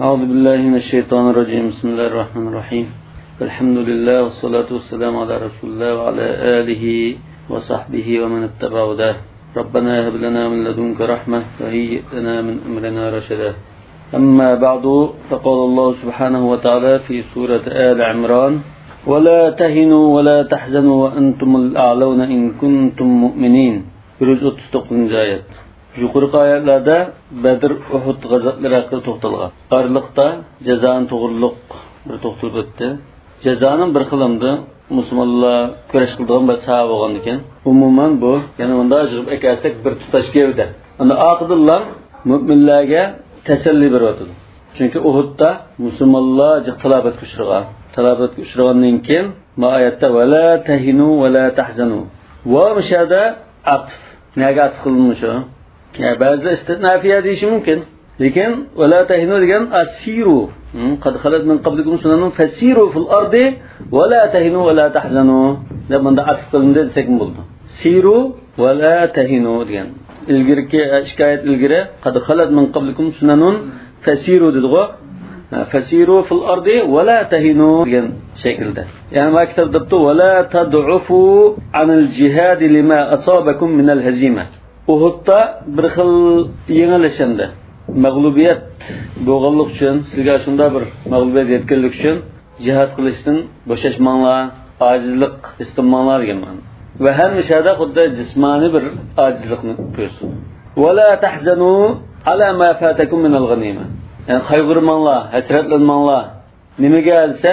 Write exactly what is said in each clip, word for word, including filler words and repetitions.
أعوذ بالله من الشيطان الرجيم. بسم الله الرحمن الرحيم. الحمد لله والصلاة والسلام على رسول الله وعلى آله وصحبه ومن اتبع هداه. ربنا هب لنا من لدنك رحمة وهيئ لنا من أمرنا رشدا. أما بعد، فقال الله سبحانه وتعالى في سورة آل عمران: ولا تهنوا ولا تحزنوا وأنتم الأعلون إن كنتم مؤمنين. بىر يۈز ئوتتۇز توققۇزىنچى ئايەت. يۇقىرىقى ئايەتلەردە بەدر، ئۇھۇد غەزۋەتلىرى ھەققىدە توختالغان. ئارىلىقتا جازانى توغرۇلۇق بىر توختىلىپ ئۆتتى. جازانىڭ بىر خىل ئەمدى مۇسۇلمانلار كۈرەش قىلىدىغان بىر ساھە بولغاندىكىن، ئومۇمەن بۇ، يەنە مۇنداق يىغىپ ئەكەلسەك، بىر تۇتاش گەۋدە. ئەمدى ئارقىدىنلا مۆمىنلەرگە تەسەللى بېرىۋاتىدۇ. چۈنكى ئۇھۇدتا مۇسۇلمانلار جىق تالاپەتكە ئۇچرىغان. تالاپەتكە ئۇچرىغاندىن كېيىن، ما ئايەتتە «ۋەلا تەھىنۇ ۋەلا تەھزەنۇ». ۋاۋ مۇشۇ يەردە ئاتىپ. نەگە ئاتىپ قىلىندى شۇ؟ يا، بەزىلەر ئىستىنافىيە دېيىشى مۇمكىن. لېكىن «ۋەلا تەھىنۇ» دېگەن «ئەسىرۇ». ھىم، «قەد خەلەت مىن قەبلىكۇم سۇنەنۇن فەسىرۇ فىل ئەردى ۋەلا تەھىنۇ ۋەلا تەھزەنۇ» دەپ مۇنداق ئاتىپ قىلىندى دېسەكمۇ بولىدۇ. «سىرۇ ۋەلا تەھىنۇ» دېگەن. ئىلگىرىكى، ئىككى ئايەت ئىلگىرى «قەد خەلەت مىن قەبلىكۇم سۇنەنۇن فەسىرۇ» دېدىغۇ. ھە، «فەسىرۇ فىل ئەردى ۋەلا تەھىنۇ» دېگەن شەكىلدە. يەنى ما كىتاب دەپتۇ: «ۋەلا تەدئۇفۇ ئەنىل جىھادى لىما ئەسابەكۇم مىنەل ھەزىمە». ئۇھۇدتا بىر خىل يېڭىلىش ئەمدى. مەغلۇبىيەت بولغانلىق ئۈچۈن، سىزگە شۇنداق بىر مەغلۇبىيەت يەتكەنلىك ئۈچۈن، جىھاد قىلىشتىن بوشاشماڭلار، ئاجىزلىق ھېس قىلماڭلار دېگەن مەنە. ۋە ھەممە شەھەردە خۇددى جىسمانىي بىر ئاجىزلىقنى كۆرسىتىدۇ. «ۋەلا تەھزەنۇ ئەلا ما فاتەكۇم مىنەل غەنىمە». يەنى قايغۇرماڭلار، ھەسرەتلەنمەڭلار. نېمىگە دېسە،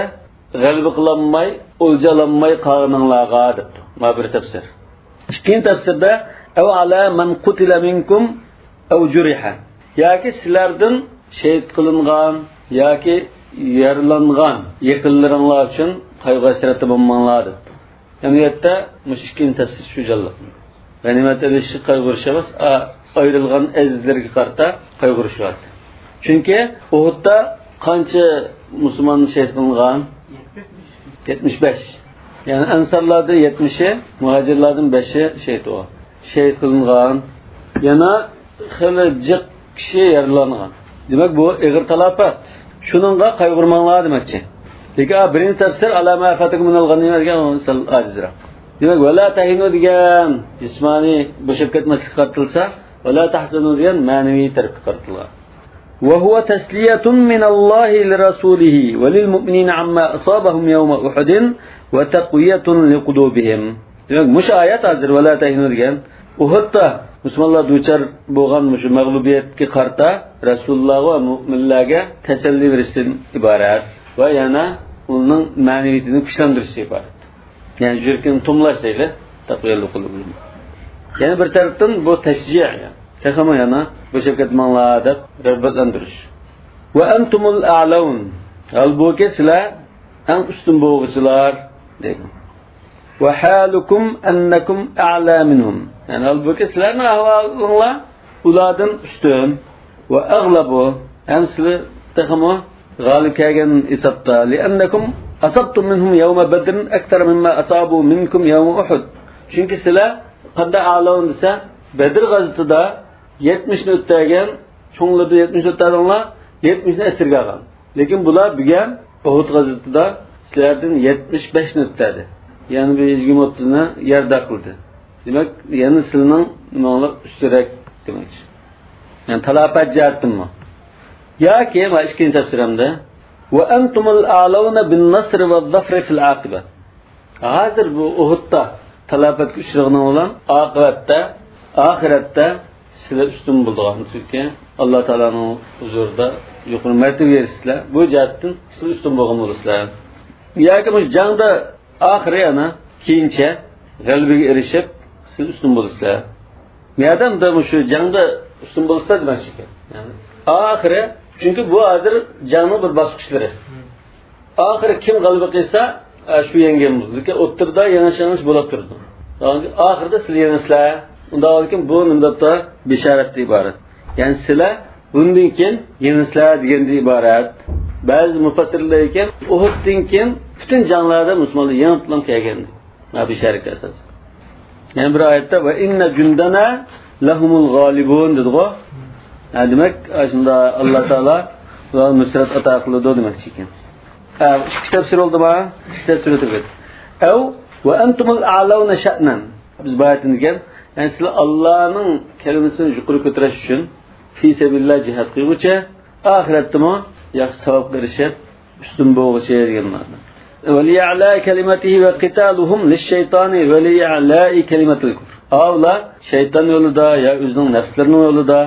غەلىبە قىلالماي، ئولجا ئالالماي قالغىنىڭلارغا دەپتۇ. ما بىر تەپسىر. ئىككىنچى تەپسىردە، «ئەۋ ئەلا مەن قۇتىلە مىنكۇم ئەۋ جۇرىھە». ياكى سىلەردىن شېھىت قىلىنغان ياكى يارىلانغان يېقىنلىرىڭلار ئۈچۈن قايغۇ-ھەسرەتتە بولماڭلار دەپتۇ. ئەمەلىيەتتە مۇشۇ ئىككىنچى تەپسىر شۇ جانلىق. غەنىيمەت ئېلىشقا قايغۇرۇش ئەمەس، ئا-، ئايرىلغان ئەزىزلىرىگە قارىتا قايغۇرۇش بار. چۈنكى ئۇھۇدتا قانچە مۇسۇلمان شېھىت قىلىنغان؟ يەتمىش بەش. يەنى ئەنسارلاردىن يەتمىشى، مۇھاجىرلاردىن بەشى شېھىت بولغان. شېھىت قىلىنغان. يەنە خېلى جىق كىشى يارىلانغان. دېمەك، بۇ ئېغىر تالاپەت. شۇنىڭغا قايغۇرماڭلار دېمەكچى. لېكىن، ئا، بىرىنچى تەپسىر «ئەلا ما فاتەكۇم مىنەل غەنىيمە» دېگەن، ئۇ سەل ئاجىزراق. دېمەك، «ۋەلا تەھىنۇ» دېگەن جىسمانىي بوشاپ كەتمەسلىككە قارىتىلسا، «ۋەلا تەھزەنۇ» دېگەن مەنىۋى تەرەپكە قارىتىلغان. «وهو تسلية من الله لرسوله وللمؤمنين عما أصابهم يوم أحد وتقوية لقلوبهم». دېمەك، مۇشۇ ئايەت ھازىر «ۋەلا تەھىنۇ» دېگەن ئۇھۇدتا مۇسۇلمانلار دۇچار بولغان مۇشۇ مەغلۇبىيەتكە قارىتا رەسۇلۇللاھغا ۋە مۆمىنلەرگە تەسەللى بېرىشتىن ئىبارەت ۋە يەنە ئۇنىڭ مەنىۋىيىتىنى كۈچلەندۈرۈشتىن ئىبارەت. يەنى يۈرىكىنى تۇملاش دەيلى. تەقۋىيەلىك قۇلۇبىھىم. يەنە بىر تەرەپتىن بۇ تەشجىئ، يەنى تېخىمۇ يەنە بوشاپ كەتمەڭلار دەپ رىغبەتلەندۈرۈش. «ۋە ئەنتۇمۇل ئەئلەۋن». ھالبۇكى سىلەر ئەڭ ئۈستۈن بولغۇچىلار دەيدۇ. «ۋە ھالۇكۇم ئەننەكۇم ئەئلا مىنھۇم». يەنى ھالبۇكى سىلەرنىڭ ئەھۋالىڭلار ئۇلاردىن ئۈستۈن. «ۋە ئەغلەبۇ». ھەم سىلەر تېخىمۇ غالىب كەلگەن ھېسابتا. «لىئەننەكۇم ئەسابتۇم مىنھۇم يەۋمە بەدرىن ئەكسەرە مىمما ئەسابۇ مىنكۇم يەۋمە ئۇھۇد». چۈنكى سىلەر قانداق ئەئلەۋن دېسە، بەدر غەزۋىتىدە يەتمىشنى ئۆتتۈرگەن، چوڭلىرىدا يەتمىشنى ئۆتتۈردۈڭلار، يەتمىشنى ئەسىرگە ئالغان. لېكىن بۇلار بۈگۈن ئۇھۇد غەزۋىتىدە سىلەردىن يەتمىش بەشنى ئۆتتۈردى. يەنى بىر يۈز يىگىرمە ئوتتۇزنى يەردە قىلدى. دېمەك، يەنە سىلىنىڭ نېمىڭلار ئۈستۈنرەك دېمەكچى. يەنى تالاپەت جەھەتتىنمۇ؟ ياكى مانا ئىككىنچى تەپسىرىمدە، «ۋە ئەنتۇمۇل ئەئلەۋنە بىن نەسرى ۋە زەفرى فىل ئاقىبە». ھازىر بۇ ئۇھۇدتا تالاپەتكە ئۇچرىغىنىڭ بىلەن ئاقىۋەتتە، ئاخىرەتتە سىلەر ئۈستۈن بولىدىغان، چۈنكى ئاللا تائالانىڭ ھۇزۇرىدا يۇقىرى مەرتىۋىگە ئېرىشىسىلەر. بۇ جەھەتتىن سىلەر ئۈستۈن بولغان بولىسىلەر. ياكى مۇشۇ جەڭدە ئاخىرى يەنە كېيىنچە غەلىبىگە ئېرىشىپ، سىلەر ئۈستۈن بولىسىلەر. مەدەم دە مۇشۇ جەڭدە ئۈستۈن بولىسىلەر دېمەكچىكەن. يەنى ئاخىرى، چۈنكى بۇ ھازىر جەڭنىڭ بىر باسقۇچلىرى. ئاخىرى كىم غەلىبە قىلسا، ئە، شۇ يەڭگەن بولىدۇ. لېكىن ئوتتۇرىدا يېڭىش-يېڭىلىش بولۇپ تۇرىدۇ. ئاخىرىدا سىلەر يېڭىسىلەر. ئۇنداق بولىدىكىن، بۇ نېمە دەپتۇ؟ بېشارەتتىن ئىبارەت. يەنى سىلەر بۇندىن كېيىن يېڭىسىلەر دېگەندىن ئىبارەت. بەزى مۇپەسسىرلەر ئېيتكەن، ئۇھۇدتىن كېيىن پۈتۈن جەڭلەردە مۇسۇلمانلار يېڭىپلا كەلگەن. ھە، بېشارەتكە ئاساسەن. يەنە بىر ئايەتتە، «ۋە ئىننە جۇندەنە لەھۇمۇل غالىبۇن» دېدىغۇ. ھە، دېمەك، شۇندا ئاللا تائالا ۋە نۇسرەت ئاتا قىلىدۇ دېمەكچى ئىكەن. ئە، ئىككى تەپسىر بولدىما؟ ئىككى تەپسىر ئۆتۈپ كەتتى. ئەۋ ۋە ئەنتۇمۇل ئەلەۋنە شەئنەن. بىز باياتىن دېگەن، يەنى سىلەر ئاللانىڭ كەلىمىسىنى يۇقىرى كۆتۈرۈش ئۈچۈن، فى سەبىلىللا جىھاد قىلغۇچە، ئاخىرەتتىمۇ ياخشى ساۋابقا ئېرىشىپ، ئۈستۈن بولغۇچە دېگەن مەنىدە. ۋەلىئەلا كەلىمەتىھى ۋە قىتالۇھۇم لىششەيتانى ۋەلىئەلائى كەلىمەتىل كۇفر. ئاۋۇلار شەيتان يولىدا يا ئۆزىنىڭ نەپسلىرىنىڭ يولىدا،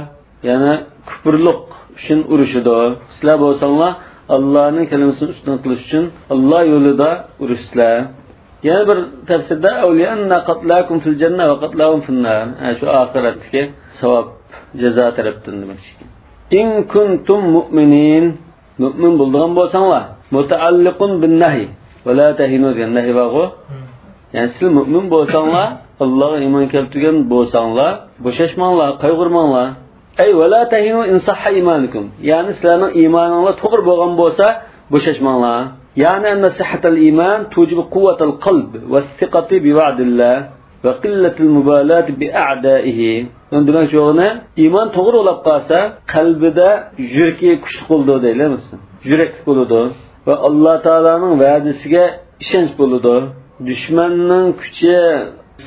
يەنى كۇپۇرلۇق ئۈچۈن ئۇرۇشىدۇ. سىلەر بولساڭلار ئاللانىڭ كەلىمىسىنى ئۈستۈن قىلىش ئۈچۈن ئاللا يولىدا ئۇرۇشىسىلەر. يەنە بىر تەپسىردە، ئەۋ لىئەننە قەتلاكۇم فىل جەننە ۋە قەتلاھۇم فىننار. ھە، شۇ ئاخىرەتتىكى ساۋاب، جازا تەرەپتىن دېمەكچى. ئىن كۇنتۇم مۇئمىنىن. مۆمىن بولىدىغان بولساڭلار، مۇتەئەللىقۇن بىن نەھي ۋە لا تەھىنۇ دېگەن نەھي بارغۇ. يەنى سىز مۆمىن بولساڭلار، ئاللاغا ئىمان كەلتۈرگەن بولساڭلار، بوشاشماڭلار، قايغۇرماڭلار. ئەي ۋە لا تەھىنۇ ئىن سەھھە ئىمانۇكۇم. يەنى سىلەرنىڭ ئىمانىڭلار توغرا بولغان بولسا، بوشاشماڭلار. يەنى ئەننە سەھھەتەل ئىمان تۇجىبۇ قۇۋۋەتەل قەلب ۋە سىقەتى بىۋەئدىللا. ۋە قىللەتىل مۇبالاة بىئەدائىھى. ئۇنىڭ دېمەكچى بولغىنى، ئىمان توغرا بولاپ قالسا، قەلبىدە يۈرىكى كۈچلۈك بولىدۇ دەيلى، مەسىلەن. يۈرەكلىك بولىدۇ. ۋە ئاللا تائالانىڭ ۋەدىسىگە ئىشەنچ بولىدۇ. دۈشمەننىڭ كۈچى،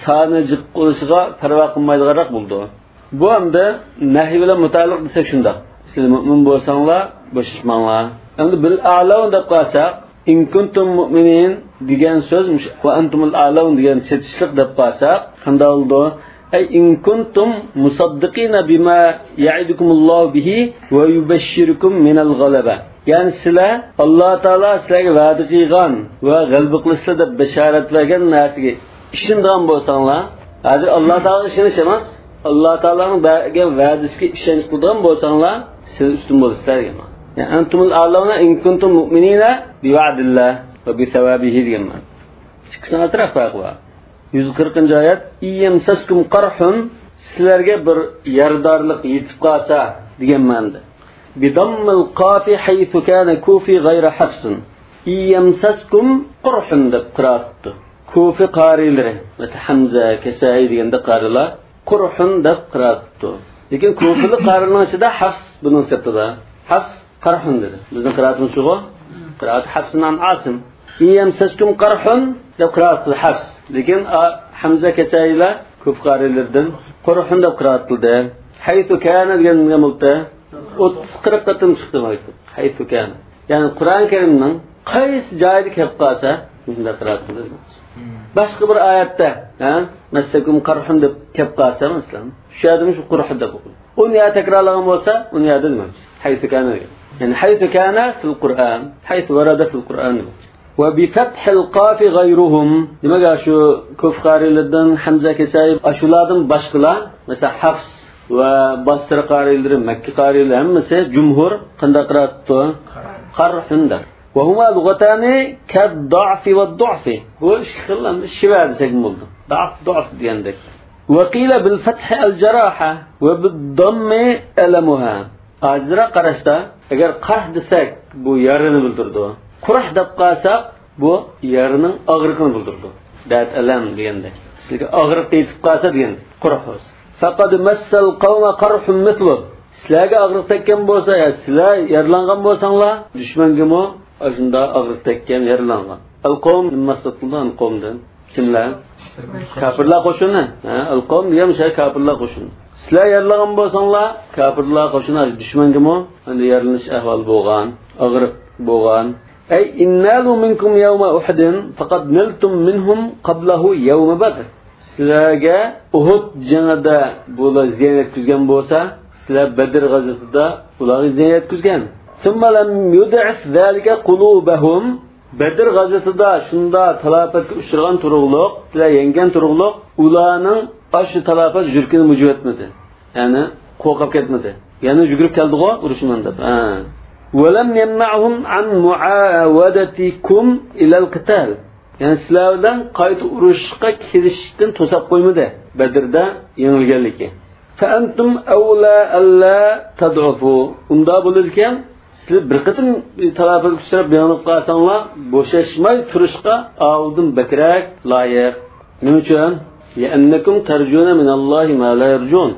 سانى جىق بولۇشىغا پەرۋا قىلمايدىغانراق بولىدۇ. بۇ ئەمدى نەھي بىلەن مۇتەئەللىق دېسەك شۇنداق. سىلەر مۆمىن بولساڭلار، بوشاشماڭلار. ئەمدى بىل ئەلەۋنە دەپ قالساق، ئىن كۇنتۇم مۇئمىنىن دېگەن سۆز مۇشۇ، ۋە ئەنتۇمۇل ئەلەۋنە دېگەن چېتىشلىق دەپ قالساق، قانداق بولىدۇ؟ ئەي ئىن كۇنتۇم مۇسەددىقىنە بىما يەئىدۇكۇمۇللاھۇ بىھى ۋە يۇبەششىرۇكۇم مىنەل غەلەبە. يەنى سىلەر، ئاللا تائالا سىلەرگە ۋەدە قىلغان ۋە غەلىبە قىلىسىلەر دەپ بەشارەت بەرگەن نەرسىگە ئىشىنىدىغان بولساڭلار، ھازىر ئاللا تائالاغا ئىشىنىش ئەمەس، ئاللا تائالانىڭ بەرگەن ۋەدىسىگە ئىشەنچ قىلىدىغان بولساڭلار، سىلەر ئۈستۈن بولىسىلەر دېگەن. يەنى ئەنتۇمۇل ئەلەۋنە ئىن كۇنتۇم مۇئمىنىنە بىۋەئدىللا ۋە بىسەۋابىھى دېگەن مەنە. ئىككىسىنىڭ ئارىسىدا پەرق بار. يۈز قىرىقىنچى ئايەت، ئىن يەمسەسكۇم قەرھۇن، سىلەرگە بىر يارىدارلىق يېتىپ قالسا دېگەن مەنىدە. بىدەممىل قافى ھەيسۇ كانە كۇفى غەيرە ھەفسىن. ئىن يەمسەسكۇم قۇرھۇن دەپ قىرائەت قىپتۇ. كۇفى قارىلىرى، مەسىلەن، ھەمزە، كىسائى دېگەندە قارىلار قۇرھۇن دەپ قىرائەت قىپتۇ. لېكىن كۇفىلىق قارىلارنىڭ ئىچىدە ھەفس بۇنىڭ سىرتىدا. ھەفس قەرھۇن دېدى. بىزنىڭ قىرائىتىمىز شۇغۇ. قىرائەت ھەفسىن ئان ئاسىم. ئىن يەمسەسكۇم قەرھۇن دەپ قىرائەت قىلدى ھەفس. لېكىن، ئا، ھەمزە كىسائىلار كۇفى قارىلىرىدىن قۇرھۇن دەپ قىرائەت قىلدى. ھەيسۇ كانە دېگەن نېمە بولدى؟ ئوتتۇز قىرىق قېتىم چىقتى مايكا. ھەيسۇ كانە. يەنى قۇرئان كەرىمنىڭ قايسى جايىدا كەپ قالسا، مۇشۇنداق قىرائەت قىلىدۇ. باشقا بىر ئايەتتە، ھە، مەسسەكۇم قەرھۇن دەپ كەپ قالسا، مەسىلەن، شۇ يەردىمۇ شۇ قۇرھۇن دەپ ئوقۇيدۇ. ئۇنى يا تەكرارلىغان بولسا، ئۇنى يەردە دېمەكچى. ھەيسۇ كانە دېگەن. يەنى ھەيسۇ كانە فىل قۇرئان، ھەيسۇ ۋەرەدە فىل قۇرئان دېمەكچى. ۋە بىفەتھىل قافى غەيرۇھۇم. دېمەك، شۇ كۇفى قارىلىرىدىن ھەمزە كىسائى، ئاشۇلاردىن باشقىلار، مەسىلەن، ھەفس ۋە باسرا قارىلىرى، مەككە قارىلىرى ھەممىسى جۇمھۇر قانداق قىرائەت قىپتۇ؟ قەرھۇن دەپ. ۋە ھۇما لۇغەتانى كەددەئفى ۋەددۇئفى. بۇ ئىككى خىل ئەمدى شىۋە دېسەكمۇ بولىدۇ. دەئف، دۇئف دېگەندەك. ۋە قىلە بىل فەتھى ئەل جاراھە ۋە بىد دەممى ئەلەمۇھا. ئاجىزراق قاراشتا، ئەگەر قەرھ دېسەك، بۇ يارىنى بىلدۈرىدۇ. قۇرھ دەپ قالساق، بۇ يارىنىڭ ئاغرىقىنى بىلدۈرىدۇ. دەرد، ئەلەم دېگەندەك. سىزگە ئاغرىق يېتىپ قالسا دېگەن، قۇرھ بولسا. فەقەد مەسسەل قەۋمە قەرھۇن مىسلۇھ. سىلەرگە ئاغرىق تەگكەن بولسا، يا سىلەر يارىلانغان بولساڭلار، دۈشمەنگىمۇ ئاشۇنداق ئاغرىق تەگكەن، يارىلانغان. ئەل قەۋم مەسسەتۇللا ئەل قەۋمدىن. كىملەر؟ كاپىرلار قوشۇنى. ھە، ئەل قەۋم دېگەن مۇشۇ كاپىرلار قوشۇنى. سىلەر يارىلانغان بولساڭلار، كاپىرلار قوشۇنى دۈشمەنگىمۇ ئەمدى يارىلىنىش ئەھۋالى بولغان، ئاغرىق بولغان. ئەي ئىن نالۇ مىنكۇم يەۋمە ئۇھۇدىن فەقەد نەلتۇم مىنھۇم قەبلەھۇ يەۋمە بەدر. سىلەرگە ئۇھۇد جېڭىدە بۇلار زىيان يەتكۈزگەن بولسا، سىلەر بەدر غەزۋىتىدە ئۇلارغا زىيان يەتكۈزگەن. ثم لم يضعف ذلك قلوبهم. بەدر غەزۋىتىدە شۇنداق تالاپەتكە ئۇچرىغان تۇرۇقلۇق، سىلەر يەڭگەن تۇرۇقلۇق، ئۇلارنىڭ ئاشۇ تالاپەت يۈرىكىنى مۇجۇپ ئەتمىدى. يەنى قورقۇپ كەتمىدى. يەنە يۈگۈرۈپ كەلدىغۇ ئۇرۇشىمەن دەپ. ھە. ولم يمنعهم عن معاودتكم إلى القتال. يەنى سىلەر بىلەن قايتا ئۇرۇشقا كېلىشىشتىن توساپ قويمىدى، بەدىردە يېڭىلگەنلىكى. فأنتم أولى ألا تضعفوا. ئۇنداق بولىدىكەن، سىلەر بىر قېتىم تالاپەتكە ئۇچراپ يېڭىلىپ قالساڭلار، بوشاشماي تۇرۇشقا ئاۋۇدىن بەكرەك لايىق. نېمە ئۈچۈن؟ لأنكم ترجون من الله ما لا يرجون.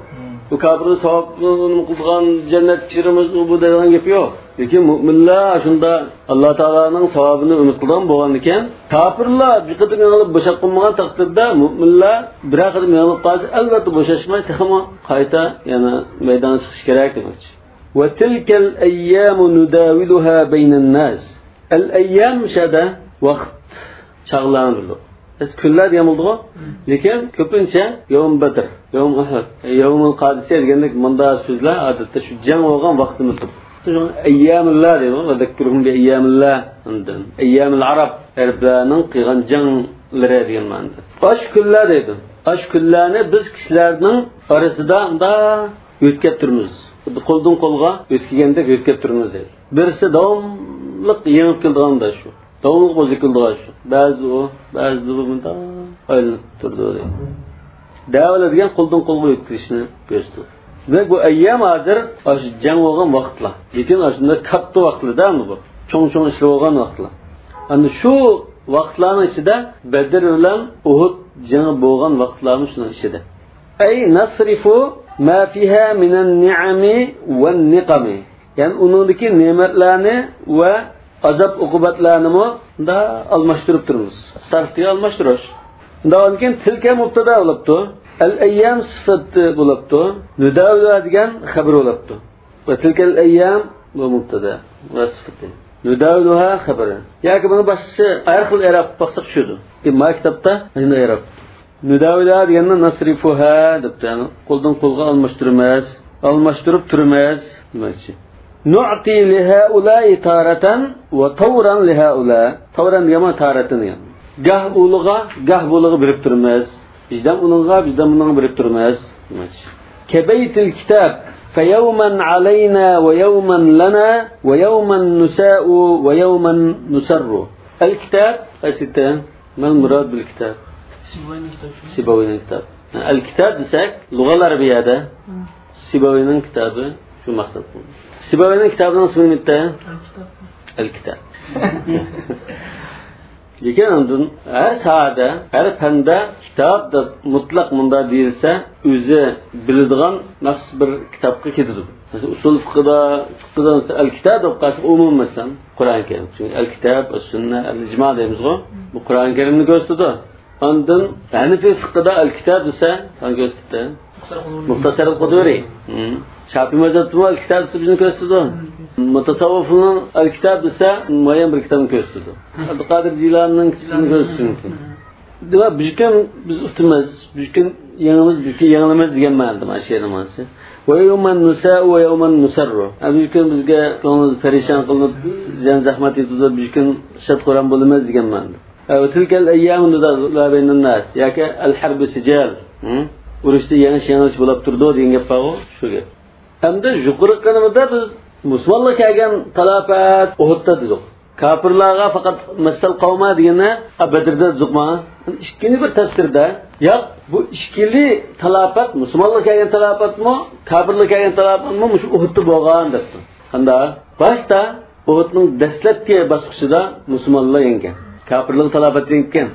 بۇ كاپىرنى ساۋاب قىلىدىغان، جەننەتكە كىرىمىز، ئۇ بۇ دەيدىغان گەپ يوق. لېكىن مۆمىنلەر شۇنداق ئاللا تائالانىڭ ساۋابىنى ئۈمىد قىلىدىغان بولغاندىكىن، كاپىرلار بىر قېتىم يېڭىلىپ بوشاپ قالمىغان تەقدىردە، مۆمىنلەر بىرەر قېتىم يېڭىلىپ قالسا، ئەلۋەتتە بوشاشماي، تېخىمۇ قايتا يەنە مەيدانغا چىقىشى كېرەك دېمەكچى. وتلك الأيام نداولها بين الناس. ئەل ئەييام شەدە ۋاقىت، چاغلارنى بىلىدۇ. بىز كۈنلەر دېگەن بولدىغۇ، لېكىن كۆپىنچە يوم بەدر، يوم ئۇھۇد، يومۇل قادىسىيە دېگەندەك مۇنداق سۆزلەر ئادەتتە شۇ جەڭ بولغان ۋاقىتنى بىلدۇرىدۇ. شۇڭا ئەييامىللا دەيدۇ، ۋەزەككىرھۇم بىئەييامىللا، ئاندىن ئەييامىل ئەرەب، ئەرەبلەرنىڭ قىلغان جەڭلىرى دېگەن مەنىدە. ئاشۇ كۈنلەر دەيدۇ. ئاشۇ كۈنلەرنى بىز كىشىلەرنىڭ ئارىسىدا مۇنداق يۆتكەپ تۇرىمىز. خۇددى قولدىن قولغا يۆتكىگەندەك يۆتكەپ تۇرىمىز دەيدۇ. بىرسى داۋاملىق يېڭىپ كېلىدىغان شۇ. داۋاملىق بولسا كېلىدىغان شۇ. بەزىدە ئۇ، بەزىدە بۇ مۇنداق ئايلىنىپ تۇرىدۇ دەيدۇ. دەۋالە دېگەن قولدىن قولغا يۆتكىلىشنى كۆرسىتىدۇ. دېمەك، بۇ ئەييام ھازىر ئاشۇ جەڭ بولغان ۋاقىتلار. لېكىن ئاشۇنداق كاتتا ۋاقىتلار-دە ئەمدى بۇ. چوڭ-چوڭ ئىشلار بولغان ۋاقىتلار. ئەمدى شۇ ۋاقىتلارنىڭ ئىچىدە بەدر بىلەن ئۇھۇد جېڭى بولغان ۋاقىتلارمۇ شۇنىڭ ئىچىدە. أي نصرف ما فيها من النعم والنقم. يەنى ئۇنىڭدىكى نېمەتلەرنى ۋە ئازاب-ئوقۇبەتلەرنىمۇ مۇنداق ئالماشتۇرۇپ تۇرىمىز. سەرف دېگەن ئالماشتۇرۇش. مۇنداق بولغاندىكىن تىلكە مۇبتەدا بولۇپتۇ. ئەل ئەييام سۈپەت بولۇپتۇ. نۇداۋىلۇھا دېگەن خەۋەر بولۇپتۇ. ۋە تىلكەل ئەييام بۇ مۇبتەدا ۋە سۈپىتى. نۇداۋىلۇھا خەۋىرى. ياكى بۇنى باشقىچە ھەر خىل ئېراب قىلىپ باقساق چۈشىدۇ. ئەمما كىتابتا مۇشۇنداق ئېراب. نۇداۋىلۇھا دېگەننى نەسرىفۇھا دەپتۇ. يەنى قولدىن قولغا ئالماشتۇرىمىز. ئالماشتۇرۇپ تۇرىمىز دېمەكچى. نۇئتى لىھائۇلاء تارەتەن ۋە تەۋرەن لىھائۇلاء. تەۋرەن دېگەن مانا تارەتەن دېگەن. گاھ ئۇلىغا، گاھ بۇلىغا بېرىپ تۇرىمىز. بىزدەم ئۇنىڭغا، بىزدەم ئۇنىڭغا بېرىپ تۇرىمىز. كبيت الكتاب، فيوما علينا ويوما لنا ويوما نساء ويوما نسر. الكتاب، قايسى كىتاب؟ ما المراد بالكتاب؟ سىباۋەينىڭ كىتابى شۇ. سىباۋەينىڭ كىتابى. ئەل كىتاب دېسەك، لۇغەل ئەرەبىيەدە سىباۋەينىڭ كىتابى شۇ مەقسەت قىلىنىدۇ. سىباۋەينىڭ كىتابىنىڭ ئىسمى نېمە؟ ئەل كىتاب. ئەل كىتاب. لېكىن ئاندىن ھەر ساھەدە، ھەر پەندە كىتاب دەپ مۇتلەق مۇنداق دېيىلسە، ئۆزى بىلىدىغان مەخسۇس بىر كىتابقا كېتىدۇ. مەسىلەن، ئۇسۇل فىقىدا، فىقىدا مەسىلەن، ئەل كىتاب دەپ قالسا ئومۇمەن مەسىلەن، قۇرئان كەرىم. چۈنكى ئەل كىتاب، ئەس سۈننە، ئەل ئىجما دەيمىزغۇ، بۇ قۇرئان كەرىمنى كۆرسىتىدۇ. ئاندىن ھەنىفىي فىقىدا ئەل كىتاب دېسە، قانداق كۆرسىتىدۇ؟ مۇختەسەر ئەل قۇدۇرى. ھىم. شاپىي مەزھەپتىمۇ ئەل كىتاب دېسە بىزنى كۆرسىتىدۇ. مۇتەسەۋۋۇفنىڭ ئەل كىتاب دېسە مۇئەييەن بىر كىتابنى كۆرسىتىدۇ. ئابدۇقادىر جىلانىنىڭ كىتابىنى كۆرسىتىشى مۇمكىن. دېمەك، بۈگۈن بىز ئۇتىمىز، بۈگۈن يېڭىمىز، بۈگۈن يېڭىلىمىز دېگەن مەنىدە مانا شېئىرنىڭ مەنىسى. ويوما نساء ويوما نسر. ھە، بۈگۈن بىزگە كۆڭلىمىز پەرىشان قىلىنىپ، زىيان زەھمەت يېتىدۇ، بۈگۈن شاد خۇرام بولىمىز دېگەن مەنىدە. ۋە تىلكەل ئەييامۇ نۇداۋىلۇھا بەينەنناس ياكى ئەل ھەربۇ سىجال. ھە؟ ئۇرۇشتا يېڭىش، يېڭىلىش بولۇپ تۇرىدۇ دېگەن گەپ بارغۇ، شۇ گەپ. ئەمدى يۇقىرىقى قېنىمىزدا بىز مۇسۇلمانلارغا كەلگەن تالاپەت ئۇھۇدتا دېدۇق. كاپىرلارغا پەقەت مەسسەل قەۋمە دېگىنى بەدىردە دېدۇقما؟ ئىككىنچى بىر تەپسىردە، ياق، بۇ ئىككىلى تالاپەت، مۇسۇلمانلارغا كەلگەن تالاپەتمۇ، كاپىرلارغا كەلگەن تالاپەتمۇ مۇشۇ ئۇھۇدتا بولغان دەپتۇ. قانداق؟ باشتا ئۇھۇدنىڭ دەسلەپكى باسقۇچىدا مۇسۇلمانلار يەڭگەن. كاپىرلار تالاپەت يەڭگەن.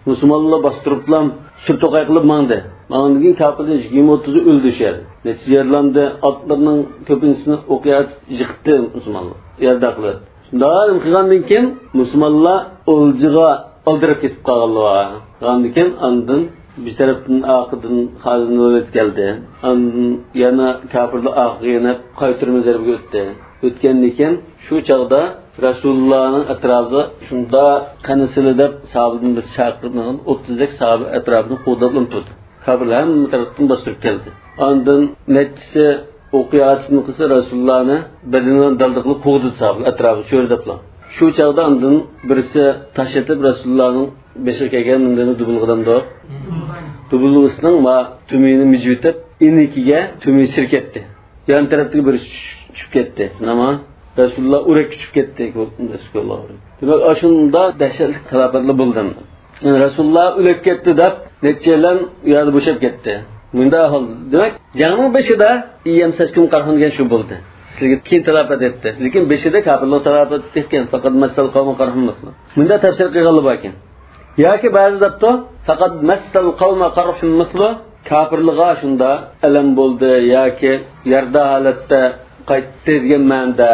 مۇسۇلمانلار باستۇرۇپلا سۈر توقاي قىلىپ ماڭدى. ماڭغاندىن كېيىن كاپىرلار يىگىرمە ئوتتۇزى ئۆلدى شۇ يەردە. نەچچە يارىلاندى، ئاتلىرىنىڭ كۆپىنچىسىنى ئوق يەتىپ يىقتى مۇسۇلمانلار. يارىدار قىلىپ. شۇنداق قىلغاندىن كېيىن مۇسۇلمانلار ئولجىغا ئالدىراپ كېتىپ قالغانلار بار. قالغاندىن كېيىن ئاندىن بىر تەرەپتىن ئارقىدىن خالىد ئىبن ۋەلىد كەلدى. ئاندىن يەنە كاپىرلار ئارقىغا يېنىپ قايتۇرما زەربىگە ئۆتتى. ئۆتكەندىن كېيىن شۇ چاغدا رەسۇلۇللانىڭ ئەتراپىدا شۇنداق قېنى سىلى دەپ ساھابىدىن بىر چاقىرىپ ماڭغان ئوتتۇزدەك ساھابە ئەتراپىنى قوغداپلا تۇردى. كاپىرلار ھەممە تەرەپتىن باستۇرۇپ كەلدى. ئاندىن نەچچىسى ئوق ياسىتىن قىلسا رەسۇلۇللانى بەدىنىدىن دالدى قىلىپ قوغدىدى ساھابىلەر ئەتراپىغا چۆرىدەپلا. شۇ چاغدا ئاندىن بىرسى تاش ئېتىپ رەسۇلۇللانىڭ بېشىغا كەلگەن مۇنداق دۇبۇلغا دەمدۇ. دۇبۇلغىسىنىڭ ما تۈمىنى مىجىۋېتىپ ئېنىكىگە تۈمىنى چىرىپ كەتتى. يان تەرەپتىكى بىرسى چۈش-، چۈشۈپ كەتتى. نېمە؟ رەسۇلۇللا ئۇرەككە چۈشۈپ كەتتى. دېمەك، ئاشۇنداق دەھشەتلىك تالاپەتلەر بولدى. يەنى رەسۇلۇللا ئۆلۈپ كەتتى دەپ نەچچەيلەن ئۇ يەردە بوشاپ كەتتى. مۇنداق ئەھۋال. دېمەك، جەڭنىڭ بېشىدا ئىيەم سەسكۈم قارخۇن دېگەن شۇ بولدى. سىلەرگە كېيىن تالاپەت ئەتتى. لېكىن بېشىدا كاپىرلار تالاپەت ئەتكەن. پەقەت مەسسەل قەۋمە قارخۇن مۇسلۇم. مۇنداق تەپسىر قىلغانلار باركەن. ياكى بەزى دەپتۇ، پەقەت مەسسەل قەۋمە قارخۇن مۇسلۇم. كاپىرلىغا شۇنداق ئەلەم بولدى ياكى يارىدار ھالەتتە قايتتى دېگەن مەنىدە.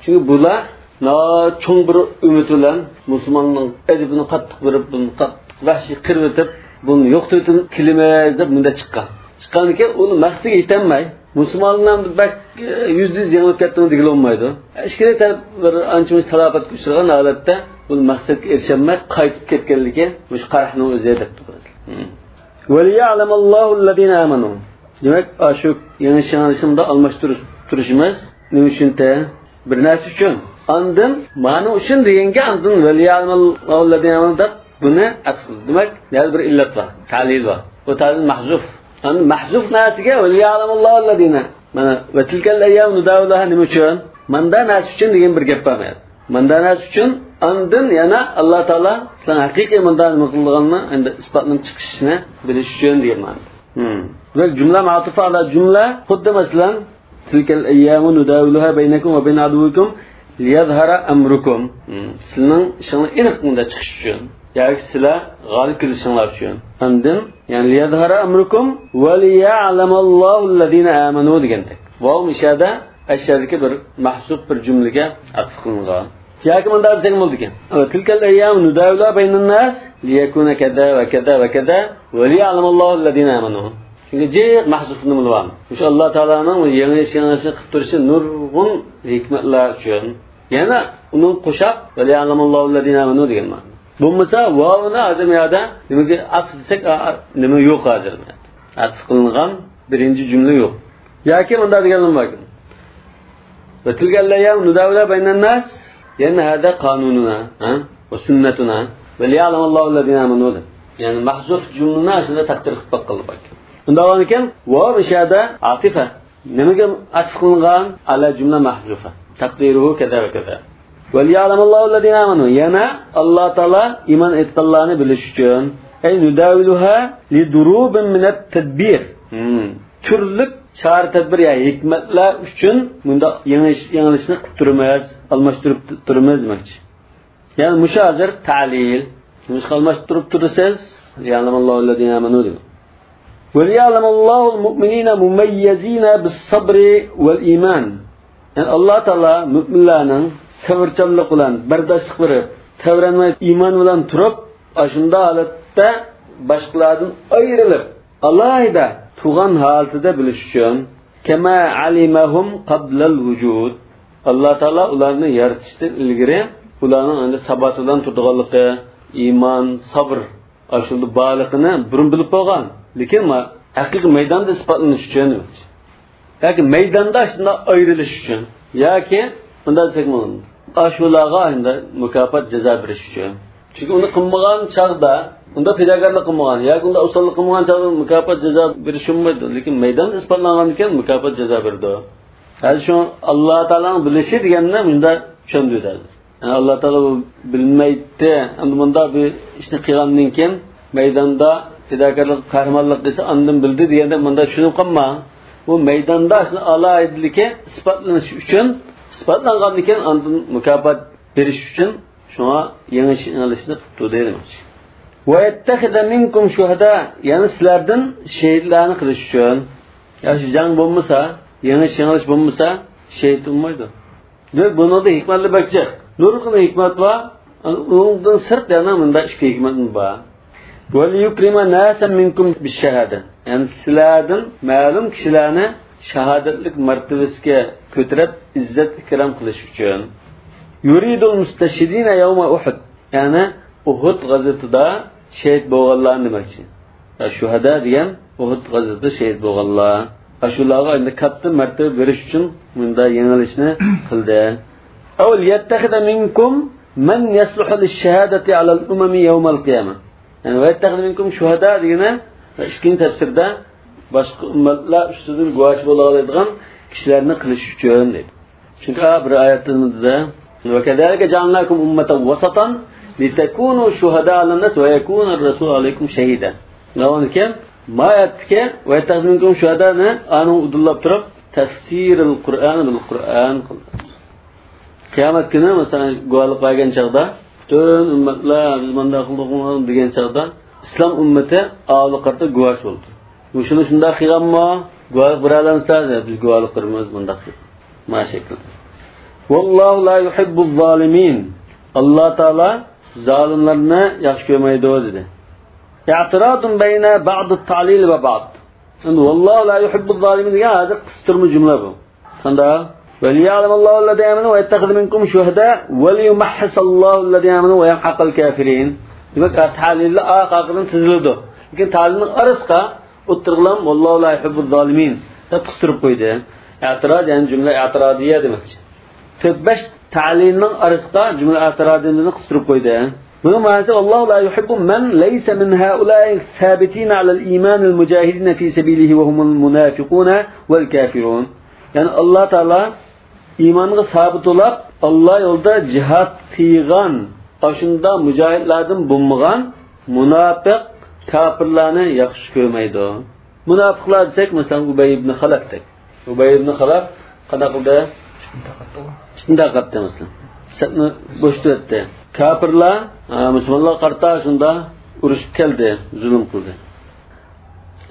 چۈنكى بۇلار ناھايىتى چوڭ بىر ئۈمىد بىلەن مۇسۇلماننىڭ ئەدىپىنى قاتتىق بېرىپ، بۇنى قاتتىق ۋەھشىي قىرىۋېتىپ، بۇنى يوقىتىۋېتىپ كېلىمىز دەپ مۇنداق چىققان. چىققاندىكىن ئۇ مەقسىتىگە يېتەلمەي، مۇسۇلمانلار بەك، ئە، يۈزدە يۈز يېڭىلىپ كەتتىڭ دېگىلى بولمايدۇ. ئىككىلى تەرەپ بىر ئانچە-مۇنچە تالاپەتكە ئۇچرىغان ھالەتتە بۇ مەقسەتكە ئېرىشەلمەي قايتىپ كەتكەنلىكى مۇشۇ قەرھنىڭ ئۆزى دەپ تۇرىدۇ. ۋَلِيَعْلَمَ اللَّهُ الَّذِينَ آمَنُوا. دېمەك، ئاشۇ يېڭىلىش يېڭىلىشنى ئالماشتۇرۇش تۇرۇشىمىز نېمە ئۈچۈن؟ بىر نەرسە ئۈچۈن. ئاندىن مانا ئۈچۈن دېگەنگە ئاندىن ۋەلىيەلىمەللاھۇللەزىنە ئامەنۇ دەپ بۇنى ئەتىپ قىلدى. دېمەك، يەنە بىر ئىللەت بار. تەلىل بار. بۇ تەلىل مەھزۇف. ئەمدى مەھزۇف نەرسىگە ۋەلىيەلىمەللاھۇللەزىنە. مانا، ۋە تىلكەل ئەييامۇ نۇداۋىلۇھا نېمە ئۈچۈن؟ ماندا نەرسە ئۈچۈن دېگەن بىر گەپ بار مانا. ماندا نەرسە ئۈچۈن، ئاندىن يەنە ئاللا تائالا سىلەرنىڭ ھەقىقىي ماندا نېمە قىلىدىغاننى ئەمدى ئىسپاتلىنىپ چىقىشىنى بىلىش ئۈچۈن دېگەن مانا. ھىم. ۋە جۈملە مەئتۇفى ئالا جۈملە، خۇددى مەسىلەن، تىلكەل ئەييامۇ نۇداۋىلۇھا بەينەكۇم ۋە بەينە ئەدۇۋىكۇم لىيەزھەرە ئەمرۇكۇم. ھىم. سىلەرنىڭ ئىشىڭلار ئېنىق مۇندا چىقىش ئۈچۈن. ياكى سىلەر غالىب كېلىشىڭلار ئۈچۈن. ئاندىن، يەنى لىيەزھەرە ئەمرۇكۇم ۋە لىيەلەمەللاھۇللەزىنە ئامەنۇ دېگەندەك. ۋاۋ مۇشەدە ئەشەدىكى بىر مەھزۇف بىر جۈملىگە ئەتىپ قىلىنغان. ياكى مۇنداق دېسەك بولىدىكەن. تىلكەل ئەييامۇ نۇداۋىلۇھا بەينەنناس لىيەكۇنە كەزا ۋە كەزا ۋە كەزا ۋە لىيەلەمەللاھۇللەزىنە ئامەنۇ. چۈنكى جىق مەھزۇف نېمىلەر بار. مۇشۇ ئاللا تائالانىڭ يېڭىلىش يېڭىلىشنى قىلىپ تۇرۇشى نۇرغۇن ھېكمەتلەر ئۈچۈن. يەنە ئۇنىڭ قوشاق ۋە لىيەلەمەللاھۇللەزىنە ئامەنۇ دېگەن مەنىدە. بولمىسا ۋاۋنى ھازىر بۇ يەردە نېمىگە ئەتىپ دېسەك، ئا، ئا، نېمە يوق ھازىر. ئەتىپ قىلىنغان بىرىنچى جۈملە يوق. ياكى مۇنداق دېگەنلىرىمۇ باركەن. ۋە تىلكەل ئەييامۇ نۇداۋىلۇھا بەينەنناس، يەنى ھازا قانۇنۇنا، ھە؟ ۋە سۈننەتۇنا. ۋە لىيەلەمەللاھۇللەزىنە ئامەنۇ دەپ. يەنى مەھزۇف جۈملىنى ئاشۇنداق تەقدىر قىلىپ باققانلار باركەن. ئۇنداق بولغاندىكىن، ۋاۋ ئىشارە ئاتىفە. نېمىگە ئەتىپ قىلىنغان؟ ئەلە جۈملە مەھزۇفە. تەقدىرۇھۇ كەزا ۋە كەزا. ۋە لىيەلەمەللاھۇللەزىنە ئامەنۇ. يەنە ئاللا تائالا ئىمان ئېيتقانلارنى بىلىش ئۈچۈن. ئەي نۇداۋىلۇھا لىدۇرۇبىن مىنەت تەدبىر. ھىم. تۈرلۈك چارە-تەدبىر، يا ھېكمەتلەر ئۈچۈن مۇنداق يېڭىش-، يېڭىلىشنى قىلىپ تۇرىمىز، ئالماشتۇرۇپ تۇرىمىز دېمەكچى. يەنى مۇشۇ ھازىر تەلىل. نېمىشقا ئالماشتۇرۇپ تۇرىسىز؟ لىيەلەمەللاھۇللەزىنە ئامەنۇ دېمەك. ۋە لىيەلەمەللاھۇل مۇئمىنىنە مۇمەييەزىنە بىسسەبرى ۋەل ئىمان. يەنى ئاللا تائالا مۆمىنلەرنىڭ سەۋرچانلىق بىلەن، بەرداشلىق بېرىپ، تەۋرەنمەي ئىمان بىلەن تۇرۇپ، ئاشۇنداق ھالەتتە باشقىلاردىن ئايرىلىپ، ئالاھىدە تۇرغان ھالىتىدە بىلىش ئۈچۈن، كەما ئەلىمەھۇم قەبلەل ۋۇجۇد. ئاللا تائالا ئۇلارنى يارىتىشتىن ئىلگىرى ئۇلارنىڭ ئەمدى ساباتى بىلەن تۇرىدىغانلىقى، ئىمان، سەۋر، ئاشۇنداق بارلىقىنى بۇرۇن بىلىپ بولغان. لېكىن ما-، ھەقىقىي مەيداندا ئىسپاتلىنىش ئۈچۈن. ياكى مەيداندا شۇنداق ئايرىلىش ئۈچۈن. ياكى مۇنداق دېسەكمۇ، ئاشۇلارغا شۇنداق مۇكاپات، جازا بېرىش ئۈچۈن. چۈنكى ئۇنى قىلمىغان چاغدا، ئۇنداق پىداكارلىق قىلمىغان ياكى ئۇنداق ئۇستازلىق قىلمىغان چاغدا مۇكاپات، جازا بېرىش بولمايدۇ. لېكىن مەيداندا ئىسپاتلانغاندىن كېيىن مۇكاپات، جازا بېرىدۇ. ھازىر شۇ ئاللا تائالانىڭ بىلىشى دېگەننى مۇنداق چۈشەندۈردى ھازىر. يەنى ئاللا تائالا بۇ بىلمەيتتى، ئەمدى مۇنداق بىر ئىشنى قىلغاندىن كېيىن، مەيداندا پىداكارلىق، قەھرىمانلىق قىلسا، ئاندىن بىلدى دېگەندەك مۇنداق چۈشىنىپ قالماڭ. بۇ مەيداندا شۇ ئالاھىدىلىكى ئىسپاتلىنىش ئۈچۈن، ئىسپاتلانغاندىن كېيىن ئاندىن مۇكاپات بېرىش ئۈچۈن، شۇڭا يېڭىش-، يېڭىلىشنى قىپتۇ دەيدۇ. ۋە يەتتەخىزە مىنكۇم شۇھەدا، يەنى سىلەردىن شېھىتلەرنى قىلىش ئۈچۈن. يا شۇ جەڭ بولمىسا، يېڭىش-، يېڭىلىش بولمىسا، شېھىت بولمايدۇ. دېمەك، بۇنىڭدا ھېكمەتلەر بەك جىق. نۇرغۇن ھېكمەت بار. ئۇنىڭدىن سىرت يەنە مۇنداق ئىككى ھېكمەتمۇ بار. ۋەلىيۇكرىمە ناسەن مىنكۇم بىششاھادە. يەنى سىلەردىن مەلۇم كىشىلەرنى شاھادەتلىك مەرتىۋىسىگە كۆتۈرۈپ، ئىززەت-ئىكرام قىلىش ئۈچۈن. يۇرىدۇل مۇستەشھىدىنە يەۋمە ئۇھۇد. يەنى ئۇھۇد غازىتىدا شېھىت بولغانلارنى دېمەكچى. يا شۇھەدا دېگەن ئۇھۇد غازىتىدا شېھىت بولغانلار. ئاشۇلارغا ئەمدى كاتتا مەرتىۋە بېرىش ئۈچۈن مۇنداق يېڭىلىشنى قىلدى. ئەۋ لىيەتتەخىزە مىنكۇم مەن يەسلۇھۇ لىششاھادەتى ئەلەل ئۇمەمى يەۋمەل قىيامە. يەنى ۋەيەتتەخىزە مىنكۇم شۇھەدا دېگىنى ئىككىنچى تەپسىردە باشقا ئۈممەتلەر ئۈستىدىن گۇۋاھچى بولالايدىغان كىشىلەرنى قىلىش ئۈچۈن دەيدۇ. چۈنكى، ھە، بىر ئايەتتە نېمە دېدى؟ ۋەكەزالىكە جەئەلناكۇم ئۇممەتەن ۋەسەتەن لىتەكۇنۇ شۇھەدائە ئەلەنناس ۋە يەكۇنەر رەسۇلۇ ئەلەيكۇم شەھىدە. دەۋامىدىكى، ما ئايەتتىكى ۋەيەتتەخىزە مىنكۇم شۇھەدانى ئانىڭ ئۇدۇللاپ تۇرۇپ، تەفسىرىل قۇرئان بىل قۇرئان قىلدى. قىيامەت كۈنى، مەسىلەن، گۇۋاھلىق بەرگەن چاغدا، پۈتۈن ئۈممەتلەر، بىز مانداق قىلدۇقمۇ دېگەن چاغدا، ئىسلام ئۈممىتى ئاۋۇلغا قارىتا گۇۋاھچى بولىدۇ. مۇشۇنى شۇنداق قىلغانمۇ؟ گۇۋاھلىق بېرەلەمسىلەر؟ بىز گۇۋاھلىق بېرىمىز، مۇنداق دەپ. ما شەكىلدە. والله لا يحب الظالمين. ئاللا تائالا زالىملارنى ياخشى كۆرمەيدۇ دېدى. اعتراض بين بعض التعليل وبعض. ئەمدى والله لا يحب الظالمين دېگەن ھازىر قىستۇرما جۈملە بۇ. قانداق؟ وليعلم الله الذين آمنوا ويتخذ منكم شهداء وليمحص الله الذين آمنوا ويمحق الكافرين. دېمەك، تەلىللەر ئارقا-ئارقىدىن تىزىلىدۇ. لېكىن تەلىلنىڭ ئارىسىغا ئوتتۇرىغىلام والله لا يحب الظالمين دەپ قىستۇرۇپ قويدى. ئەتىراز، يەنى جۈملە ئەتىرازىيە دېمەكچى. تۆت بەش تەلىلنىڭ ئارىسىغا جۈملە ئەتىرازىيەنى قىستۇرۇپ قويدى. بۇنىڭ مەنىسى والله لا يحب من ليس من هؤلاء الثابتين على الإيمان المجاهدين في سبيله وهم المنافقون والكافرون. يەنى ئاللا تائالا ئىمانغا سابىت بولاپ، ئاللا يولىدا جىھاد قىلغان، ئاشۇنداق مۇجاھىدلاردىن بولمىغان مۇناپىق، كاپىرلارنى ياخشى كۆرمەيدۇ. مۇناپىقلار دېسەك، مەسىلەن، ئۇبەي ئىبن خەلەفتەك. ئۇبەي ئىبن خەلەف قانداق قىلدى؟ ئىشتىن تارقاتتىغۇ. ئىشتىن تارقاتتى، مەسىلەن. سەپنى بوشىتىۋەتتى. كاپىرلار، ھە، مۇسۇلمانلارغا قارىتا شۇنداق ئۇرۇشقا كەلدى، زۇلۇم قىلدى.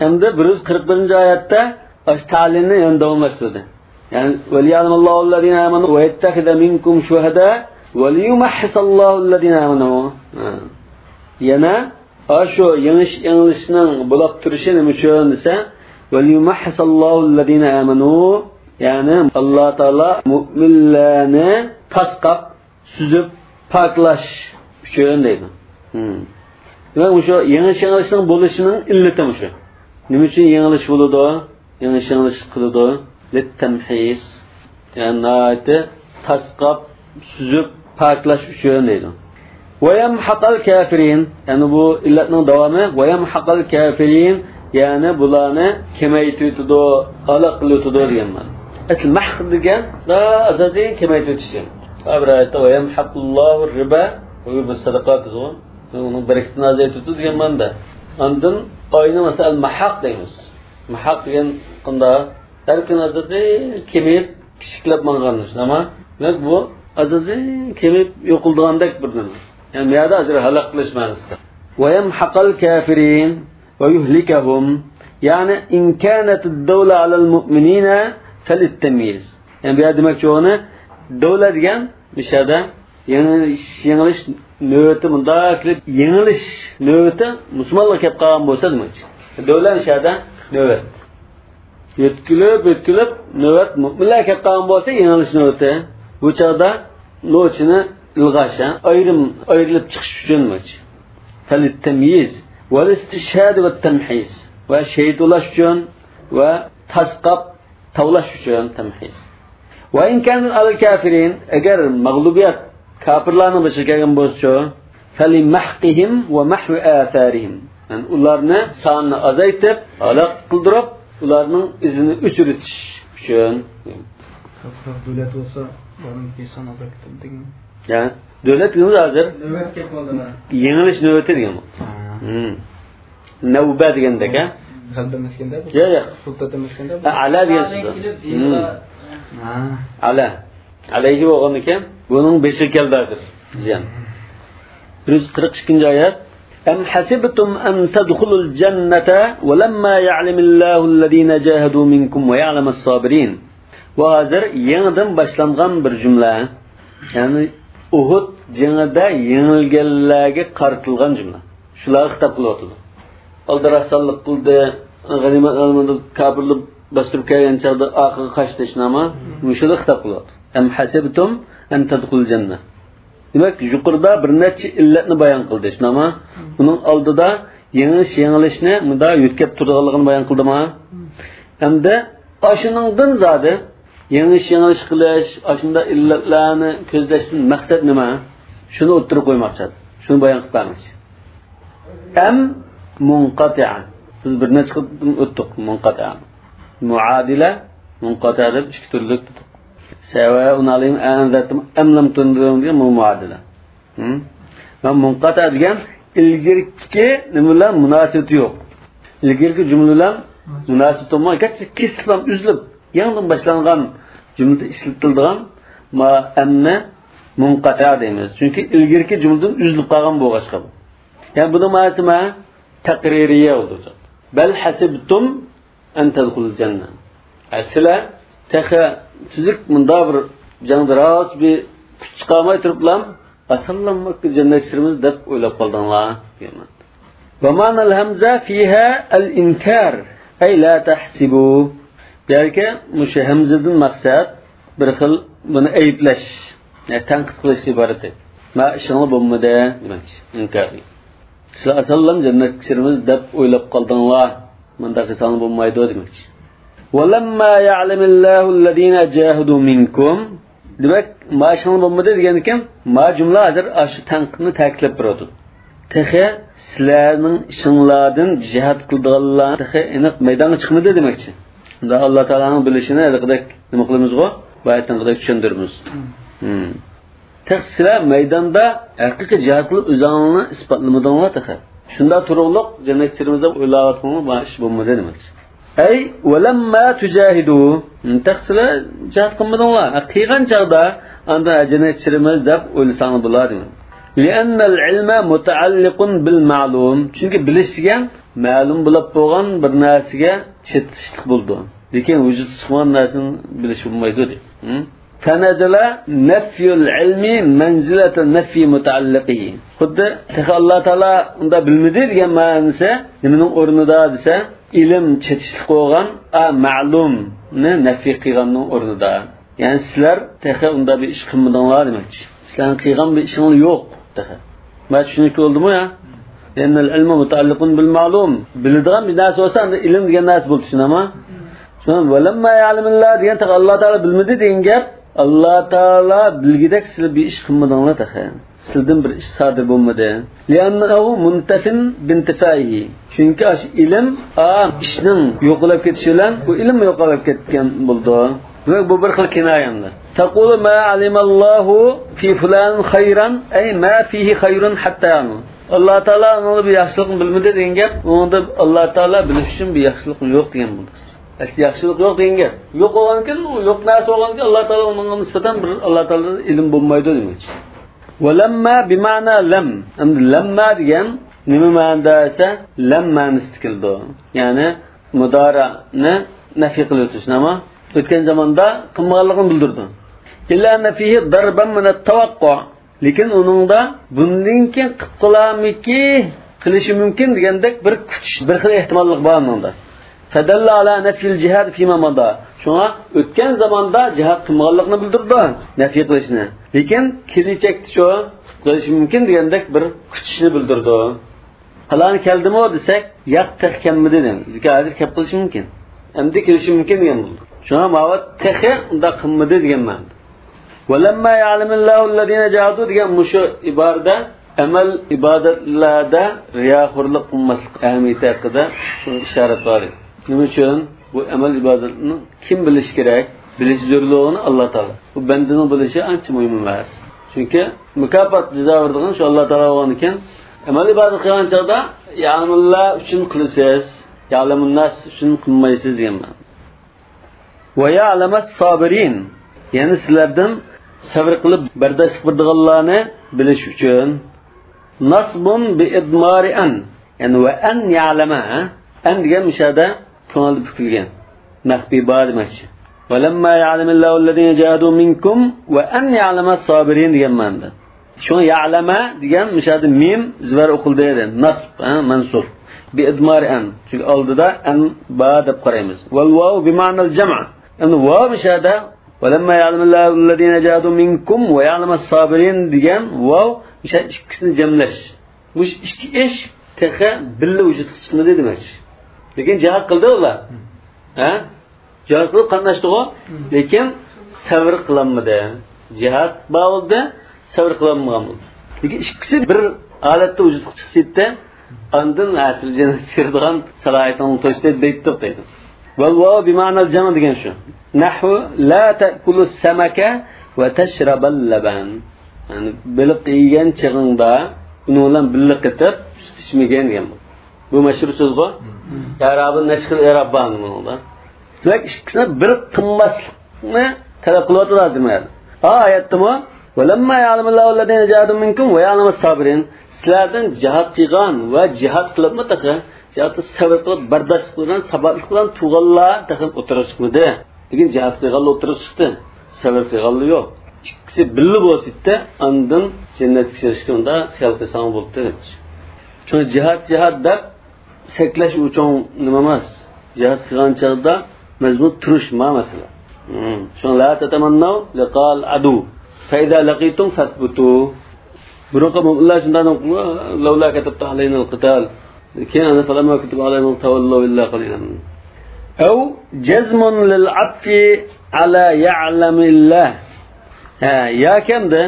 ئەمدى بىر يۈز قىرىق بىرىنچى ئايەتتە ئاشۇ تەلىلنى يەنە داۋاملاشتۇردى. يەنى، وليعلم الله الذين آمنوا ويتخذ منكم شهداء وليمحص الله الذين آمنوا. ھە. يەنە ئاشۇ يېڭىش، يېڭىلىشنىڭ بولاپ تۇرۇشى نېمە ئۈچۈن دېسە، وليمحص الله الذين آمنوا، يەنى ئاللا تائالا مۆمىنلەرنى تاسقاپ، سۈزۈپ پاكلاش ئۈچۈن دەيدۇ. ھىم. دېمەك، مۇشۇ يېڭىش، يېڭىلىشنىڭ بولۇشىنىڭ ئىللىتى مۇشۇ. نېمە ئۈچۈن يېڭىلىش بولىدۇ؟ يېڭىش، يېڭىلىش قىلىدۇ. للتمحيص. يەنى ناھايىتى تاسقاپ، سۈزۈپ پاكلاش ئۈچۈن دەيدۇ. ويمحق الكافرين. يەنى بۇ ئىللەتنىڭ داۋامى، ويمحق الكافرين. يەنى بۇلارنى كېمەيتىۋېتىدۇ، ھالاك قىلىۋېتىدۇ دېگەن مەنە. ئەسلى مەھق دېگەن، ئازادىن كېمەيتىۋېتىش دېگەن. بىر ئايەتتە، ويمحق الله الربا ويربي الصدقات دېدىغۇ. ئۇنىڭ بەرىكىتىنى ئازايتىۋېتىدۇ دېگەن مەنىدە. ئاندىن ئاينى، مەسىلەن، مەھق دەيمىز. مەھق دېگەن قانداق؟ ھەر كۈنى ئازادىن كېمىيىپ، كىچىكلەپ ماڭغان، شۇنداقمۇ؟ دېمەك، بۇ ئازادىن كېمىيىپ يوقىلىدىغاندەك بىر نېمە. يەنى بۇ يەردە ھازىر ھالاك قىلىش مەنىسىدە. ويمحق الكافرين ويهلكهم. يەنى إن كانت الدولة على المؤمنين فللتمييز. يەنى بۇ يەردە دېمەكچى بولغىنى، دەۋلەت دېگەن مۇشۇ يەردە يېڭىلىش، يېڭىلىش نۆۋىتى مۇنداق كېلىپ، يېڭىلىش نۆۋىتى مۇسۇلمانلارغا كېلىپ قالغان بولسا دېمەكچى. دەۋلەت مۇشۇ يەردە نۆۋەت. يۆتكىلىپ، يۆتكىلىپ، نۆۋەت مۆمىنلەرگە كەپ قالغان بولسا، يېڭىلىش نۆۋىتى. بۇ چاغدا نوچىنى ئىلغاش، ھە؟ ئايرىم، ئايرىلىپ چىقىش ئۈچۈن نوچى. فللتمييز والاستشهاد والتمحيص. ۋە شېھىت بولاش ئۈچۈن ۋە تاسقاپ تاۋلاش ئۈچۈن تەمھىز. وإن كانت على الكافرين، ئەگەر مەغلۇبىيەت كاپىرلارنىڭ بېشىغا كەلگەن بولسىچۇ، فلمحقهم ومحو آثارهم. يەنى ئۇلارنى سانىنى ئازايتىپ، ھالاك قىلدۇرۇپ، ئۇلارنىڭ ئىزىنى ئۆچۈرۈۋېتىش ئۈچۈن. كاپىرلار دۆلەت بولسا، بۇلارنىڭ سانى ئازايتىپ كېتىدىكەن. يا، دۆلەت دېگىنىمىز ھازىر نۆۋەت كەپ قالدى. يېڭىلىش نۆۋىتى دېگەن بۇ. ھا. ھىم. نەۋبە دېگەندەك، ھە؟ غەلىبە ئەمەسكەندە بۇ. ياق، ياق. سۇلتات ئەمەسكەندە بۇ. ھە، ئەلا دېگەن سۆز. ھىم. ھا. ئەلا. ئەلەيھى بولغاندىكىن، بۇنىڭ بېشىغا كەلدى ھازىر. زىيان. بىر يۈز قىرىق ئىككىنچى ئايەت. أم حسبتم أن تدخلوا الجنة ولما يعلم الله الذين جاهدوا منكم ويعلم الصابرين. بۇ ھازىر يېڭىدىن باشلانغان بىر جۈملە. يەنى ئۇھۇد جېڭىدە يېڭىلگەنلەرگە قارىتىلغان جۈملە. شۇلارغا خىتاب قىلىۋاتىدۇ. ئالدى راسساللىق قىلدى، غەنىيمەت ئالمىدى، كاپىرلار باستۇرۇپ كەلگەن چاغدا ئارقىغا قاچتى، شۇنداقمۇ؟ مۇشۇلارغا خىتاب قىلىۋاتىدۇ. أم حسبتم أن تدخلوا الجنة. دېمەك، يۇقىرىدا بىر نەچچە ئىللەتنى بايان قىلدى، شۇنداقمۇ؟ ئۇنىڭ ئالدىدا يېڭىش، يېڭىلىشنى مۇنداق يۆتكەپ تۇرىدىغانلىقىنى بايان قىلدىما؟ ئەمدى ئاشۇنىڭدىن زادى يېڭىش، يېڭىلىش قىلىش، ئاشۇنداق ئىللەتلەرنى كۆزلەشتىن مەقسەت نېمە؟ شۇنى ئوتتۇرىغا قويماقچى ھازىر. شۇنى بايان قىلىپ بەرمەكچى. ئەم مۇنقەتىئە. بىز بىر نەچچە قېتىم ئۆتتۇق مۇنقەتىئە. مۇئادىلە، مۇنقەتىئە دەپ ئىككى تۈرلۈك دېدۇق. سەۋەئۇن ئەلەيھىم ئەئەنزەرتەھۇم ئەم لەم تۇنزىرھۇم دېگەن بۇ مۇئادىلە. ھىم؟ ۋە مۇنقەتىئە دېگەن ئىلگىرىكى نېمە بىلەن مۇناسىۋىتى يوق. ئىلگىرىكى جۈملە بىلەن مۇناسىۋىتى بولمىغان، كەچ-، كېسىلىپ ئۈزۈلۈپ، يېڭىدىن باشلانغان جۈملىدە ئىشلىتىلىدىغان ما-، ئەمنى مۇنقەتىئە دەيمىز. چۈنكى ئىلگىرىكى جۈملىدىن ئۈزۈلۈپ قالغان بولغاچقا بۇ. يەنى بۇنىڭ مەنىسى نېمە؟ تەقرىرىيە بولىدۇ. بەل ھەسىبتۇم ئەن تەدخۇلۇل جەننە. ئە، سىلەر تېخى تۈزۈك مۇنداق بىر جەڭدە راۋۇرۇس بىر كۈچ چىقارماي تۇرۇپلا، ئاسانلا جەننەتچىلىرىمىز دەپ ئويلاپ قالدىڭلار دېگەن. ومعنى الهمزة فيها الإنكار، أي لا تحسبوا. بۇ يەردىكى مۇشۇ ھەمزىدىن مەقسەت بىر خىل بۇنى ئەيىبلەش، يەنى تەنقىد قىلىشتىن ئىبارەت. ما ئىشىڭلار بولمىدى دېمەكچى، ئىنكار. سىلەر ئاسانلا جەننەتكە كىرىمىز دەپ ئويلاپ قالدىڭلار، مۇنداق قىلساڭلار بولمايدۇ دېمەكچى. ولما يعلم الله الذين جاهدوا منكم، دېمەك، ما ئىشىڭلار بولمىدى دېگەندىكىن، ما جۈملە ھازىر ئاشۇ تەنقىدنى تەكىتلەپ بېرىۋاتىدۇ. تېخى سىلەرنىڭ ئىشىڭلاردىن جىھاد قىلىدىغانلارنى تېخى ئېنىق مەيدانغا چىقمىدى دېمەكچى. ئۇندا ئاللا تائالانىڭ بىلىشىنى ھېلىقىدەك نېمە قىلىمىزغۇ؟ بۇ ئايەتنىڭكىدەك چۈشەندۈرىمىز. مم. تېخى سىلەر مەيداندا ھەقىقىي جىھاد قىلىپ ئۆزۈڭلارنى ئىسپاتلىمىدىڭلار تېخى. شۇنداق تۇرۇقلۇق جەننەتكە كىرىمىز دەپ ئويلاۋاتقىنىڭلار بۇ ئىش بولمىدى دېمەكچى. ئەي، ولما تجاهدوا. تېخى سىلەر جىھاد قىلمىدىڭلار. قىلغان چاغدا ئاندىن جەننەتكە كىرىمىز دەپ ئويلىساڭلار بولار دېمەك. لأن العلم متعلق بالمعلوم. چۈنكى بىلىش دېگەن مەلۇم بولۇپ بولغان بىر نەرسىگە چېتىشلىق بولىدۇ. لېكىن ۋۇجۇدقا چىقمىغان نەرسىنى بىلىش بولمايدۇ دەيدۇ. فنزل نفي العلم منزلة نفي متعلقه. خۇددى تېخى ئاللا تائالا ئۇنداق بىلمىدى دېگەن مەنىسى نېمىنىڭ ئورنىدا دېسە، ئىلىم چېتىشلىق بولغان، ئا، مەلۇمنى نەفى قىلغاننىڭ ئورنىدا. يەنى سىلەر تېخى ئۇنداق بىر ئىش قىلمىدىڭلار دېمەكچى. سىلەرنىڭ قىلغان بىر ئىشىڭلار يوق تېخى. مانا چۈشىنىكلىك بولدىمۇ يا؟ لأن العلم متعلق بالمعلوم. بىلىدىغان بىر نەرسە بولسا، ئاندىن ئىلىم دېگەن نەرسە بولىدۇ، چۈشىنەما؟ شۇڭا ولما يعلم الله دېگەن تېخى ئاللا تائالا بىلمىدى دېگەن گەپ. ئاللا تائالا بىلگۈدەك سىلەر بىر ئىش قىلمىدىڭلار تېخى. سىلىدىن بىر ئىش سادىر بولمىدى. لأنه منتف بانتفائه. چۈنكى ئاشۇ ئىلىم، ئا، ئىشنىڭ يوقىلاپ كېتىشى بىلەن بۇ ئىلىم يوقالاپ كەتكەن بولىدۇ. دېمەك، بۇ بىر خىل كىنايە ئەمدى. تقول ما علم الله في فلان خيرا، أي ما فيه خير حتى يعلم. ئاللا تائالا ئۇنىڭدا بىر ياخشىلىقنى بىلمىدى دېگەن گەپ، ئۇنىڭدا ئاللا تائالا بىلىش ئۈچۈن بىر ياخشىلىقمۇ يوق دېگەن بولىدۇ. ئەسلى ياخشىلىق يوق دېگەن گەپ. يوق بولغانكەن، ئۇ يوق نەرسە بولغانكەن، ئاللا تائالا ئۇنىڭغا نىسبەتەن بىر ئاللا تائالادىن ئىلىم بولمايدۇ دېمەكچى. ولما بمعنى لم. ئەمدى لەمما دېگەن نېمە مەنىدە دېسە، لەم مەنىسىدە كېلىدۇ. يەنى مۇدارىئنى نەفى قىلىۋېتىش، نېمە؟ ئۆتكەن زاماندا قىلمىغانلىقىنى بىلدۈرىدۇ. إلا أن فيه ضربا من التوقع. لېكىن ئۇنىڭدا بۇندىن كېيىن قىلىپ قالارمىكى، قىلىشى مۇمكىن دېگەندەك بىر كۈچ، بىر خىل ئېھتىماللىق بار ئۇنىڭدا. فدل على نفي الجهاد فيما مضى. شۇڭا ئۆتكەن زاماندا جىھاد قىلمىغانلىقىنى بىلدۈرىدۇ، نەفى قىلىشنى. لېكىن كېلىچەكتە شۇ قىلىشى مۇمكىن دېگەندەك بىر كۈتۈشنى بىلدۈرىدۇ. پالانى كەلدىمۇ دېسەك، ياق، تېخى كەلمىدى دېگەن. لېكىن ھازىر كەپ قېلىشى مۇمكىن. ئەمدى كېلىشى مۇمكىن دېگەن بولىدۇ. شۇڭا ماۋۇ تېخى ئۇنداق قىلمىدى دېگەن مەنىدە. ولما يعلم الله الذين جاهدوا دېگەن مۇشۇ ئىبارىدە ئەمەل ئىبادەتلەردە رىياخورلۇق قىلماسلىق ئەھمىيىتى ھەققىدە شۇ ئىشارەت بار ئىدى. نېمە ئۈچۈن؟ بۇ ئەمەل ئىبادەتنى كىم بىلىشى كېرەك؟ بىلىشى زۆرۈرلۈكىنى ئاللا تائالا. بۇ بەندىنىڭ بىلىشى ئانچە مۇھىم ئەمەس. چۈنكى مۇكاپات، جازا بېرىدىغان شۇ ئاللا تائالا بولغاندىكىن، ئەمەل ئىبادەت قىلغان چاغدا يەلەمۇللا ئۈچۈن قىلىسىز، يەلەمۇنناس ئۈچۈن قىلمايسىز دېگەن مەنە. ويعلم الصابرين، يەنى سىلەردىن سەۋر قىلىپ بەرداشلىق بېرىدىغانلارنى بىلىش ئۈچۈن. نصب بإضمار أن، يەنى وأن يعلم، ھە؟ أن دېگەن مۇشۇ يەردە كۆڭۈلدە پۈكۈلگەن. مەخپىي بار دېمەكچى. ولما يعلم الله الذين جاهدوا منكم وأن يعلم الصابرين دېگەن مەنىدە. شۇڭا يەلەمە دېگەن مۇشۇ يەردە مىم زىبەر ئوقۇلدى دېدى. نەسب، ھە، مەنسۇب. بىئىدمارى ئەن. چۈنكى ئالدىدا ئەن بار دەپ قارايمىز. ۋەل ۋاۋ بىمەنەل جەمئ. ئەمدى ۋاۋ مۇشۇ يەردە ۋەلەمما يەلەمەللاھۇللەزىنە جاھەدۇ مىنكۇم ۋە يەلەمەس سابىرىن دېگەن ۋاۋ مۇشۇ ئىككىسىنى جەملەش. مۇشۇ ئىككى ئىش تېخى بىللە ۋۇجۇدقا چىقمىدى دېمەكچى. لېكىن جىھاد قىلدى ئۇلار. ھە؟ جىھاد قىلىپ قاتناشتىغۇ، لېكىن سەۋر قىلالمىدى. جىھاد بار بولدى، سەۋر قىلالمىغان بولدى. لېكىن ئىككىسى بىر ھالەتتە ۋۇجۇدقا چىقسا ئىدى، ئاندىن ھە سىلەر جەننەتكە كىرىدىغان سالاھىيىتىڭلار توشتى دەيتتۇق دەيدۇ. ۋەل ۋاۋ بىمەنەل جەم دېگەن شۇ. نەھۋۇ لا تەئكۇلۇس سەمەكە ۋە تەشرەبەل لەبەن. يەنى بېلىق يېگەن چېغىڭدا ئۇنىڭ بىلەن بىللە قېتىپ سۈت ئىچمىگىن دېگەن بۇ. بۇ مەشھۇر سۆزغۇ. ئەرابىن نەشخىل ئەراب بار بۇنىڭدا. دېمەك، ئىككىسىنى بىر قىلماسلىقنى تەلەپ قىلىۋاتىدۇ ھازىر مانا. ئا، ئايەتتىمۇ، ۋەلەمما يەلەمەللاھۇللەزىنە جاھەدۇ مىنكۇم ۋە يەلەمەس سابىرىن. سىلەردىن جىھاد قىلغان ۋە جىھاد قىلىپمۇ تېخى، جىھادتا سەۋر قىلىپ، بەرداشلىق بىلەن، ساباتلىق بىلەن تۇرغانلار تېخى ئوتتۇرىغا چىقمىدى. لېكىن جىھاد قىلغانلار ئوتتۇرىغا چىقتى. سەۋر قىلغانلا يوق. ئىككىسى بىللە بولسا ئىدى، ئاندىن جەننەتكە كىرىشكە ئۇنداق خىيال قىلساڭ بولدى دېمەكچى. شۇڭا جىھاد، جىھاد دەپ سەكلەش ئۇ چوڭ نېمە ئەمەس. جىھاد قىلغان چاغدا مەزمۇت تۇرۇش ما مەسىلە. ھىم. شۇڭا لا تەتەمەننەۋ لىقال ئەدۇ. فەئىزا لەقىتۇم فەسبۇتۇ. بۇرۇنقى مۆمىنلەر شۇنداق، لەۋلا كەتەبتە ئەلەينەل قىتال. كېيىن ئەنە فەلەمما كۇتىبە ئەلەيھىمۇل تەۋەللەۋ ئىللا قەلىلەن. ئەۋ جەزمۇن لىل ئەتفى ئەلا يەلەمىللا. ھە، ياكى ئەمدى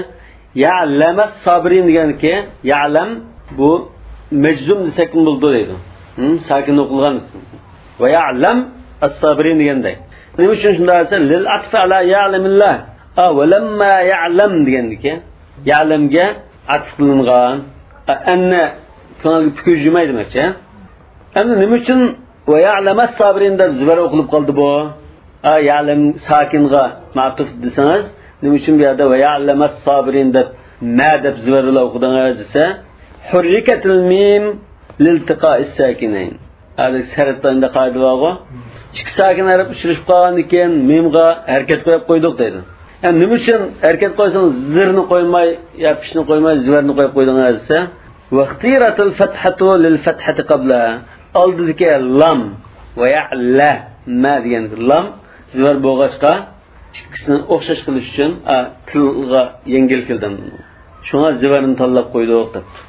يەلەمەس سابىرىن دېگەنكى، يەلەم بۇ مەجزۇم دېسەكمۇ بولىدۇ دەيدۇ. ھىم، ساكىن ئوقۇلغان. ۋە يەلەم ئەس سابىرىن دېگەندەك. نېمە ئۈچۈن شۇنداق دېسە، لىل ئەتفى ئەلا يەلەمىللا. ئا، ۋەلەمما يەلەم دېگەندىكى، يەلەمگە ئەتىپ قىلىنغان. ئەننە كۆڭۈلگە پۈكۈر جۈمەي دېمەكچى. ئەمدى نېمە ئۈچۈن ۋە يەلەمەس سابىرىن دەپ زىبەر ئوقۇلۇپ قالدى بۇ؟ ئا، يەلەم ساكىنغا مەتۇف دېسىڭىز، نېمە ئۈچۈن بۇ يەردە ۋە يەلەمەس سابىرىن دەپ مە دەپ زىبەر بىلەن ئوقۇدىڭىز دېسە، ھۇررىكەتىل مىم لىلتىقائىس ساكىنەين. ھازىر سەرەتلەردە قائىدە بارغۇ. ئىككى ساكىن ھەرپ ئۇچرىشىپ قالغاندىن كېيىن مىمغا ھەرىكەت قويۇپ قويدۇق دەيدۇ. يا نېمە ئۈچۈن ھەرىكەت قويسىڭىز، زىرنى قويماي، يا پىشنى قويماي، زىۋەرنى قويۇپ قويدۇڭ دېسە، ۋەختىرەتىل فەتھەتۇ لىل فەتھەتى قەبلەھا. ئالدىدىكى لام ۋە يەلەمە دېگەن لام زىۋەر بولغاچقا، ئىككىسىنى ئوخشاش قىلىش ئۈچۈن، ئا، تىلغا يەڭگىل كېلىدۇ. شۇڭا زىۋەرنى تاللاپ قويدۇق دەپتۇ.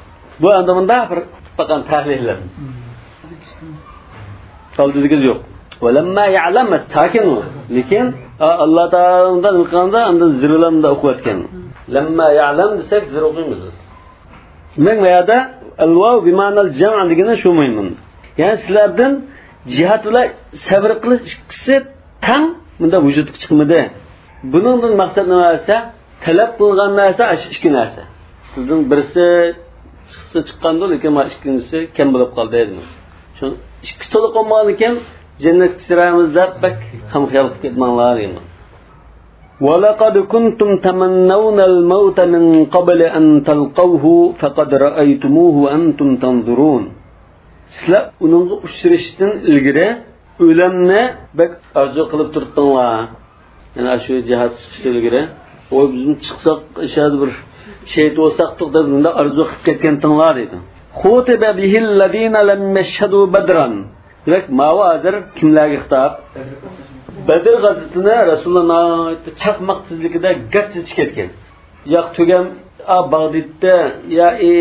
بۇ ئەمدى مۇنداق بىر قىلىپ باققان تەھلىللەر. ئالدىدىكى يوق. ۋەلەمما يەلەم ساكىن ئۇ. لېكىن، ئا، ئاللا تائالا نېمە قىلغاندا ئاندىن زىر بىلەن ئوقۇۋەتكەن. لەمما يەلەم دېسەك زىر ئوقۇيمىز. دېمەك، بۇ يەردە ئەلۋاۋ بىمەنەل جەمئ دېگىنى شۇ مۇھىم. يەنى سىلەردىن جىھاد بىلەن سەۋر قىلىش ئىككىسى تەڭ مۇنداق ۋۇجۇدقا چىقمىدى. بۇنىڭدىن مەقسەت نېمە دېسە، تەلەپ قىلىنغان نەرسە ئاشۇ ئىككى نەرسە. سىزدىن بىرسى چىقسا چىققاندۇ، لېكىن مانا ئىككىنچىسى كەم بولۇپ قالدى دېمەكچى. شۇ ئىككىسى تولۇق بولمىغاندىكىن جەننەتكە كىرەرمىز دەپ بەك خام خىيال قىلىپ كەتمەڭلار دەيمەن. ولقد كنتم تمنون الموت من قبل أن تلقوه فقد رأيتموه وأنتم تنظرون. سىلەر ئۇنىڭغا ئۇچرىشىشتىن ئىلگىرى ئۆلۈمنى بەك ئارزۇ قىلىپ تۇرۇپتۇڭلار. يەنى شۇ جىھاد چىقىشتىن ئىلگىرى، ۋاي بىزمۇ چىقساق، شەھەردە بىر شېھىت بولساقتۇق دەپ، مۇنداق ئارزۇ قىلىپ كەتكەنتىڭلار دەيدۇ. خُوطِبَ بِهِ الَّذِينَ لَمْ يَشْهَدُوا بَدْرًا. دېمەك، ماۋۇ ھازىر كىملەرگە خىتاب؟ بەدر غەزۋىتىنى رەسۇلۇللا ناھايىتى چاقماق تېزلىكىدە گەپ تېزچە كەتكەن. ياق تۈگەم، ئا، باغدىدتا، يا، ئى،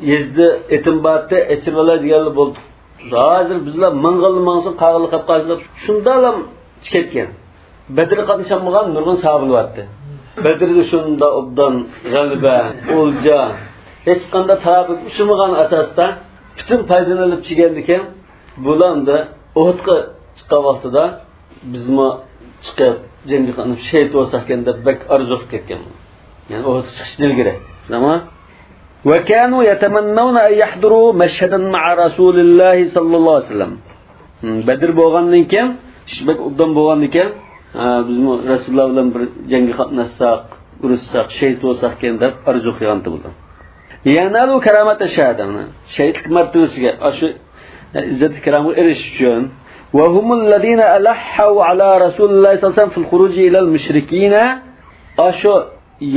يېزىدا ئېتىم بارتى، ئېچىرىۋالاي دېگەنلا بولدى. ھازىر بىزلەر ماڭغانلا ماڭسۇن، قالغانلا قاپ قالسۇن دەپ شۇنداقلا كەتكەن. بەدرگە قاتنىشالمىغان نۇرغۇن ساھابىلەر بارتى. بەدردە شۇنداق ئوبدان غەلىبە، ئولجا، ھېچقانداق تالاپەتكە ئۇچرىمىغان ئاساستا پۈتۈن پايدىنى ئېلىپ چىگەندىكىن، بۇلار ئەمدى ئۇھۇدقا چىققان ۋاقتىدا بىزمۇ چىقىپ، جەڭگە قاتنىشىپ شېھىت بولساقكەن دەپ بەك ئارزۇ قىلىپ كەتكەن. يەنى ئۇھۇدقا چىقىشتىن ئىلگىرى. تامام. وكانوا يتمنون أن يحضروا مشهدا مع رسول الله صلى الله عليه وسلم. ھىم، بەدر بولغاندىن كېيىن، ئىش بەك ئوبدان بولغاندىن كېيىن، ھە، بىزمۇ رەسۇلۇللا بىلەن بىر جەڭگە قاتناشساق، ئۇرۇشساق، شېھىت بولساقكەن دەپ ئارزۇ قىلغانتى بۇلار. لينالوا كرامة الشهادة، شېھىتلىك مەرتىۋىسىگە، ئاشۇ، ھە، ئىززەت ئىكرامغا ئېرىشىش ئۈچۈن. وهم الذين ألحوا على رسول الله صلى الله عليه وسلم في الخروج إلى المشركين. ئاشۇ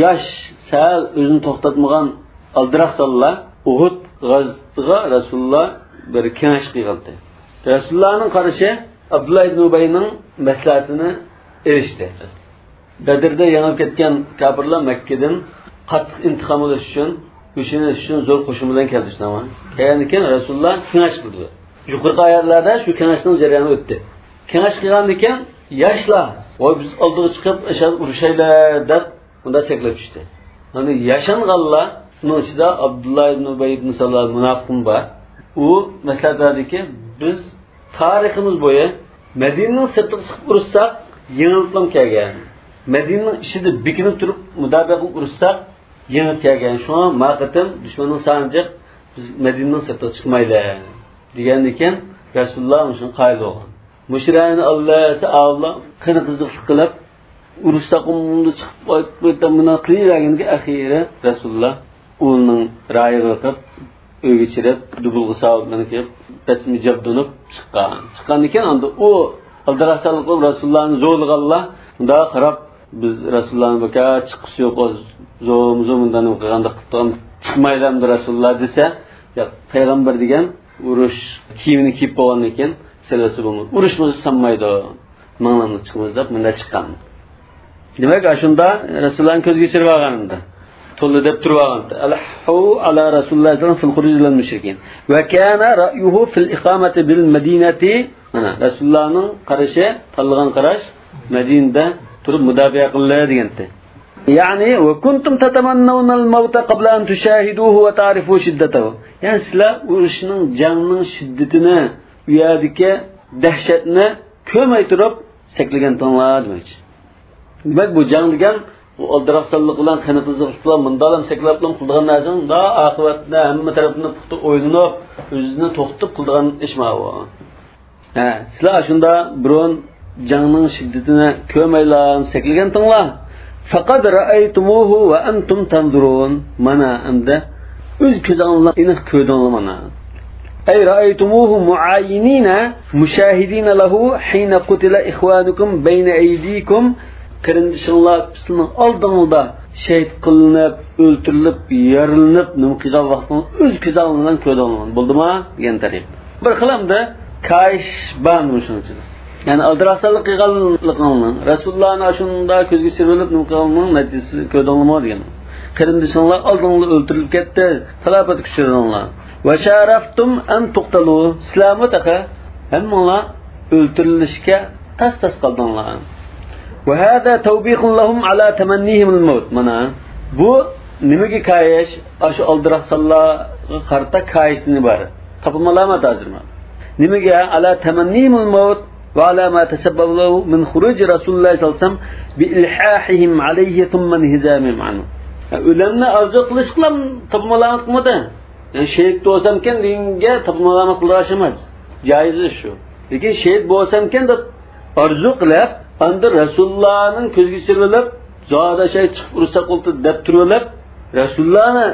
ياش، سەل ئۆزىنى توختاتمىغان ئالدىراقسانلار ئۇھۇد غازىتىغا رەسۇلۇللا بىر كېڭەش قىلغانتى. رەسۇلۇللانىڭ قارىشى ئابدۇللا ئىبن ئۇبەينىڭ مەسلىھەتىنى ئېلىشتى. بەدردە يېڭىلىپ كەتكەن كاپىرلار مەككىدىن قاتتىق ئىنتىقام ئېلىش ئۈچۈن، ئۆچ ئېلىش ئۈچۈن زور قوشۇن بىلەن كەلدى شۇنداقمۇ؟ كەلگەندىن كېيىن رەسۇلۇللا كېڭەش قىلدى. يۇقىرىقى ئايەتلەردە شۇ كېڭەشنىڭ جەريانى ئۆتتى. كېڭەش قىلغاندىن كېيىن ياشلار، ۋاي بىز ئالدىغا چىقىپ ئاشۇ ئۇرۇشايلى دەپ مۇنداق سەكلەپ چۈشتى. يەنى ياشانغانلار، ئۇنىڭ ئىچىدە ئابدۇللا ئىبن ئۇبەي ئىبن سەلۇل مۇناپىقمۇ بار. ئۇ مەسلىھەت بەردىكى، بىز تارىخىمىز بويى مەدىنىنىڭ سىرتىغا چىقىپ ئۇرۇشساق، يېڭىلىپلا كەلگەن. مەدىنىنىڭ ئىچىدە بېكىنىپ تۇرۇپ مۇداپىئە قىلىپ ئۇرۇشساق، يېڭىپ كەلگەن. شۇڭا ما قېتىم دۈشمەننىڭ سانى جىق، بىز مەدىنىنىڭ سىرتىغا چىقمايلى، دېگەندىن كېيىن رەسۇلۇللا شۇنىڭغا قايىل بولغان. مۇشۇ رايىنى ئاللىسا ئاۋۇلا قېنى قىزىقلىق قىلىپ، ئۇرۇشساق ئۇندا چىقىپ مۇنداق قىلىۋەرگەندىكىن ئەخىرى رەسۇلۇللا ئۇنىڭ رايىغا بېقىپ، ئۆيگە چىرىپ، دۇبۇلغا ساۋۇتلىرىنى كىيىپ، رەسمىي جابدۇنۇپ چىققان. چىققاندىن كېيىن ئاندا ئۇ ئالدىراقسانلىق قىلىپ رەسۇلۇللانى زورلىغانلار، مۇنداق قاراپ، بىز رەسۇلۇللانى بىكار چىققۇسى يوق، زوم زوم مۇنداق نېمە قىلغاندەك قىلىپ تۇرغان، چىقمايلى ئەمدى رەسۇلۇللا دېسە، ياق، پەيغەمبەر دېگەن ئۇرۇش كىيىمىنى كىيىپ بولغاندىن كېيىن سېلىۋەتسە بولمايدۇ. ئۇرۇشمىسا سانمايدۇ. ماڭلامدا چىقىمىز دەپ مۇنداق چىققان. دېمەك، ئاشۇندا رەسۇلۇللانى كۆزگە چىرىۋالغان ئىدى. تولا دەپ تۇرۇۋالغان ئىدى. ألحوا على رسول الله صلى الله عليه وسلم في الخروج على المشركين. وكان رأيه في الإقامة بالمدينة. مانا، رەسۇلۇللانىڭ قارىشى، تاللىغان قاراش، مەدىنىدە تۇرۇپ مۇداپىئە قىلىلى دېگەنتى. يەنى، وكنتم تتمنون الموت قبل أن تشاهدوه وتعرفوا شدته. يەنى سىلەر ئۇرۇشنىڭ، جەڭنىڭ شىددىتىنى، ئۇ يەردىكى دەھشەتنى كۆرمەي تۇرۇپ سەكلىگەنتىڭلار دېمەكچى. دېمەك، بۇ جەڭ دېگەن، بۇ ئالدىراقسانلىق بىلەن، قېنى قىزىقلىق بىلەن، مۇنداقلام سەكلەپلام قىلىدىغان نەرسىنىڭ، مۇنداق ئاقىۋەتنى ھەممە تەرەپتىن پۇختا ئويلىنىپ، ئۆزىنى توختىتىپ قىلىدىغان ئىش ماۋۇ. ھە، سىلەر ئاشۇنداق بۇرۇن جەڭنىڭ شىددىتىنى كۆرمەيلا سەكلىگەنتىڭلار. فقد رأيتموه وأنتم تنظرون. مانا، ئەمدى ئۆز كۆزۈڭلار بىلەن ئېنىق كۆردۈڭلار مانا. أي رأيتموه معاينين مشاهدين له حين قتل إخوانكم بين أيديكم. قېرىندىشىڭلار سىلەرنىڭ ئالدىڭلاردا شېھىت قىلىنىپ، ئۆلتۈرۈلۈپ، يارىلىنىپ، نېمە قىلغان ۋاقتىڭلارنى ئۆز كۆزۈڭلار بىلەن كۆردۈڭلار. بولدىمۇ؟ دېگەن تەرىپى. بىر خىل ئەمدى كايىش بار مۇشۇنىڭ ئىچىدە. يەنى ئالدىراقسانلىق قىلغانلىقىڭنىڭ، رەسۇلۇللانى ئاشۇنداق كۆزگە چىرىۋېلىپ نېمە قىلغانلىقىڭنىڭ نەتىجىسىنى كۆردۈڭلارمۇ دېگەن. قېرىندىشىڭلار ئالدىڭلاردا ئۆلتۈرۈلۈپ كەتتى، تالاپەتكە ئۇچرىدىڭلار. وشارفتم أن تقتلوا، سىلەرمۇ تېخى ھەممىڭلار ئۆلتۈرۈلۈشكە تاس-تاس قالدىڭلار. وهذا توبيخ لهم على تمنيهم الموت. مانا، بۇ نېمىگە كايىش؟ ئاشۇ ئالدىراقسانلارغا قارىتا كايىشتىن ئىبارەت. تاپىمالاما ھازىرمۇ. نېمىگە؟ على تمنيهم الموت وعلى ما تسبب له من خروج رسول الله صلى الله عليه وسلم بإلحاحهم عليه ثم انهزامهم عنه. يا، ئۆلۈمنى ئارزۇ قىلىشقىلا تاپىمالامەت قىلمىدى. يەنى شېھىت بولسامكەن دېگەنگە تاپىمالامەت قىلىدىغان ئىش ئەمەس. جايىز ئىش شۇ. لېكىن شېھىت بولسامكەن دەپ ئارزۇ قىلىپ، ئاندىن رەسۇلۇللانىڭ كۆزىگە چىرىۋېلىپ، زادى شەي چىقىپ ئۇرساق بولدى دەپ تۇرۇۋېلىپ، رەسۇلۇللانى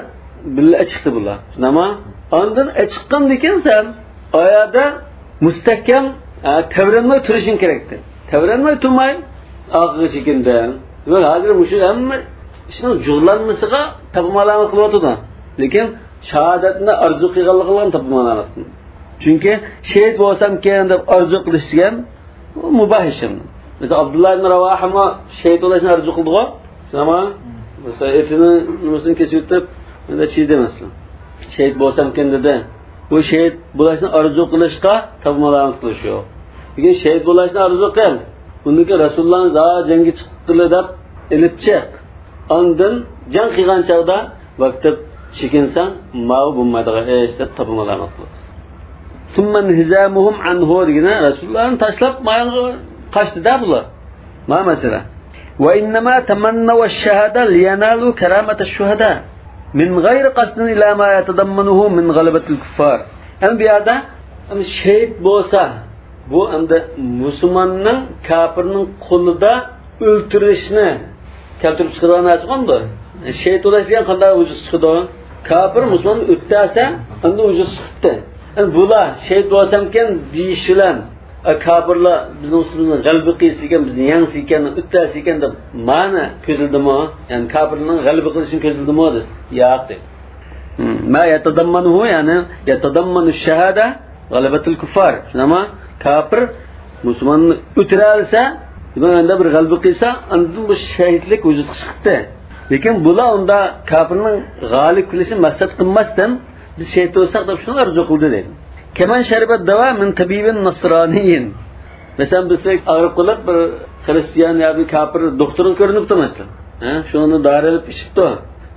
بىللە ئېچىقتى بۇلار. شۇنداقمۇ؟ ئاندىن ئېچىققاندىكىن سەن ئايادا مۇستەھكەم، ئە، تەۋرەنمەي تۇرۇشۇڭ كېرەكتى. تەۋرەنمەي تۇرماي، ئارقىغا چېكىندىڭ. دېمەك، ھازىر مۇشۇ ھەممە ئىشنىڭ جۇغلانمىسىغا تاپىمالامەت قىلىۋاتىدۇ. لېكىن شاھادەتنى ئارزۇ قىلغانلىقىغا تاپىمالامەت قىلمىدى. چۈنكى شېھىت بولسامكەن دەپ ئارزۇ قىلىش دېگەن ئۇ مۇباھ ئىش ئەمدى. مەسىلەن، ئابدۇللا ئىبن راۋاھىمۇ شېھىت بولۇشنى ئارزۇ قىلدىغۇ. شۇنداقمۇ؟ مەسىلەن، ئېتىنى، نېمىسىنى كېسىۋېتىپ، مۇنداق چىدى، مەسىلەن. شېھىت بولسامكەن دېدى. بۇ شېھىت بولۇشنى ئارزۇ قىلىشقا تاپىمالامەت قىلىش يوق. لېكىن شېھىت بولۇشنى ئارزۇ قىل. ئۇندىن كېيىن رەسۇلۇللانى زادى جەڭگە چىققىلى دەپ ئېلىپ چىق. ئاندىن جەڭ قىلغان چاغدا ۋاقتىپ چېكىنسەڭ، ماۋۇ بولمايدىغان ئىش دەپ تاپىمالامەت قىلىدۇ. ثم انهزامهم عنه دېگىنى رەسۇلۇللانى تاشلاپ مايانغا قاچتى-دە بۇلار. ما مەسىلە. وإنما تمنوا الشهادة لينالوا كرامة الشهداء من غير قصد إلى ما يتضمنه من غلبة الكفار. ئەمدى بۇ يەردە، ئەمدى شېھىت بولسا، بۇ ئەمدى مۇسۇلماننىڭ كاپىرنىڭ قولىدا ئۆلتۈرۈلۈشنى كەلتۈرۈپ چىقىدىغان نەرسە بولمىدۇ. شېھىت بولۇش دېگەن قانداق ۋۇجۇدقا چىقىدۇ؟ كاپىر مۇسۇلماننى ئۆلتۈرسە، ئەمدى ۋۇجۇدقا چىقتى. ئەمدى بۇلار شېھىت بولسامكەن دېيىش بىلەن، ئە، كاپىرلار بىزنىڭ ئۈستىمىزدىن غەلىبە قىلسىكەن، بىزنى يەڭسىكەن، ئۆلتۈرسىكەن دەپ مانا كۆزلىدىمۇ؟ يەنى كاپىرلارنىڭ غەلىبە قىلىشىنى كۆزلىدىمۇ دېسە، ياق دەيدۇ. ما يتضمنه، يەنى يتضمن الشهادة غلبة الكفار. شۇنداقمۇ؟ كاپىر مۇسۇلماننى ئۆلتۈرەلىسە، دېمەك، ئاندا بىر غەلىبە قىلسا، ئاندىن بۇ شېھىتلىك ۋۇجۇدقا چىقتى. لېكىن بۇلار ئۇندا كاپىرنىڭ غالىب كېلىشىنى مەقسەت قىلماستىن، بىز شېھىت بولساق دەپ شۇنى ئارزۇ قىلدى دەيدۇ. كمن شرب الدواء من طبيب نصراني. مەسىلەن، بىرسى ئاغرىپ قېلىپ، بىر خرىستىيان يا بىر كاپىر دوختۇرغا كۆرۈنۈپتۇ، مەسىلەن. ھە؟ شۇنى دارى ئېلىپ ئىچىپتۇ.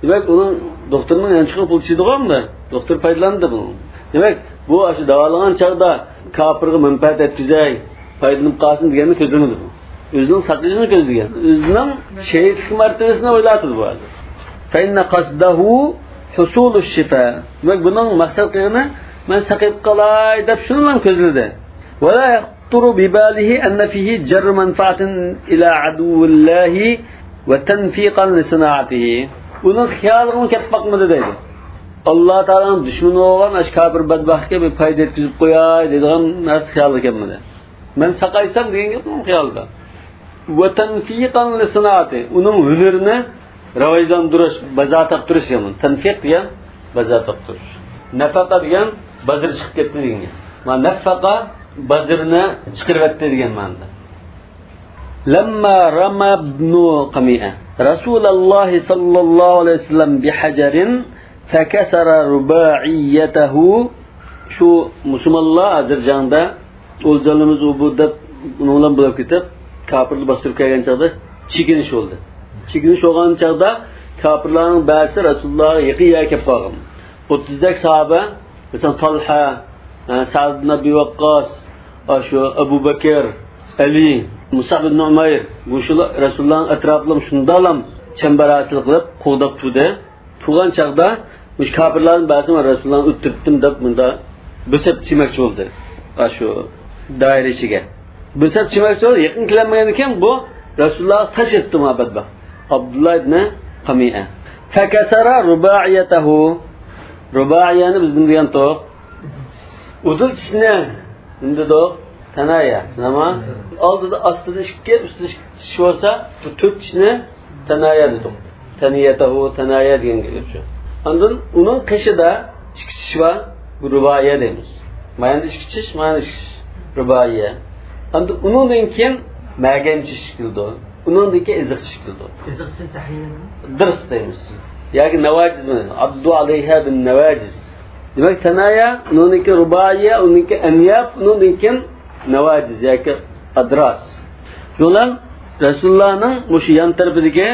دېمەك، ئۇنىڭ، دوختۇرنىڭ يانچۇقىغا پۇل چىدىغۇ ئەمدى. دوختۇر پايدىلاندى بۇنىڭ. دېمەك، بۇ ئاشۇ داۋالىغان چاغدا كاپىرغا مەنپەئەت يەتكۈزەي، پايدىلىنىپ قالسۇن دېگەننى كۆزلىمىدى بۇ. ئۆزىنىڭ ساقىيىشىنى كۆزلىگەن. ئۆزىنىڭ شېھىتلىك مەرتىۋىسىنى ئويلاۋاتىدۇ بۇ ھازىر. فإن قصده حصول الشفاء. دېمەك، بۇنىڭ مەقسەت قىلغىنى، مەن ساقىيىپ قالاي دەپ شۇنىلا كۆزلىدى. ولا يخطر بباله أن فيه جر منفعة إلى عدو الله وتنفيقا لصناعته. ئۇنىڭ خىيالىغىمۇ كەپ باقمىدى دەيدۇ. ئاللا تائالانىڭ دۈشمىنى بولغان ئاشۇ كاپىر بەدبەختكە بىر پايدا يەتكۈزۈپ قوياي دەيدىغان نەرسە خىيالىغا كەلمىدى. مەن ساقايسام دېگەن گەپ ئۇنىڭ خىيالىدا. وتنفيقا لصناعته، ئۇنىڭ ھۈنىرىنى راۋاجلاندۇرۇش، بازار تاپتۇرۇش دېگەن. تەنفىق دېگەن بازار تاپتۇرۇش. نەفەقە دېگەن بازىرى چىقىپ كەتتى دېگەن گەپ. مانا نەفەقە بازىرىنى چىقىرىۋەتتى دېگەن مەنىدە. لما رمى ابن قميئة رسول الله صلى الله عليه وسلم بحجر فكسر رباعيته. شۇ مۇسۇلمانلار ھازىر جەڭدە ئولجانلىرىمىز ئۇ بۇ دەپ ئۇنىڭ بىلەن بولۇپ كېتىپ، كاپىرلار باستۇرۇپ كەلگەن چاغدا چېكىنىش بولدى. چېكىنىش بولغان چاغدا كاپىرلارنىڭ بەزىسى رەسۇلۇللاھقا يېقىن يەرگە كېلىپ قالغان. ئوتتۇزدەك ساھابە، مەسىلەن، تالھا، ئە، سەئد ئىبن ئەبى ۋەققاس، ئاشۇ ئەبۇ بەكىر، ئەلى، مۇسئەب ئىبن ئۇمەير، مۇشۇلار رەسۇلۇللاھنىڭ ئەتراپىدا شۇنداقلام چەمبەر ھاسىل قىلىپ قوغداپ تۇردى. تۇرغان چاغدا مۇشۇ كاپىرلاردىن بەزىسى مەن رەسۇلۇللاھنى ئۆلتۈرتتۈم دەپ مۇندا بىر سەپ چىمەكچى بولدى. ئاشۇ دائىرە ئىچىگە. بىر سەپ چىمەكچى بولدى، يېقىن كېلەلمىگەندىكىن بۇ رەسۇلۇللاھقا تاش ئېتىپتۇ ما بەتبەخت. ئابدۇللا ئىبنى قامىئە. فكسر رباعيته. رۇبائىيەنى بىز نېمە دېگەنتۇق؟ ئۇدۇل چىشنى نېمە دېدۇق؟ تانايا. نېمە؟ ئالدىدا، ئاستىدا ئىككى، ئۈستىدە ئىككى چىش بولسا، بۇ تۆت چىشنى تانايا دېدۇق. تانىيەتەھۇ، تانايا دېگەن گەپ شۇ. ئاندىن ئۇنىڭ قېشىدا ئىككى چىش بار، بۇ رۇبائىيە دەيمىز. ماياندا ئىككى چىش، ماياندا ئىككى چىش، رۇبائىيە. ئاندىن ئۇنىڭدىن كېيىن مەگەن چىش كېلىدۇ. ئۇنىڭدىن كېيىن ئېزىق چىش كېلىدۇ. ئېزىق چىشنى تەھرىر دەيمىز. دىرس دەيمىز. ياكى نەۋاجىز دەيمىز. ئابدۇ ئەلەيھا بىن نەۋاجىز. دېمەك، تانايا، ئۇنىڭدىن كېيىن رۇبائىيە، ئۇنىڭدىن كېيىن ئەنياب، ئۇنىڭدىن كېيىن نەۋاجىز ياكى ئادراس. شۇنىڭ بىلەن رەسۇلۇللانىڭ مۇشۇ يان تەرىپىدىكى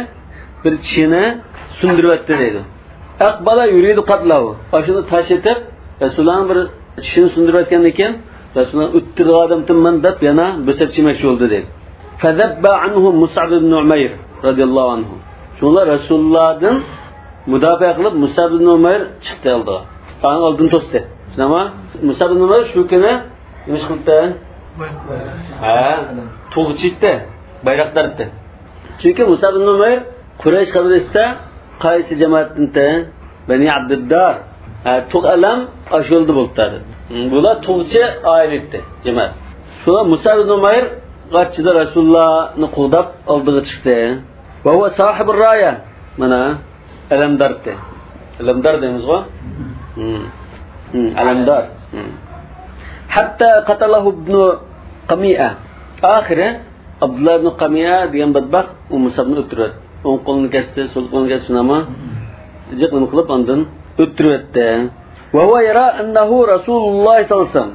بىر چىشىنى سۇندۇرۇۋەتتى دەيدۇ. ئەقبەلە يۇرىدۇ قەتلەھۇ. ئاشۇنى تاش ئېتىپ، رەسۇلۇللانىڭ بىر چىشىنى سۇندۇرۇۋەتكەندىن كېيىن، رەسۇلۇللانى ئۆلتۈرىدىغان ئادەمتىممەن دەپ يەنە بىر سەپ چىمەكچى بولدى دەيدۇ. فذب عنه مصعب بن عمير رضي الله عنه. شۇڭلار رەسۇلۇللادىن مۇداپىئە قىلىپ، مۇسئەب ئىبن ئۇمەير چىقتى ئالدىغا. ئۇنىڭ ئالدىنى توستى. شۇنداقمۇ؟ مۇسئەب ئىبن ئۇمەير شۇ كۈنى نېمە ئىش قىلدى؟ ھە، تۇغ چىتتى، بايراق تارتتى. چۈنكى مۇسئەب ئىبن ئۇمەير قۇرەيش قەبىلىسىدە قايسى جامائەتتىن؟ بەنى ئابدۇددار. ھە، تۇغ ئەلەم ئاشۇ يولدا بولۇپتۇ. بۇلار تۇغچى ئائىلە ئىدى، جامائەت. شۇلار مۇسئەب ئىبن ئۇمەير غاچچىدا رەسۇلۇللانى قوغداپ ئالدىغا چىقتى. ۋە ھۇۋە ساھىبۇر رايە. مانا، ئەلەمدار ئىدى. ئەلەمدار دەيمىزغۇ؟ ھىم. ھىم، ئەلەمدار. ھىم. ھەتتا قەتەلەھۇ ئىبنۇ قامىئە. ئاخىرى ئابدۇللا ئىبنى قامىئە دېگەن بەتبەخت ئۇ مۇسئەبنى ئۆلتۈرۈۋەتتى. ئوڭ قولىنى كەستى، سول قولىنى كەستى، شۇنداقمۇ؟ جىق نېمە قىلىپ ئاندىن ئۆلتۈرۈۋەتتى. ۋە ھۇۋە يەرا ئەننەھۇ رەسۇلۇللاھ سەللەللاھۇ ئەلەيھى ۋەسەللەم.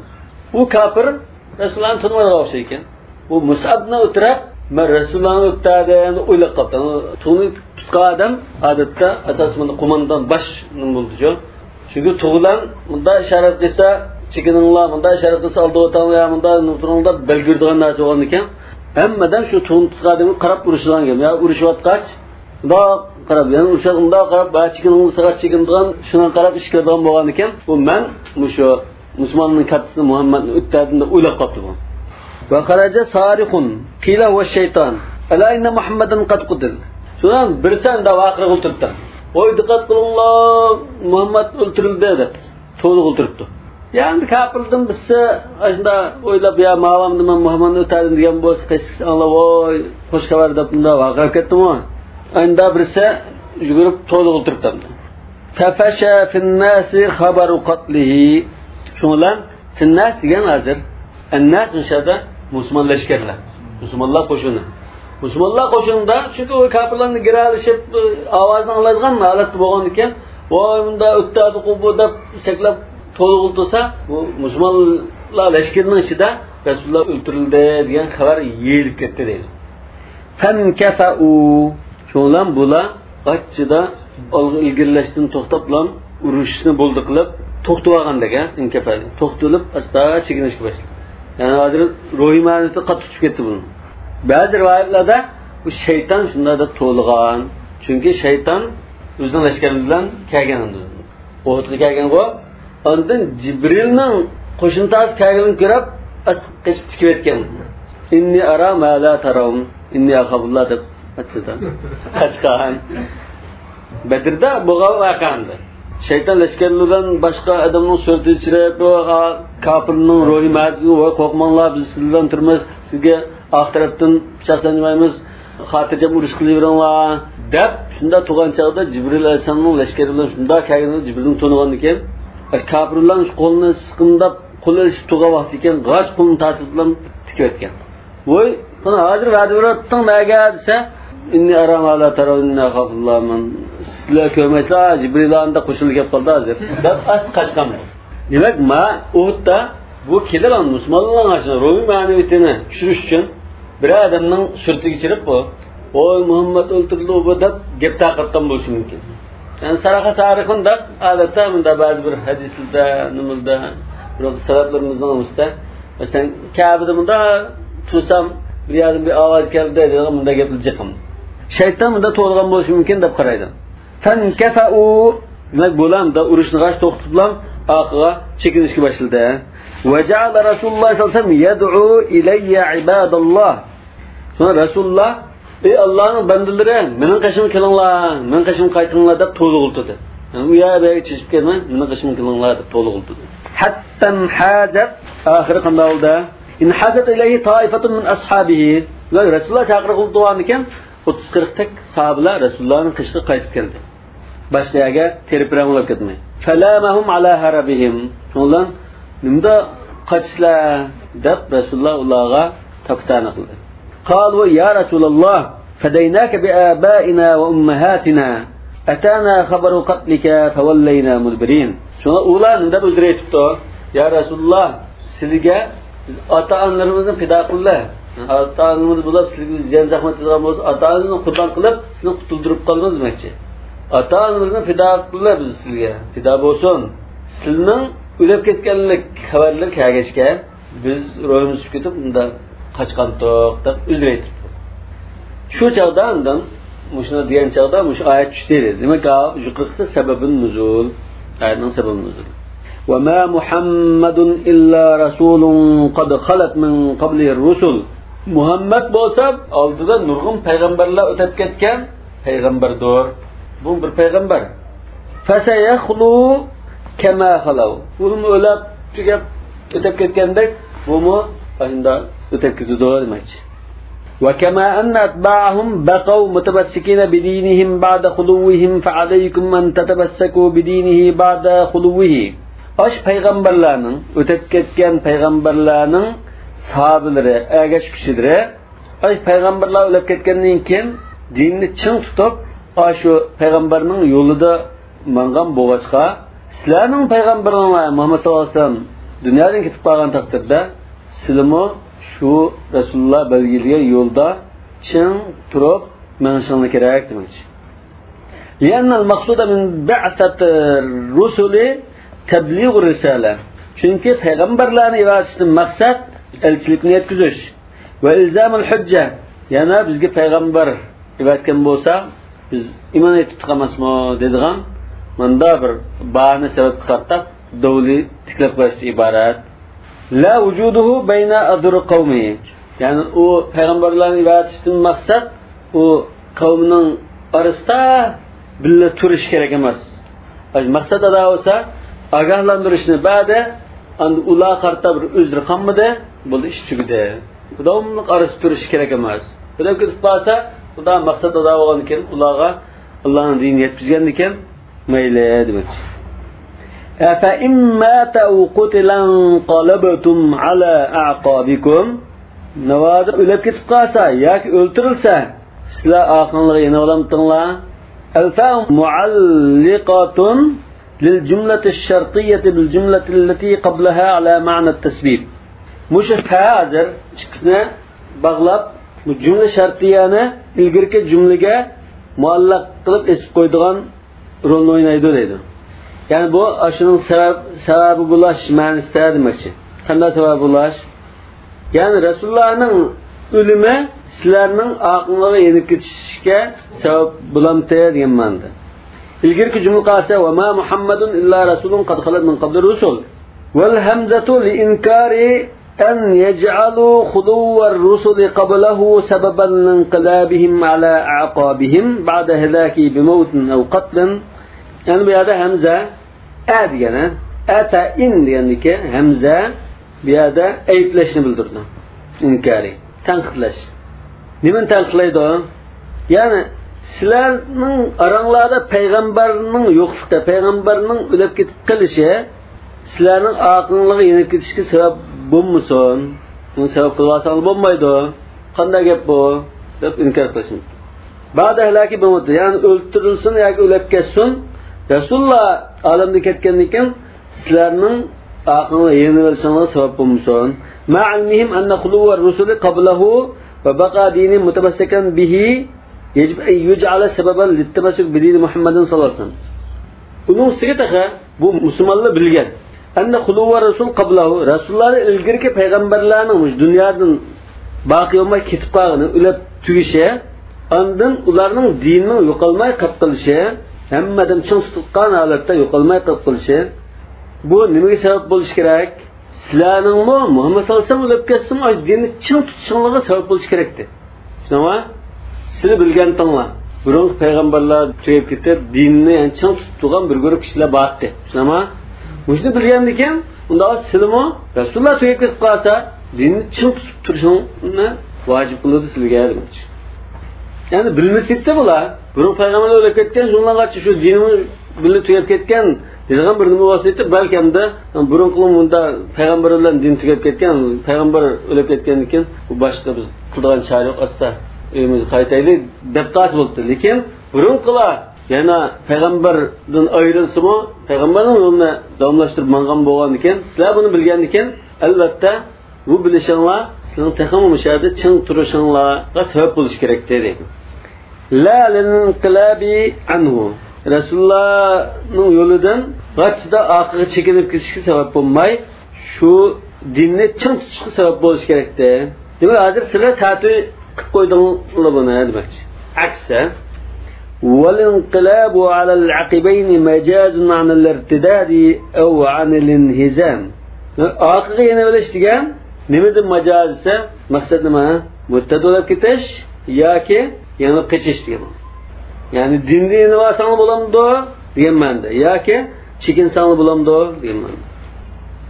ئۇ كاپىر رەسۇلۇللانى تونۇمايدىغان ئوخشايدىكەن. ئۇ مۇسئەبنى ئۆلتۈرۈپ، مەن رەسۇلۇللانى ئۆلتۈردۈم دەپ ئويلاپ قاپتۇ. تۇغنى تۇتقان ئادەم ئادەتتە ئاساسىي مۇنداق قوماندان باش نېمە بولىدۇ شۇ. چۈنكى تۇغ بىلەن مۇنداق ئىشارەت قىلسا، چېكىنىڭلار، مۇنداق ئىشارەت قىلسا، ئالدىغا ئۆتۈڭلار، يا مۇنداق تۇرۇڭلار دەپ بەلگىلەيدىغان نەرسە بولغاندىكىن، ھەممىدىن شۇ تۇغنى تۇتقان ئادەمگە قاراپ ئۇرۇشىدىغان گەپ. يا ئۇرۇشۇۋاتقاچ، مۇنداق قاراپ، يەنە ئۇرۇشۇۋات-، مۇنداق قاراپ، ھە، چېكىنىڭلار، ساقاچ چېكىنىدىغان، شۇنىڭغا قاراپ ئىش كۆرىدىغان بولغاندىكىن، بۇ مەن مۇشۇ مۇسۇلماننىڭ كاتتىسى مۇھەممەدنى ئۆلتۈردۈم دەپ ئويلاپ قاپتۇ بۇ. ۋە خەرەجە سارىخۇن، قىيلە ھۇۋە شەيتان، ئەلا ئىننە مۇھەممەدەن قەد قۇتىل. شۇنىڭ بىرسى ئەندى ۋارقىراپ ئولتۇرۇپتۇ. ۋاي، دىققەت قىلىڭلار، مۇھەممەد ئۆلتۈرۈلدى دەپ توۋلىغا ئولتۇرۇپتۇ. يا ئەندى كاپىردىن بىرسى ئاشۇنداق ئويلاپ، يا ماۋامدا مەن مۇھەممەدنى ئۆلتۈردۈم دېگەن بولسا، قېشىدىكىسى ئاڭلاپ، ۋاي، خوش خەۋەر دەپ مۇنداق ۋارقىراپ كەتتىمۇ. ئەندى بىرسى يۈگۈرۈپ توۋلىغا ئولتۇرۇپتۇ. فەفەشە فىنناسى خەبەرۇ قەتلىھى. شۇنىڭ بىلەن فىنناس دېگەن ھازىر، ئەنناس مۇشۇ يەردە مۇسۇلمان لەشكەرلەر، مۇسۇلمانلار قوشۇنى. مۇسۇلمانلار قوشۇنىدا، چۈنكى ئۇ كاپىرلارنى گىرەلىشىپ، ئاۋازنى ئاڭلايدىغان ھالەتتە بولغاندىكىن، ۋاي، مۇنداق ئۆتتەدۇقۇ بۇ دەپ سەكلەپ توۋلىغا ئولتۇرسا، بۇ مۇسۇلمانلار لەشكىرىنىڭ ئىچىدە رەسۇلۇللا ئۆلتۈرۈلدى دېگەن خەۋەر يېيىلىپ كەتتى دەيدۇ. فەنكەفەئۇ. شۇنىڭ بىلەن بۇلار ئاچچىدا ئالغا ئىلگىرىلەشتىن توختاپلا ئۇرۇشنى بولدى قىلىپ توختىۋالغاندەك، ھە، ئىنكەپەلى. توختىلىپ، ئاستا چېكىنىشكە باشلىدى. يەنى ھازىر روھىي مەنىسى قاتتىق چۈشۈپ كەتتى بۇنىڭ. بەزى رىۋايەتلەردە بۇ شەيتان شۇنداق دەپ توۋلىغان. چۈنكى شەيتان ئۆزىنىڭ لەشكىرى بىلەن كەلگەن ئەمدى. ئۇھۇدقا كەلگەنغۇ. ئاندىن جىبرىلنىڭ قوشۇن تارتىپ كەلگىنىنى كۆرۈپ، ئاستا قېچىپ چىقىۋەتكەن. ئىننى ئارا ما لا تارون، ئىننى ئاخافۇللا دەپ ئاچچىدا قاچقان. بەدردا بولغان ۋەقە ئەمدى. شەيتان لەشكەرلىرى بىلەن باشقا ئادەمنىڭ سۈرىتىگە چىقىپ، ئۇ، ئا، كاپىرنىڭ روھى مەدىنى، ۋاي، قورقماڭلار، بىز سىلەر بىلەن تۇرىمىز، سىزگە ئارقا تەرەپتىن پىچاق سانجىمايمىز، خاتىرجەم ئۇرۇش قىلىۋېرىڭلار، دەپ، شۇنداق تۇرغان چاغدا جىبرىل ئەلەيھىسسالامنىڭ لەشكىرى بىلەن شۇنداق كەلگىنىنى جىبرىلنىڭ تونۇغاندىكىن، كاپىرلارنىڭ شۇ قولىنى سىقىمداپ، قول ئېلىشىپ تۇرغان ۋاقتىكەن، غاچ قولىنى تارتىپ بىلەن تىكىۋەتكەن. ۋوي، قانا، ھازىر ۋەدە بېرىۋاتتىڭ نەگە دېسە، «ئىننى ئەرا ما لا تەرەۋنە خاپىللامەن.» سىلەر كۆرمەيسىلەر، جىبرىل ئاندا قوشۇنلا كەپ قالدى ھازىر، دەپ ئاستا قاچقان. دېمەك، ما ئۇھۇدتا بۇ كېلىدىغان مۇسۇلمانلارنىڭ ئاشۇ روھىي مەنىۋىيىتىنى چۈشۈرۈش ئۈچۈن بىرەر ئادەمنىڭ سۈرىتىگە چىرىپ، بۇ، «ۋوي، مۇھەممەد ئۆلتۈرۈلدى بۇ» دەپ گەپ تارقاتقان بولۇشى مۇمكىن. يەنى سەرخەس تارىخىندا ئادەتتە مۇنداق بەزى بىر ھەدىسلەردە، نېمىلەردە، بىر سەلەفلىرىمىزنىڭ ئۈستىدە، مەسىلەن، كەبىدە مۇنداق تۇرسام، بىر يەردىن بىر ئاۋاز كەلدى دەيدىغان مۇنداق گەپلەر جىقىم. شەيتان مۇنداق توغرىغان بولۇشى مۇمكىن دەپ قارايدۇ. فانكفأوا، دېمەك، بۇلار مۇنداق ئۇرۇشنى غاش توختىتىپلا ئارقىغا چېكىنىشكە باشلىدى. وجعل رسول الله صلى الله عليه وسلم يدعو إلي عباد الله. شۇڭا رەسۇلۇللا، «ئەي ئاللانىڭ بەندىلىرى، مېنىڭ قېشىمغا كېلىڭلار، مېنىڭ قېشىمغا قايتىڭلار» دەپ توۋلىغۇلتىدى. يەنى ئۇ يەر بۇ يەرگە چېچىپ كەلمەي، «مېنىڭ قېشىمغا كېلىڭلار» دەپ توۋلىغۇلتىدى. حتى انحازت، ئاخىرى قانداق بولدى؟ انحازت إليه طائفة من أصحابه. ئۇلار رەسۇلۇللا چاقىرغىلى تۇرغاندىكىن، ئوتتۇز قىرىق تەك ساھابىلەر رەسۇلۇللانىڭ قېشىغا قايتىپ كەلدى. باشقا يەرگە تېرىپ-پىرەڭ بولۇپ كەتمەي. فلامهم على هربهم. شۇنىڭ بىلەن، «نېمىدا قاچىسىلەر؟» دەپ، رەسۇلۇللا ئۇلارغا تاپا-تەنە قىلدى. قالوا يا رسول الله فديناك بآبائنا وأمهاتنا أتانا خبر قتلك فولينا مدبرين. شۇڭا ئۇلار نېمە دەپ ئۆزرە ئېيتىپتۇ؟ «يا رەسۇلۇللا، سىلىگە بىز ئاتا-ئانىلىرىمىزنى پىدا قىلدى. ئاتا-ئانىمىز بولۇپ، سىلىگە بىز زىيان-زەخمەت قىلىدىغان بولسا، ئاتا-ئانىمىزنى قۇربان قىلىپ، سىلىنى قۇتۇلدۇرۇپ قالىمىز» دېمەكچى. «ئاتا-ئانىمىزنى پىدا قىلدى بىز سىلىگە، پىدا بولسۇن. سىلىنىڭ ئۆلۈپ كەتكەنلىك خەۋەرلىرى كەلگەچكە، بىز روھىمىز چۈشۈپ كېتىپ، مۇنداق قاچقانتۇق» دەپ ئۆزرە ئېيتىپتۇ. شۇ چاغدا ئاندىن مۇشۇنى دېگەن چاغدا مۇشۇ ئايەت چۈشتى دېدى. دېمەك، يۇقىرىقىسى سەبەبىن نۇزۇل. ئايەتنىڭ سەبەبى نۇزۇل. وما محمد إلا رسول قد خلت من قبله الرسل. مۇھەممەد بولسا ئالدىدا نۇرغۇن پەيغەمبەرلەر ئۆتۈپ كەتكەن پەيغەمبەردۇر. بۇ بىر پەيغەمبەر. فسيخلو كما خلوا. بۇمۇ ئۆلۈپ تۈگەپ ئۆتۈپ كەتكەندەك، بۇمۇ ئاشۇنداق ئۆتۈپ كېتىدۇ دېمەكچى. وكما أن أتباعهم بقوا متمسكين بدينهم بعد خلوهم فعليكم أن تتمسكوا بدينه بعد خلوه. ئاشۇ پەيغەمبەرلەرنىڭ، ئۆتۈپ كەتكەن پەيغەمبەرلەرنىڭ ساھابىلىرى، ئەگەشكۈچىلىرى، ئاشۇ پەيغەمبەرلەر ئۆلۈپ كەتكەندىن كېيىن دىننى چىڭ تۇتۇپ، ئاشۇ پەيغەمبەرنىڭ يولىدا ماڭغان بولغاچقا، سىلەرنىڭ پەيغەمبىرىڭلار مۇھەممەد ساللاللاھۇ ئەلەيھى ۋەسەللەم دۇنيادىن كېتىپ قالغان تەقدىردە، سىلىمۇ شۇ رەسۇلۇللا بەلگىلىگەن يولدا چىڭ تۇرۇپ مېڭىشىڭلار كېرەك دېمەكچى. لأن المقصود من بعثة الرسل تبليغ الرسالة. چۈنكى پەيغەمبەرلەرنى يىبەرىشتىن مەقسەت ئەلچىلىكنى يەتكۈزۈش. وإلزام الحجة، يەنە بىزگە پەيغەمبەر يىبەرتكەن بولسا، بىز ئىمان ئېيتىپ چىقامىزمۇ دەيدىغان مۇنداق بىر باھانە سەۋەبكە قارىتىپ دەۋلى تىكلەپ قويۇشتىن ئىبارەت. لا وجوده بين أظهر قومه. يەنى ئۇ پەيغەمبەرلەرنى يىبەرتىشتىن مەقسەت ئۇ قەۋمىنىڭ ئارىسىدا بىللە تۇرۇشى كېرەك ئەمەس. مەقسەت ئادا بولسا، ئاگاھلاندۇرۇشنى بەردى، ئاندىن ئۇلارغا قارىتا بىر ئۆزرە قالمىدى، بولدى، ئىش تۈگىدى. داۋاملىق ئارىسىدا تۇرۇشى كېرەك ئەمەس. بىرەر كېتىپ قالسا، خۇدا مەقسەت ئادا بولغاندىكىن، ئۇلارغا ئاللانىڭ دىنىنى يەتكۈزگەندىكىن، مەيلى دېمەكچى. أفإن مات أو قتل انقلبتم على أعقابكم. ناۋادا ئۆلۈپ كېتىپ قالسا ياكى ئۆلتۈرۈلسە، سىلەر ئارقىڭلارغا يېنىۋالامتىڭلار؟ الفاء معلقة للجملة الشرطية بالجملة التي قبلها على معنى التثبيت. مۇشۇ فە ھازىر ئىككىسىنى باغلاپ، بۇ جۈملە شەرتىيەنى ئىلگىرىكى جۈملىگە مۇئەللەق قىلىپ ئېسىپ قويىدىغان رولنى ئوينايدۇ دەيدۇ. يەنى بۇ ئاشۇنىڭ سەۋەب، سەۋەبى بولاش مەنىسىدە دېمەكچى. قانداق سەۋەبى بولاش؟ يەنى رەسۇلۇللانىڭ ئۆلۈمى سىلەرنىڭ ئارقىڭلارغا يېنىپ كېتىشكە سەۋەب بولامتى دېگەن مەنىدە. ئىلگىرىكى جۈملە قالسا، وما محمد إلا رسول قد خلت من قبله الرسل. والهمزة لإنكار أن يجعلوا خلو الرسل قبله سببا لانقلابهم على أعقابهم بعد هلاك بموت أو قتل يەنى بۇ يەردە ھەمزە ئە دېگەن، ھە؟ ئەتەئىن دېگەندىكى ھەمزە بۇ يەردە ئەيىبلەشنى بىلدۈرىدۇ. ئىنكارى، تەنقىدلەش. نېمىنى تەنقىدلەيدۇ؟ يەنى سىلەرنىڭ ئاراڭلاردا پەيغەمبەرنىڭ يوقلۇقى، پەيغەمبەرنىڭ ئۆلۈپ كېتىپ قېلىشى سىلەرنىڭ ئارقىڭلارغا يېنىپ كېتىشكە سەۋەب بولمىسۇن؟ بۇنى سەۋەب قىلىۋالساڭلار بولمايدۇ. قانداق گەپ بۇ؟ دەپ ئىنكار قىلىشمىدى. بەئدە ئىھلاكى بىموتى، يەنى ئۆلتۈرۈلسۇن ياكى ئۆلۈپ كەتسۇن، رەسۇلۇللا ئالەمدىن كەتكەندىن كېيىن سىلەرنىڭ ئارقىڭلارغا يېنىۋېلىشىڭلارغا سەۋەب بولمىسۇن. مع علمهم أن خلو الرسل قبله وبقاء دينهم متمسكا به يجب أن يجعل سببا للتمسك بدين محمد صلى الله عليه وسلم. ئۇنىڭ ئۈستىگە تېخى بۇ مۇسۇلمانلار بىلگەن، أن خلو الرسل قبله، رەسۇلۇللادىن ئىلگىرىكى پەيغەمبەرلەرنىڭ مۇشۇ دۇنيادىن باقىي بولماي كېتىپ قالغىنى، ئۆلۈپ تۈگىشى، ئاندىن ئۇلارنىڭ دىنىنىڭ يوقالماي قېلىپ قېلىشى، ھەممە ئادەم چىڭ تۇتقان ھالەتتە يوقالماي قېلىپ قېلىشى، بۇ نېمىگە سەۋەب بولۇشى كېرەك؟ سىلەرنىڭمۇ مۇھەممەد ساللاللاھۇ ئەلەيھى ۋەسەللەم ئۆلۈپ كەتسىمۇ، ئاشۇ دىننى چىڭ تۇتۇشۇڭلارغا سەۋەب بولۇشى كېرەكتى. چۈشىنىڭلارمۇ؟ سىلى بىلگەنتىڭلار، بۇرۇنقى پەيغەمبەرلەر تۈگەپ كېتىپ، دىننى يەنە چىڭ تۇتۇپ تۇرغان بىر گۇرۇپ كىشىلەر بارتتى. چۈشىنىڭلارمۇ؟ مۇشۇنى بىلگەندىكىن، ئۇنداق سىلىمۇ رەسۇلۇللا تۈگەپ كېتىپ قالسا، دىننى چىڭ تۇتۇپ تۇرۇشۇڭنى ۋاجىپ قىلىدۇ سىلىگە دېمەكچى. يەنى بىلمىسىدى بۇلار. بۇرۇنقى پەيغەمبەرلەر ئۆلۈپ كەتكەن، شۇنىڭغىچە شۇ دىنىمىز بىللە تۈگەپ كەتكەن دەيدىغان بىر نېمە بولسا ئىدى، بەلكىم دە بۇرۇنقىمۇ مۇنداق پەيغەمبەر بىلەن دىن تۈگەپ كەتكەن، پەيغەمبەر ئۆلۈپ كەتكەندىن كېيىن بۇ باشقا بىز قىلىدىغان چارە يوق، ئاستا ئۆيىمىزگە قايتايلى دەپ قالسا بولاتتى. لېكىن بۇرۇنقىلار يەنە پەيغەمبەردىن ئايرىلسىمۇ، پەيغەمبەرنىڭ يولىنى داۋاملاشتۇرۇپ ماڭغان بولغاندىكىن، سىلەر بۇنى بىلگەندىكىن، ئەلۋەتتە، بۇ بىلىشىڭلار سىلەرنىڭ تېخىمۇ مۇشۇ يەردە چىڭ تۇرۇشۇڭلارغا سەۋەب بولۇشى كېرەك، دېدى. لا للانقلاب عنه. رەسۇلۇللانىڭ يولىدىن غاچچىدا ئارقىغا چېكىنىپ كېتىشكە سەۋەب بولماي، شۇ دىننى چىڭ تۇتۇشقا سەۋەب بولۇشى كېرەكتى. دېمەك، ھازىر سىلەر تەتۈي قىلىپ قويدۇڭلار بۇنى دېمەكچى. ئەكسى. والانقلاب على العقبين مجاز عن الارتداد أو عن الانهزام. ئارقىغا يېنىۋېلىش دېگەن نېمىدىن ماجاز دېسە، مەقسەت نېمە؟ مۇرتەد بولۇپ كېتىش ياكى يېڭىلىپ قېچىش دېگەن. يەنى دىندىن يېنىۋالساڭلار بولامدۇ دېگەن مەنىدە. ياكى چېكىنسەڭلار بولامدۇ دېگەن مەنىدە.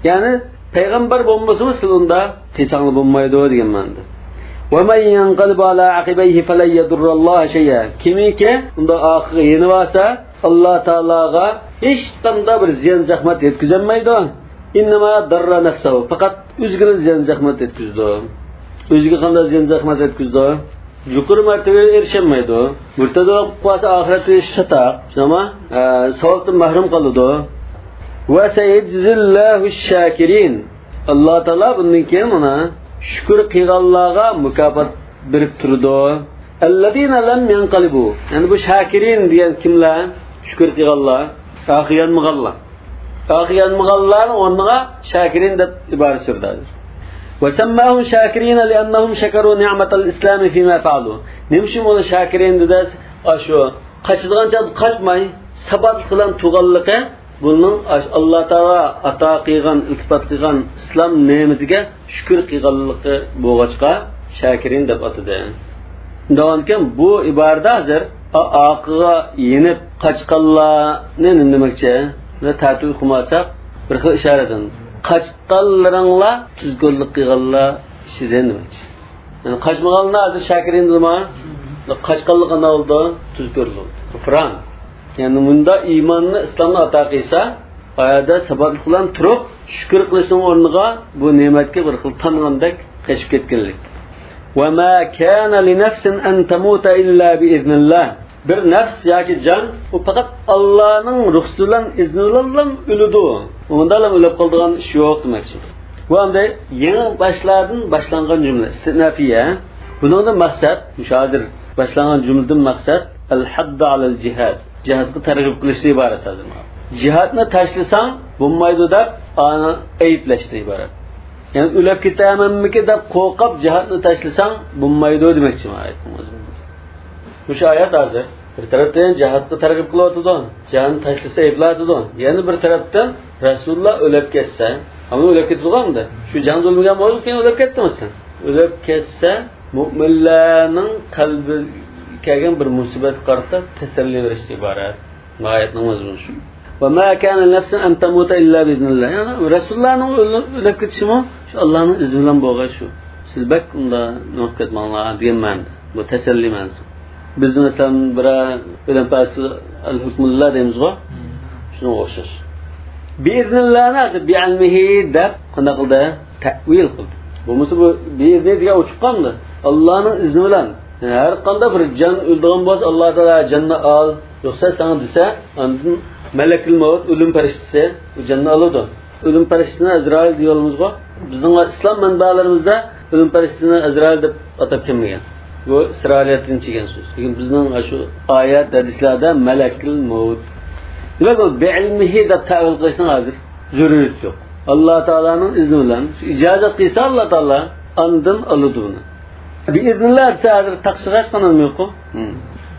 يەنى پەيغەمبەر بولمىسىمۇ سىلەر ئۇنداق قىلساڭلار بولمايدۇ دېگەن مەنىدە. ومن ينقلب على عقبيه فلن يضر الله شيئا. كىمكى ئۇنداق ئارقىغا يېنىۋالسا، ئاللا تائالاغا ھېچقانداق بىر زىيان زەخمەت يەتكۈزەلمەيدۇ. إنما ضر نفسه. پەقەت ئۆزىگىلا زىيان زەخمەت يەتكۈزىدۇ. ئۆزىگە قانداق زىيان زەخمەت يەتكۈزىدۇ؟ يۇقىرى مەرتىبىگە ئېرىشەلمەيدۇ. مۇرتەد بولۇپ قالسا ئاخىرەتتە ئىش چاتاق. شۇنداقمۇ؟ ئە، ساۋابتىن مەھرۇم قالىدۇ. وسيجزي الله الشاكرين. ئاللا تائالا بۇندىن كېيىن مانا شۈكۈر قىلغانلارغا مۇكاپات بېرىپ تۇرىدۇ. الذين لم ينقلبوا. يەنى بۇ شاكىرىن دېگەن كىملەر؟ شۈكۈر قىلغانلار، ئارقىغا يانمىغانلار. ئارقىغا يانمىغانلارنىڭ ئورنىغا شاكىرىن دەپ ئىبارە سۈردى ھازىر. وسماهم شاكرين لأنهم شكروا نعمة الإسلام فيما فعلوا. نېمە ئۈچۈن بۇنى شاكىرىن دېدى؟ ئاشۇ قاچىدىغان چاغدا قاچماي، ساباتلىق بىلەن تۇرغانلىقى، بۇنىڭ ئاش-، ئاللا تائالا ئاتا قىلغان، ئىلتىپات قىلغان ئىسلام نېمىتىگە شۈكۈر قىلغانلىقى بولغاچقا، شاكىرىن دەپ ئاتىدى. دەۋامكەن بۇ ئىبارىدە ھازىر ئا-، ئارقىغا يېنىپ قاچقانلارنى نېمە دېمەكچى؟ بۇنى تەتۈي ئوقۇماساق، بىر خىل ئىشارىدىن قاچقانلىرىڭلار تۈزكورلۇق قىلغانلار ئىچىدىن دېمەكچى. يەنى قاچمىغانلار ھازىر شاكىرىن دېدىما؟ قاچقانلىق قانداق بولىدۇ؟ تۈزكورلۇق. كۇفران. يەنى مۇنداق ئىماننى، ئىسلامنى ئاتا قىلسا، ئايەتتە ساباتلىق بىلەن تۇرۇپ، شۈكۈر قىلىشنىڭ ئورنىغا بۇ نېمەتكە بىر خىل تانغاندەك قېچىپ كەتكەنلىك. وما كان لنفس أن تموت إلا بإذن الله. بىر نەپس ياكى جان، ئۇ پەقەت ئاللانىڭ رۇخسىتى بىلەن، ئىزنى بىلەنلا ئۆلىدۇ. ئۇنداقلا ئۆلۈپ قالىدىغان ئىش يوق دېمەكچى. بۇ ئەمدى يېڭى باشلاردىن باشلانغان جۈملە، ئىستىنافىيە. بۇنىڭدىن مەقسەت، مۇشۇ ھازىر باشلانغان جۈملىدىن مەقسەت، الحض على الجهاد. جىھادقا تەرغىب قىلىشتىن ئىبارەت ھازىر. جىھادنى تاشلىساڭ بولمايدۇ دەپ، ئانى ئەيىبلەشتىن ئىبارەت. يەنى ئۆلۈپ كېتەرمەنمىكىن دەپ قورقۇپ جىھادنى تاشلىساڭ بولمايدۇ دېمەكچى ئايەتنىڭ ئۆزى. مۇشۇ ئايەت ھازىر بىر تەرەپتىن جىھادقا تەرغىب قىلىۋاتىدۇ، جىھادنى تاشلىسا ئەيىبلەۋاتىدۇ. يەنە بىر تەرەپتىن رەسۇلۇللا ئۆلۈپ كەتسە، ئەمما ئۆلۈپ كېتىدىغۇ ئەمدى. شۇ جەڭدە ئۆلمىگەن بولسا، كېيىن ئۆلۈپ كەتتى مەسىلەن. ئۆلۈپ كەتسە، مۆمىنلەرنىڭ قەلبىگە كەلگەن بىر مۇسىبەتكە قارىتا تەسەللى بېرىشتىن ئىبارەت. ئايەتنىڭ مەزمۇنى شۇ. وما كان لنفس أن تموت إلا بإذن الله. يەنى رەسۇللارنىڭ ئۆلۈپ، ئۆلۈپ كېتىشىمۇ شۇ ئاللانىڭ ئىزنى بىلەن بولغان شۇ. سىز بەك ئۇندا نوق كەتمەڭلار دېگەن مەنىدە. بۇ تەسەللى مەنىسى. بىز مەسىلەن بىرەر ئۆلۈم پەرىسى الحكم لله دەيمىزغۇ. شۇنىڭغا ئوخشاش. بإذن الله نى بىئىلمىھى دەپ قانداق قىلدى؟ تەئۋىل قىلدى. بولمىسا بۇ بىئىزنى دېگەن ئۇچۇپ قالمىدى. ئاللانىڭ ئىزنى بىلەن. يەنى ھەر قانداق بىر جان ئۆلىدىغان بولسا، ئاللا تائالا جاننى ئال، رۇخسەت ساڭا دېسە، ئاندىن مەلەكۇل مەۋت، ئۆلۈم پەرىشتىسى، ئۇ جاننى ئالىدۇ. ئۆلۈم پەرىشتىسىنى ئەزرائىل دېيەلمىزغۇ. بىزنىڭ ئىسلام مەنبەلىرىمىزدە ئۆلۈم پەرىشتىسىنى ئەزرائىل دەپ ئاتاپ كەلمىگەن. بۇ ئىسرائىلىيەتتىن كەلگەن سۆز. لېكىن بىزنىڭ شۇ ئايەت، ھەدىسلەردە مەلەكۇل مەۋت. دېمەك، ئۇ بىئىلمىھى دەپ تەئۋىل قىلىشنىڭ ھازىر زۆرۈرىيىتى يوق. ئاللا تائالانىڭ ئىزنى بىلەن، شۇ ئىجازەت قىلسا ئاللا تائالا، ئاندىن ئالىدۇ بۇنى. بىئىزنىللا دېسە ھازىر تاقىشىغاچ قانالمىيقۇ.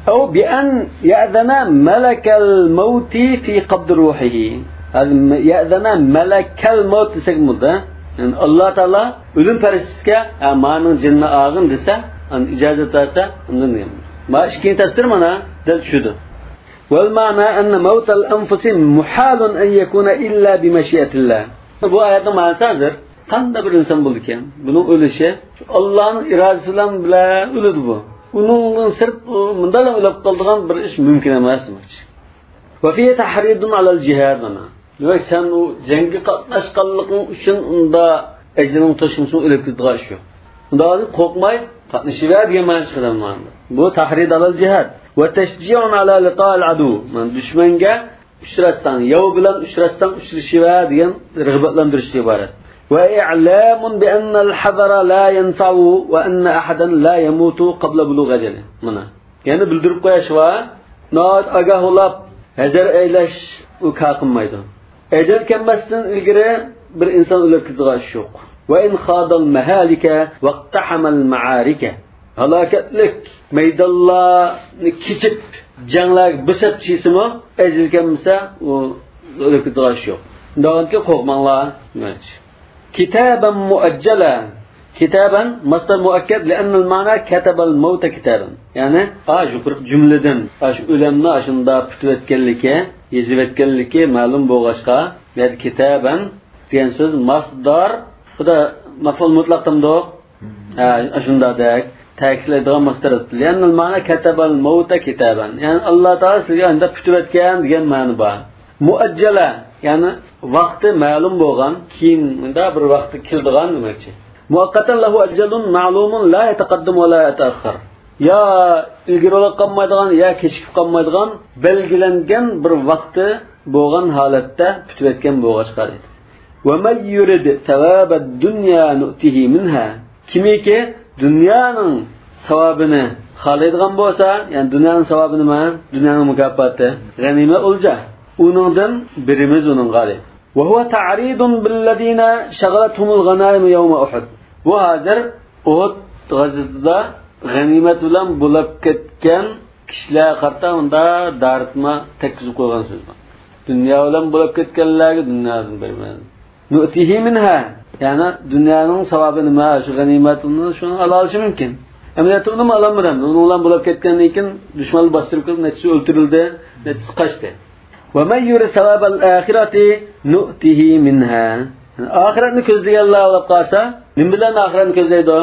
ئەۋ بىئەن يەئزەنە مەلەكەل مەۋتى فى قەبدى روھىھى. ھازىر يەئزەنە مەلەكەل مەۋت دېسەك بولدى. يەنى ئاللا تائالا ئۆلۈم پەرىشتىسىگە، ھە، مانىڭ جېنىنى ئالغىن دېسە، ئاندىن ئىجازەت بەرسە، ئاندىن دېگەن. ما ئىككىنچى تەپسىر مانا دەل چۈشىدۇ. والمعنى أن موت الأنفس محال أن يكون إلا بمشيئة الله. بۇ ئايەتنىڭ مەنىسى ھازىر قانداق بىر ئىنسان بولىدىكەن، بۇنىڭ ئۆلۈشى شۇ ئاللانىڭ ئىرادىسى بىلەن، بىلەن ئۆلىدۇ بۇ. ئۇنىڭدىن سىرت ئۇ مۇنداقلا ئۆلۈپ قالىدىغان بىر ئىش مۇمكىن ئەمەس دېمەكچى. وفيه تحريض على الجهاد مانا. دېمەك، سەن ئۇ جەڭگە قاتناشقانلىقىڭ ئۈچۈن ئۇندا ئەجرىڭ توشمىسىمۇ ئۆلۈپ كېتىدىغان ئىش يوق. ئۇنداق قورقماي قاتنىشىۋەر دېگەن مەنە چىقىدۇ مانا. بۇ تەھرىد ئالەل جىھاد. ۋە تەشجىئۇن ئالا لىقائىل ئەدۇ. مانا دۈشمەنگە ئۇچراتساڭ، ياۋ بىلەن ئۇچراتساڭ ئۇچرىشىۋەر دېگەن رىغبەتلەندۈرۈشكە ئىبارەت. ۋە ئىئلامۇن بىئەننەل ھەزەرە لا يەنفەئۇ ۋە ئەننە ئەھەدەن لا يەمۇتۇ قەبلە بۇلۇغ ئەجەلى. مانا. يەنە بىلدۈرۈپ قويۇش بار. ناھايىتى ئاگاھ بولاپ، ھەزەر ئەيلەش ئۇ كار قىلمايدۇ. ئەجەل كەلمەستىن ئىلگىرى بىر ئىنسان ئۆلۈپ كېتىدىغان ئىش يوق. ۋە ئىن خادەل مەھالىكە ۋەقتەھەمەل مەئارىكە. ھالاكەتلىك مەيدانلارنى كېچىپ، جەڭلەرگە بېسىپ چىقسىمۇ، ئەجەل كەلمىسە، ئۇ ئۆلۈپ كېتىدىغان ئىش يوق. شۇنداقكى قورقماڭلار. كىتابەن مۇئەججەلە. كىتابەن مەسدەر مۇئەككەد، لىئەننەل مەنا كەتەبەل مەۋتە كىتابەن. يەنى، ئا، يۇقىرىقى جۈملىدىن، ئاشۇ ئۆلۈمنى ئاشۇنداق پۈتۈۋەتكەنلىكى، يېزىۋەتكەنلىكى مەلۇم بولغاچقا، بۇ يەردە كىتابەن دېگەن سۆز مەسدەر، خۇدا مەفئۇل مۇتلەقتىمدۇ؟ ھە، ئاشۇنداقدەك تەكىتلەيدىغان مەسدەر. لىئەننەل مەنا كەتەبەل مەۋتە كىتابەن. يەنى، ئاللا تائالا سىزگە ئانداق پۈتۈۋەتكەن دېگەن مەنە بار. مۇئەججەلە، يەنى ۋاقتى مەلۇم بولغان، كېيىن مۇنداق بىر ۋاقتى كېلىدىغان دېمەكچى. مۇئەققەتەن لەھۇ ئەجەلۇن مەلۇمۇن لا يەتەقەددەم ۋە لا يەتەئەخخەر. يا ئىلگىرى بولۇپ قالمايدىغان، يا كېچىكىپ قالمايدىغان بەلگىلەنگەن بىر ۋاقتى بولغان ھالەتتە پۈتۈۋەتكەن بولغاچقا دەيدۇ. ومن يرد ثواب الدنيا نؤته منها. كىمكى دۇنيانىڭ ساۋابىنى خالايدىغان بولسا، يەنى دۇنيانىڭ ساۋابى نېمە؟ دۇنيانىڭ مۇكاپاتى، غەنىيمەت ئولجا. ئۇنىڭدىن بېرىمىز ئۇنىڭغا دەيدۇ. وهو تعريض بالذين شغلتهم الغنائم يوم أحد. بۇ ھازىر ئۇھۇد غەزۋىتىدە غەنىيمەت بىلەن بولاپ كەتكەن كىشىلەرگە قارىتا مۇنداق دارىتما تەگكۈزۈپ قويغان سۆز بار. دۇنيا بىلەن بولاپ كەتكەنلەرگە دۇنيادىن بېرىمىز. نؤته منها، يەنى دۇنيانىڭ ساۋابى نېمە، شۇ غەنىيمەتنى شۇنى ئالالىشى مۇمكىن. ئەمەلىيەتتە ئۇنىمۇ ئالالمىدى. ئۇنىڭ بىلەن بولاپ كەتكەندىن كېيىن دۈشمەنلەر باستۇرۇپ كېلىپ، نەچچىسى ئۆلتۈرۈلدى، نەچچىسى قاچتى. ومن يرد ثواب الآخرة نؤته منها. ئاخىرەتنى كۆزلىگەنلەر بولاپ قالسا، نېمە بىلەن ئاخىرەتنى كۆزلەيدۇ؟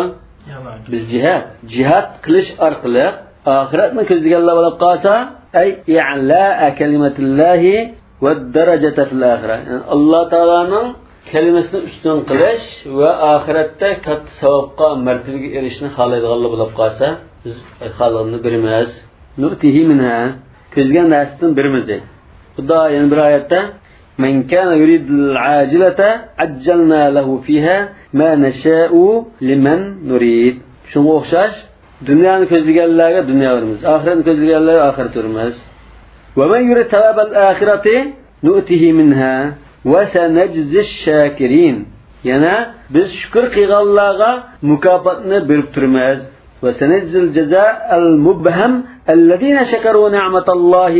بىل جىھاد. جىھاد قىلىش ئارقىلىق ئاخىرەتنى كۆزلىگەنلەر بولاپ قالسا، ئەي ئىئلاء كەلىمەتىللاھى ۋەددەرەجەتە فىل ئاخىرە. يەنى ئاللا تائالانىڭ كەلىمىسىنى ئۈستۈن قىلىش ۋە ئاخىرەتتە كاتتا ساۋابقا، مەرتىۋىگە ئېرىشىشنى خالايدىغانلار بولاپ قالسا، بىز خالىغىنىنى بېرىمىز. نؤته منها، كۆزلىگەن نەرسىدىن بېرىمىز دەيدۇ. خۇدا يەنە بىر ئايەتتە، من كان يريد العاجلة عجلنا له فيها ما نشاء لمن نريد. شۇنىڭغا ئوخشاش، دۇنيانى كۆزلىگەنلەرگە دۇنيا بېرىمىز، ئاخىرەتنى كۆزلىگەنلەرگە ئاخىرەت بېرىمىز. ومن يرد ثواب الآخرة نؤته منها وسنجزي الشاكرين. يەنە بىز شۈكۈر قىلغانلارغا مۇكاپاتنى بېرىپ تۇرىمىز. وسنجزي الجزاء المبهم الذين شكروا نعمة الله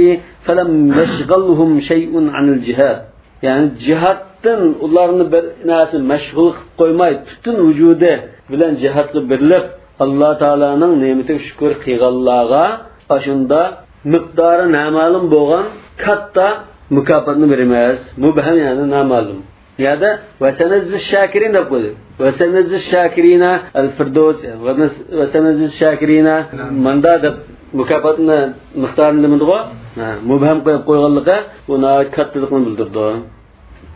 فلم يشغلهم شيء عن الجهاد. يەنى جىھادتىن ئۇلارنى بىر نەرسە مەشغۇل قىلىپ قويماي، پۈتۈن ۋۇجۇدى بىلەن جىھادقا بېرىلىپ، ئاللا تائالانىڭ نېمىتىگە شۈكۈر قىلغانلارغا ئاشۇندا مىقدارى نامەلۇم بولغان كاتتا مۇكاپاتنى بېرىمىز. مۇبھەم، يەنى نامەلۇم. يەنە «ۋەسەنەجزىش شاكىرىن» دەپ قويدى. «ۋەسەنەجزىش شاكىرىنە ئەل فىردەۋس، ۋەسەنەجزىش شاكىرىنە ماندا» دەپ مۇكاپاتنى مىقدارىنى دېمىدىغۇ. ھە، مۇبھەم قويۇپ قويغانلىقى بۇ ناھايىتى كاتتىلىقنى بىلدۈرىدۇ.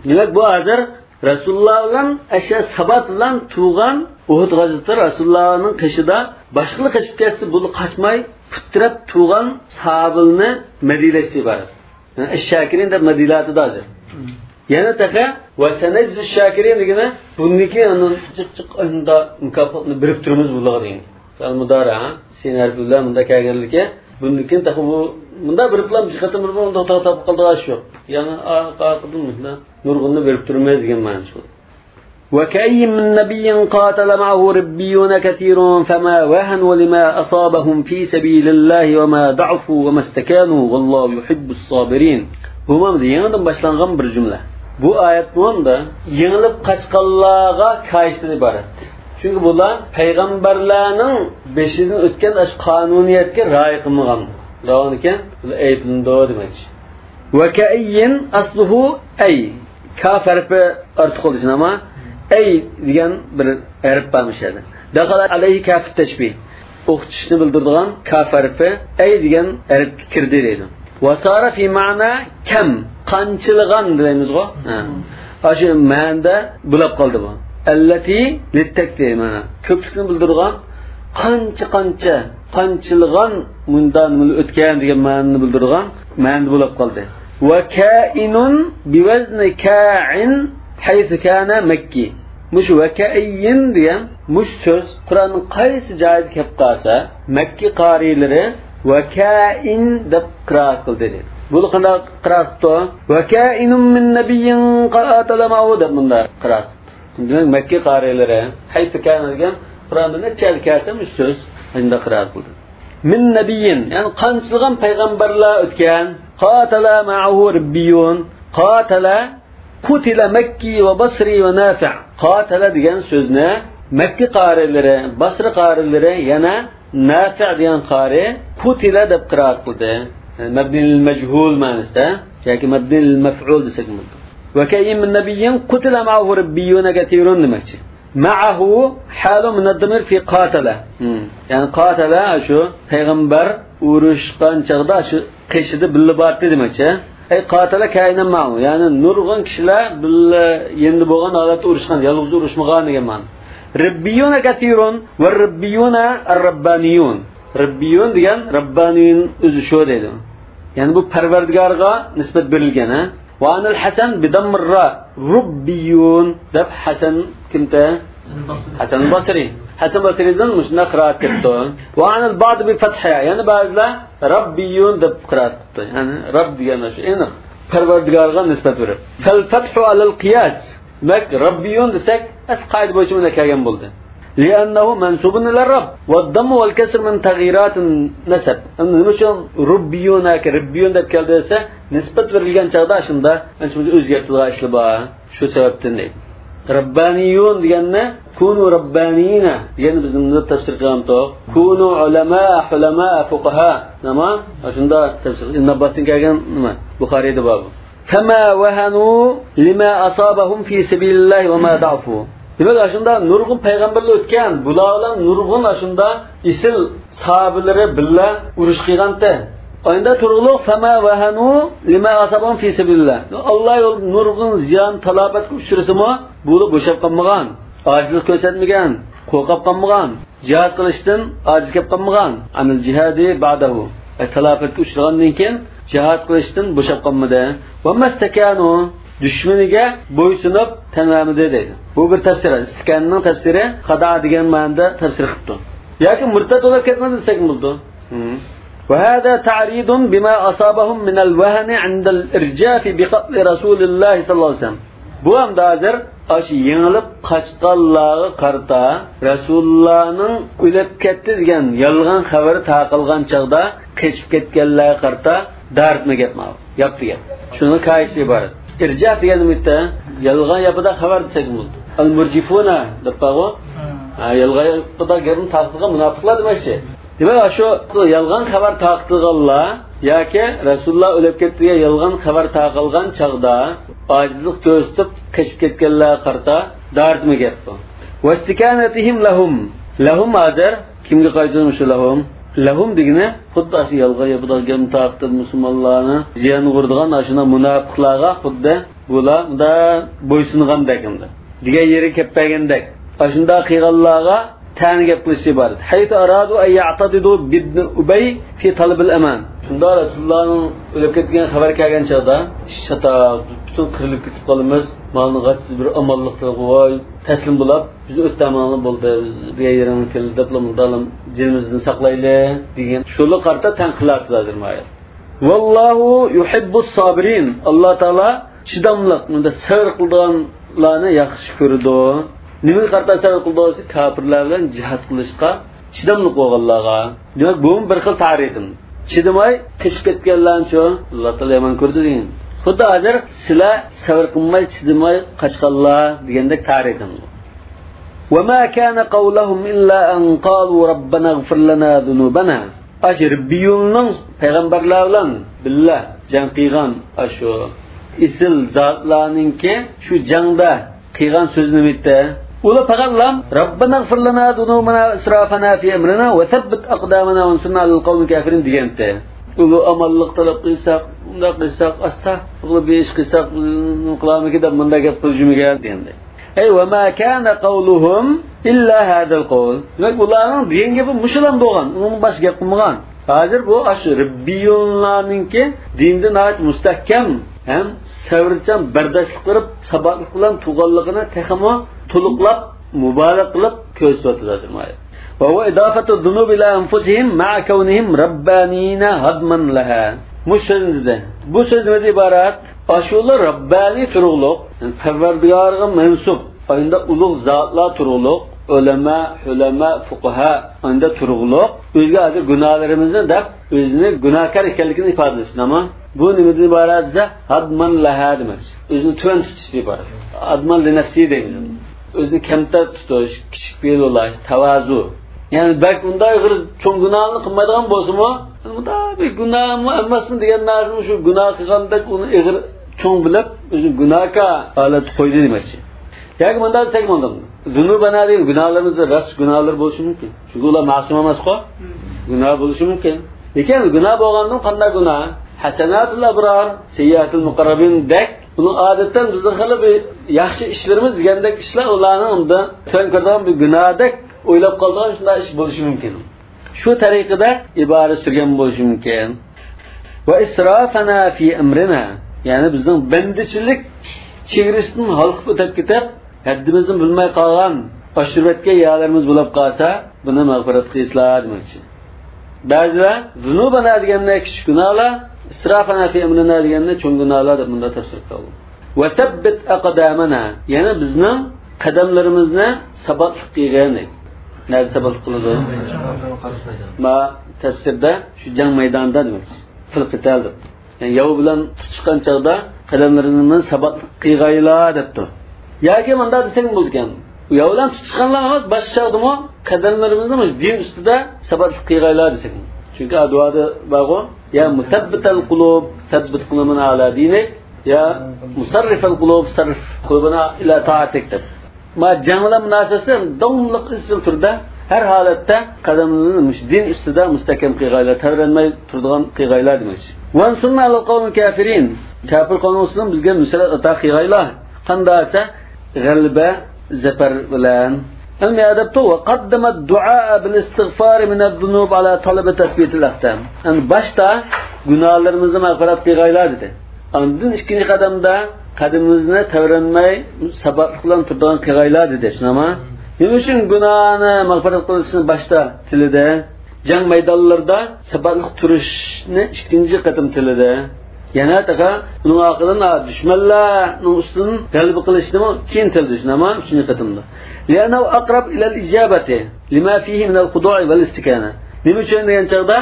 دېمەك، بۇ ھازىر رەسۇلۇللا بىلەن ئەشە سابات بىلەن تۇرغان، ئۇھۇد غەزۋىتى رەسۇلۇللانىڭ قېشىدا، باشقىلار قېچىپ كەتسە، بۇلار قاچماي پۇت تىرەپ تۇرغان ساھابىلەرنى مەدھىيەلەشتىن ئىبارەت. يەنى ئىش شاكىرىن دەپ مەدھىيەلەتتە ھازىر. يەنە تېخى «ۋەسەنەجزىش شاكىرىن» دېگىنى بۇندىن كېيىن ئۇنىڭ جىق جىق ئاينىدا مۇكاپاتنى بېرىپ تۇرىمىز بۇلارغا دېگەن. ئەل مۇدارىئە، سىن ھەرپى بىلەن مۇنداق كەلگەنلىكى، بۇندىن كېيىن تېخى بۇ، مۇنداق بېرىپلا بىر قېتىم بىر ئۇنداق تاپىپ قالىدىغان ئىش يوق. يەنى ئارقا-ئارقىدىن مۇنداق نۇرغۇننى بېرىپ تۇرىمىز دېگەن مەنىسى بۇ. وكأين من نبي قاتل معه ربيون كثير فما وهنوا لما أصابهم في سبيل الله وما ضعفوا وما استكانوا والله يحب الصابرين. بۇمۇ يېڭىدىن باشلانغان بىر جۈملە. بۇ ئايەت بولغاندا يېڭىلىپ قاچقانلارغا كايىشتىن ئىبارەت. چۈنكى بۇلار پەيغەمبەرلەرنىڭ بېشىدىن ئۆتكەن ئاشۇ قانۇنىيەتكە رىئايە قىلمىغان. داۋامىكەن، بۇلار ئەيىبلىنىدۇ دېمەكچى. وكأين أصله أي. كاف ھەرپى ئارتۇق بولدى شۇنداقمۇ؟ ئەي دېگەن بىر ھەرپ بار مۇشۇ يەردە. دخل عليه كاف التشبيه. ئوخشىتىشنى بىلدۈرىدىغان كاف ھەرپى ئەي دېگەن ھەرپكە كىردى دەيدۇ. وصار في معنى كم، قانچىلىغان دەيمىزغۇ؟ ھە. ئاشۇ مەنىدە بولاپ قالدى بۇ. التي للتكثير مانا. كۆپلۈكنى بىلدۈرىدىغان قانچە-قانچە، قانچىلىغان مۇنداق نېمىلەر ئۆتكەن دېگەن مەنىنى بىلدۈرىدىغان مەنىدە بولاپ قالدى. وكائن بوزن كاع حيث كان مكي. مۇشۇ ۋەكەئىيىن دېگەن مۇشۇ سۆز قۇرئاننىڭ قايسى جايىدا كەپ قالسا، مەككە قارىيلىرى ۋەكەئىن دەپ قىرائەت قىلدى دېدى. بۇلار قانداق قىرائەت قىپتۇ؟ وكائن من نبي قاتل معه دەپ مۇنداق قىرائەت قىپتۇ. دېمەك، مەككە قارىيلىرى، ھەيسۇ كان دېگەن قۇرئاندا نەچچە يەردە كەلسە مۇشۇ سۆز، شۇنداق قىرائەت قىلدى. من نبي، يەنى قانچىلىغان پەيغەمبەرلەر ئۆتكەن. قاتل معه ربيون. قاتل، قتل مكي وبصري ونافع. قاتل دېگەن سۆزنى مەككە قارىيلىرى، باسرا قارىيلىرى، يەنە نافىئ دېگەن قارىي قۇتىلە دەپ قىرائەت قىلدى. يەنى مەبنىي لىل مەجھۇل مەنىسىدە ياكى مەبنىي لىل مەفئۇل دېسەك بولىدۇ. وكأين من نبي قتل معه ربيون كثير دېمەكچى. معه حال من الضمير في قاتل. ھىم. يەنى قاتل شۇ پەيغەمبەر ئۇرۇشقان چاغدا شۇ قېشىدا بىللە بارتى دېمەكچى. ئەي قاتل كائنا معه، يەنى نۇرغۇن كىشىلەر بىللە يېنىدا بولغان ھالەتتە ئۇرۇشقان، يالغۇز ئۇرۇشمىغان دېگەن مەنە. ربيون كثير والربيون الربانيون. ربيون دېگەن ربانىيون ئۆزى شۇ دەيدۇ. يەنى بۇ پەرۋەردىگارغا نىسبەت بېرىلگەن، ھە؟ وعن الحسن بضم الراء ربيون دەپ ھەسەن كىمتە؟ ھەسەن باسرى. ھەسەن باسرىدىن مۇشۇنداق قىرائەت كەپتۇ. وعن البعض بفتحها، يەنى بەزىلەر ربيون دەپ قىرائەت قىپتۇ. يەنى رب دېگەن شۇ ئېنىق پەرۋەردىگارغا نىسبەت بېرىپ. فالفتح على القياس. دېمەك، ربيون دېسەك، ئەسلى قائىدە بويىچە مۇنداق كەلگەن بولدى. لأنه منسوب إلى الرب والضم والكسر من تغييرات النسب. ئەمدى نېمە ئۈچۈن ربيون ياكى ربيون دەپ كەلدى دېسە، نىسبەت بېرىلگەن چاغدا شۇنداق ئانچە-مۇنچە ئۆزگەرتىلىدىغان ئىشلار بار. شۇ سەۋەبتىن دەيدۇ. ربانيون دېگەننى كونوا ربانيين دېگەننى بىز نېمە دەپ تەپسىر قىلغانتۇق؟ كونوا علماء حلماء فقهاء. نېمە؟ شۇنداق تەپسىر. ئىبن ئابباستىن كەلگەن نېمە؟ بۇخارىيدا بار بۇ. فما وهنوا لما أصابهم في سبيل الله وما ضعفوا. دېمەك، ئاشۇندا نۇرغۇن پەيغەمبەرلەر ئۆتكەن، بۇلار بىلەن نۇرغۇن ئاشۇندا ئېسىل ساھابىلىرى بىللە ئۇرۇش قىلغانتى. ئايندا تۇرغۇلۇق فما وهنوا لما أصابهم في سبيل الله. ئاللا يولىدا نۇرغۇن زىيان، تالاپەتكە ئۇچرىسىمۇ، بۇلار بوشاپ قالمىغان، ئاجىزلىق كۆرسەتمىگەن، قورقۇپ قالمىغان. جىھاد قىلىشتىن ئاجىز كەپ قالمىغان. عن الجهاد بعده. ئەي، تالاپەتكە ئۇچرىغاندىن كېيىن جىھاد قىلىشتىن بوشاپ قالمىدى. وما استكانوا، دۈشمىنىگە بويسۇنۇپ تەنلەنمىدى دەيدۇ. بۇ بىر تەپسىر. ئىستىكاننىڭ تەپسىرى خاداء دېگەن مەنىدە تەپسىر قىپتۇ. ياكى مۇرتەت بولۇپ كەتمىدى دېسەكمۇ بولىدۇ. ھىم. وهذا تعريض بما أصابهم من الوهن عند الإرجاف بقتل رسول الله صلى الله عليه وسلم. بۇ ئەمدى ھازىر ئاشۇ يېڭىلىپ قاچقانلارغا قارىتا، رەسۇلۇللانىڭ ئۆلۈپ كەتتى دېگەن يالغان خەۋىرى تارقالغان چاغدا قېچىپ كەتكەنلەرگە قارىتا دارىتما گەپ ماۋۇ. ياپتى گەپ. شۇنىڭ كايىسى ئىبارەت. ئىرجاف دېگەن نېمە؟ يالغان ياپىدا خەۋەر دېسەك بولىدۇ. ئەل مۇرجىفۇنا دەپ بارغۇ. ھە، يالغان ياپىدا گەپنى تارقىتىدىغان مۇناپىقلار دېمەكچى. دېمەك، شۇ يالغان خەۋەر تارقىتىدىغانلار ياكى رەسۇلۇللا ئۆلۈپ كەتتى دېگەن يالغان خەۋەر تارقالغان چاغدا ئاجىزلىق كۆرسىتىپ قېچىپ كەتكەنلەرگە قارىتا دائىرىدىمۇ گەپ بۇ. واستكانتهم لهم. لهم ھازىر كىمگە قايتىدۇ شۇ لهم؟ لهم دېگىنى خۇددى ئاشۇ يالغان يېپىدىغان گەپنى تارقىتىپ مۇسۇلمانلارنى زىيانغا ئۇرىدىغان ئاشۇنداق مۇناپىقلارغا خۇددى بۇلار مۇنداق بويسۇنغاندەك ئەمدى. دېگەن يېرىگە كەپ بەرگەندەك. ئاشۇنداق قىلغانلارغا تەنە گەپ قىلىش ئىبارەت. حيث أرادوا أن يعتضدوا بابن أبي في طلب الأمان. شۇنداق رەسۇلۇللانىڭ ئۆلۈپ كەتكەن خەۋەر كەلگەن چاغدا، ئىش چاتاق، پۈتۈن قىرىلىپ كېتىپ قالىمىز. ماڭىڭغا بىر ئامانلىق تىلەپ قوي، تەسلىم بولاپ، بىزنى ئۆتەمەڭلار بولدى، بىز دېگەن يېرىڭگە كەلدى دەپلا مۇنداقلا جېنىمىزنى ساقلايلى دېگەن. شۇلارغا قارىتا تەنقىد قىلىۋاتىدۇ ھازىر ما ئايەت. والله يحب الصابرين. ئاللا تائالا چىداملىق، مۇنداق سەۋر قىلىدىغانلارنى ياخشى كۆرىدۇ. نېمىگە قارىتا سەۋر قىلىدۇ دېسە، كاپىرلار بىلەن جىھاد قىلىشقا چىداملىق بولغانلارغا. دېمەك، بۇمۇ بىر خىل تەرىپىم. چىدىماي قېچىپ كەتكەنلەرنىچۇ، ئاللا تائالا يامان كۆرىدۇ دېگەن. خۇددى ھازىر سىلەر سەۋر قىلماي، چىدىماي قاچقانلار دېگەندەك تەرىپىم. وما كان قولهم إلا أن قالوا ربنا اغفر لنا ذنوبنا. ئاشۇ رىببىيۇننىڭ پەيغەمبەرلەر بىلەن بىللە جەڭ قىلغان ئاشۇ ئېسىل زاتلارنىڭكى شۇ جەڭدە قىلغان سۆزى نېمە ئىدى؟ ئۇلار پەقەتلا ربنا اغفر لنا ذنوبنا وإسرافنا في أمرنا وثبت أقدامنا وانصرنا على القوم الكافرين دېگەنتى. ئۇلار ئامانلىق تەلەپ قىلساق، ئۇنداق قىلساق، ئاستا بىر ئىش قىلساق، بىز نېمە قىلارمىكىن دەپ مۇنداق گەپ قىلجىمىگەن دېگەندەك. ئەي، وما كان قولهم إلا هذا القول. دېمەك، ئۇلارنىڭ دېگەن گېپى مۇشۇلا بولغان، ئۇنىڭدىن باشقا گەپ قىلمىغان. ھازىر بۇ ئاشۇ رىببىيۇنلارنىڭكى دىندا ناھايىتى مۇستەھكەم ھەم سەۋرچان، بەرداشلىق بېرىپ، ساباتلىق بىلەن تۇرغانلىقىنى تېخىمۇ تولۇقلاپ، مۇبالىغە قىلىپ كۆرسىتىۋاتىدۇ ھازىر ما ئايەت. وهو إضافة الذنوب إلى أنفسهم مع كونهم ربانين هضما لها. مۇشۇ سۆزنى دېدى. بۇ سۆز نېمىدىن ئىبارەت؟ ئاشۇلار رەببانىي تۇرۇقلۇق، يەنى پەرۋەردىگارغا مەنسۇپ، ئاينىدا ئۇلۇغ زاتلار تۇرۇقلۇق، ئۆلەما، ھۆلەما، فۇقاھا، ئاينىدا تۇرۇقلۇق، ئۆزىگە ھازىر گۇناھلىرىمىزنى دەپ، ئۆزىنى گۇناھكار ئىكەنلىكىنى ئىپادىلىسۇن، ئەمما بۇ نېمىدىن ئىبارەت دېسە، ھەدمەن لەھا دېمەكچى. ئۆزىنى تۆۋەن تۇتۇشتىن ئىبارەت. ھەدمەن لىنەفسى دەيمىز. ئۆزىنى كەمتەر تۇتۇش، كىچىك پېئىل بولاش، تاۋازۇ. يەنى بەك ئۇنداق ئېغىر چوڭ گۇناھنى قىلمايدىغان بولسىمۇ، مۇنداق بىر گۇناھمۇ ئەمەسمۇ دېگەن نەرسىنى شۇ گۇناھ قىلغاندەك ئۇنى ئېغىر چوڭ بىلىپ، ئۆزىنى گۇناھكار ھالەتتە قويدى دېمەكچى. ياكى مۇنداق دېسەك بولىدۇ. زۇنۇبەنا دېگەن گۇناھلىرىمىز راست گۇناھلار بولۇشى مۇمكىن. چۈنكى ئۇلار مەسۇم ئەمەسقۇ. گۇناھ بولۇشى مۇمكىن. لېكىن گۇناھ بولغاندىن قانداق گۇناھ؟ ھەسەناتۇل ئەبرار، سەييئاتۇل مۇقەررەبىندەك. بۇنىڭ ئادەتتە بىزدە خېلى بىر ياخشى ئىشلىرىمىز دېگەندەك ئىشلار ئۇلارنىڭ ئۇندا تۆۋەن كۆرىدىغان بىر گۇناھدەك ئويلاپ قالىدىغان شۇنداق ئىش بولۇشى مۇمكىن. شۇ تەرىقىدە ئىبارە سۈرگەن بولۇشى مۇمكىن. ۋە ئىسرافەنا فى ئەمرىنا، يەنى بىزنىڭ بەندىچىلىك چېگرىسىدىن ھالقىپ ئۆتۈپ كېتىپ، ھەددىمىزنى بىلمەي قالغان ئاشۇرۇۋەتكەن يەرلىرىمىز بولۇپ قالسا، بۇنى مەغپىرەت قىلىسىلەر دېمەكچى. بەزىلەر زۇنۇبەنا دېگەننى كىچىك گۇناھلار، ئىسرافەنا فى ئەمرىنا دېگەننى چوڭ گۇناھلار دەپ مۇنداق تەپسىر قىلغان. ۋەسەببىت ئەقدامەنا، يەنى بىزنىڭ قەدەملىرىمىزنى ساباتلىق قىلغىن دەيدۇ. نەدە ساباتلىق قىلىدۇ؟ ما تەپسىردە شۇ جەڭ مەيدانىدا دېمەكچى. فىل قىتال دەپ. يەنى ياۋ بىلەن تۇتۇشقان چاغدا قەدەملىرىمىزنى ساباتلىق قىلغايلا دەپتۇ. ياكى مۇنداق دېسەك بولىدىكەن. ياۋ بىلەن تۇتۇشقانلا ئەمەس، باشقا چاغدىمۇ قەدەملىرىمىزنى مۇشۇ دىن ئۈستىدە ساباتلىق قىلغايلا دېسەك. چۈنكى ئا دۇئادا بارغۇ، يا مۇسەببىتەل قۇلۇب، سەببىت قۇلۇبىنا ئالا دىنىك، يا مۇسەررىفەل قۇلۇب، سەررىف قۇلۇبىنا ئىلا تائەتىك دەپ. ما جەڭ بىلەن مۇناسىۋەتسىز داۋاملىق ئىزچىل تۈردە ھەر ھالەتتە قەدەملىرىنى مۇشۇ دىن ئۈستىدە مۇستەھكەم قىلغايلا، تەۋرەنمەي تۇرىدىغان قىلغايلا دېمەكچى. ۋەنسۇرنا ئەلەل قەۋمىل كافىرىن. كاپىر قەۋمنىڭ ئۈستىدىن بىزگە نۇسرەت ئاتا قىلغايلا. قانداق دېسە، غەلىبە، زەپەر بىلەن. ئەمما يا دەپتۇ، ۋەقەددەمە دۇئا بىل ئىستىغفار مىنەز زۇنۇب ئالا تەلەبى تەسبىتىل ئەقدام. يەنى باشتا گۇناھلىرىمىزنى مەغپىرەت قىلغايلا دېدى. ئاندىن ئىككىنچى قەدەمدە قەدىمىمىزنى تەۋرەنمەي ساباتلىق بىلەن تۇرىدىغان قىلغايلا دېدى. شۇنداقمۇ؟ نېمە ئۈچۈن گۇناھنى مەغپىرەت قىلىشنى باشتا تىلىدى؟ جەڭ مەيدانلىرىدا ساباتلىق تۇرۇشنى ئىككىنچى قېتىم تىلىدى. يەنە تېخى ئۇنىڭ ئارقىدىن، ھە، دۈشمەنلەرنىڭ ئۈستىدىن غەلىبە قىلىشنىمۇ كېيىن تىلىدى، شۇنداقمۇ؟ ئۈچىنچى قېتىمدا. لأنه أقرب إلى الإجابة لما فيه من الخضوع والاستكانة. نېمە ئۈچۈن دېگەن چاغدا،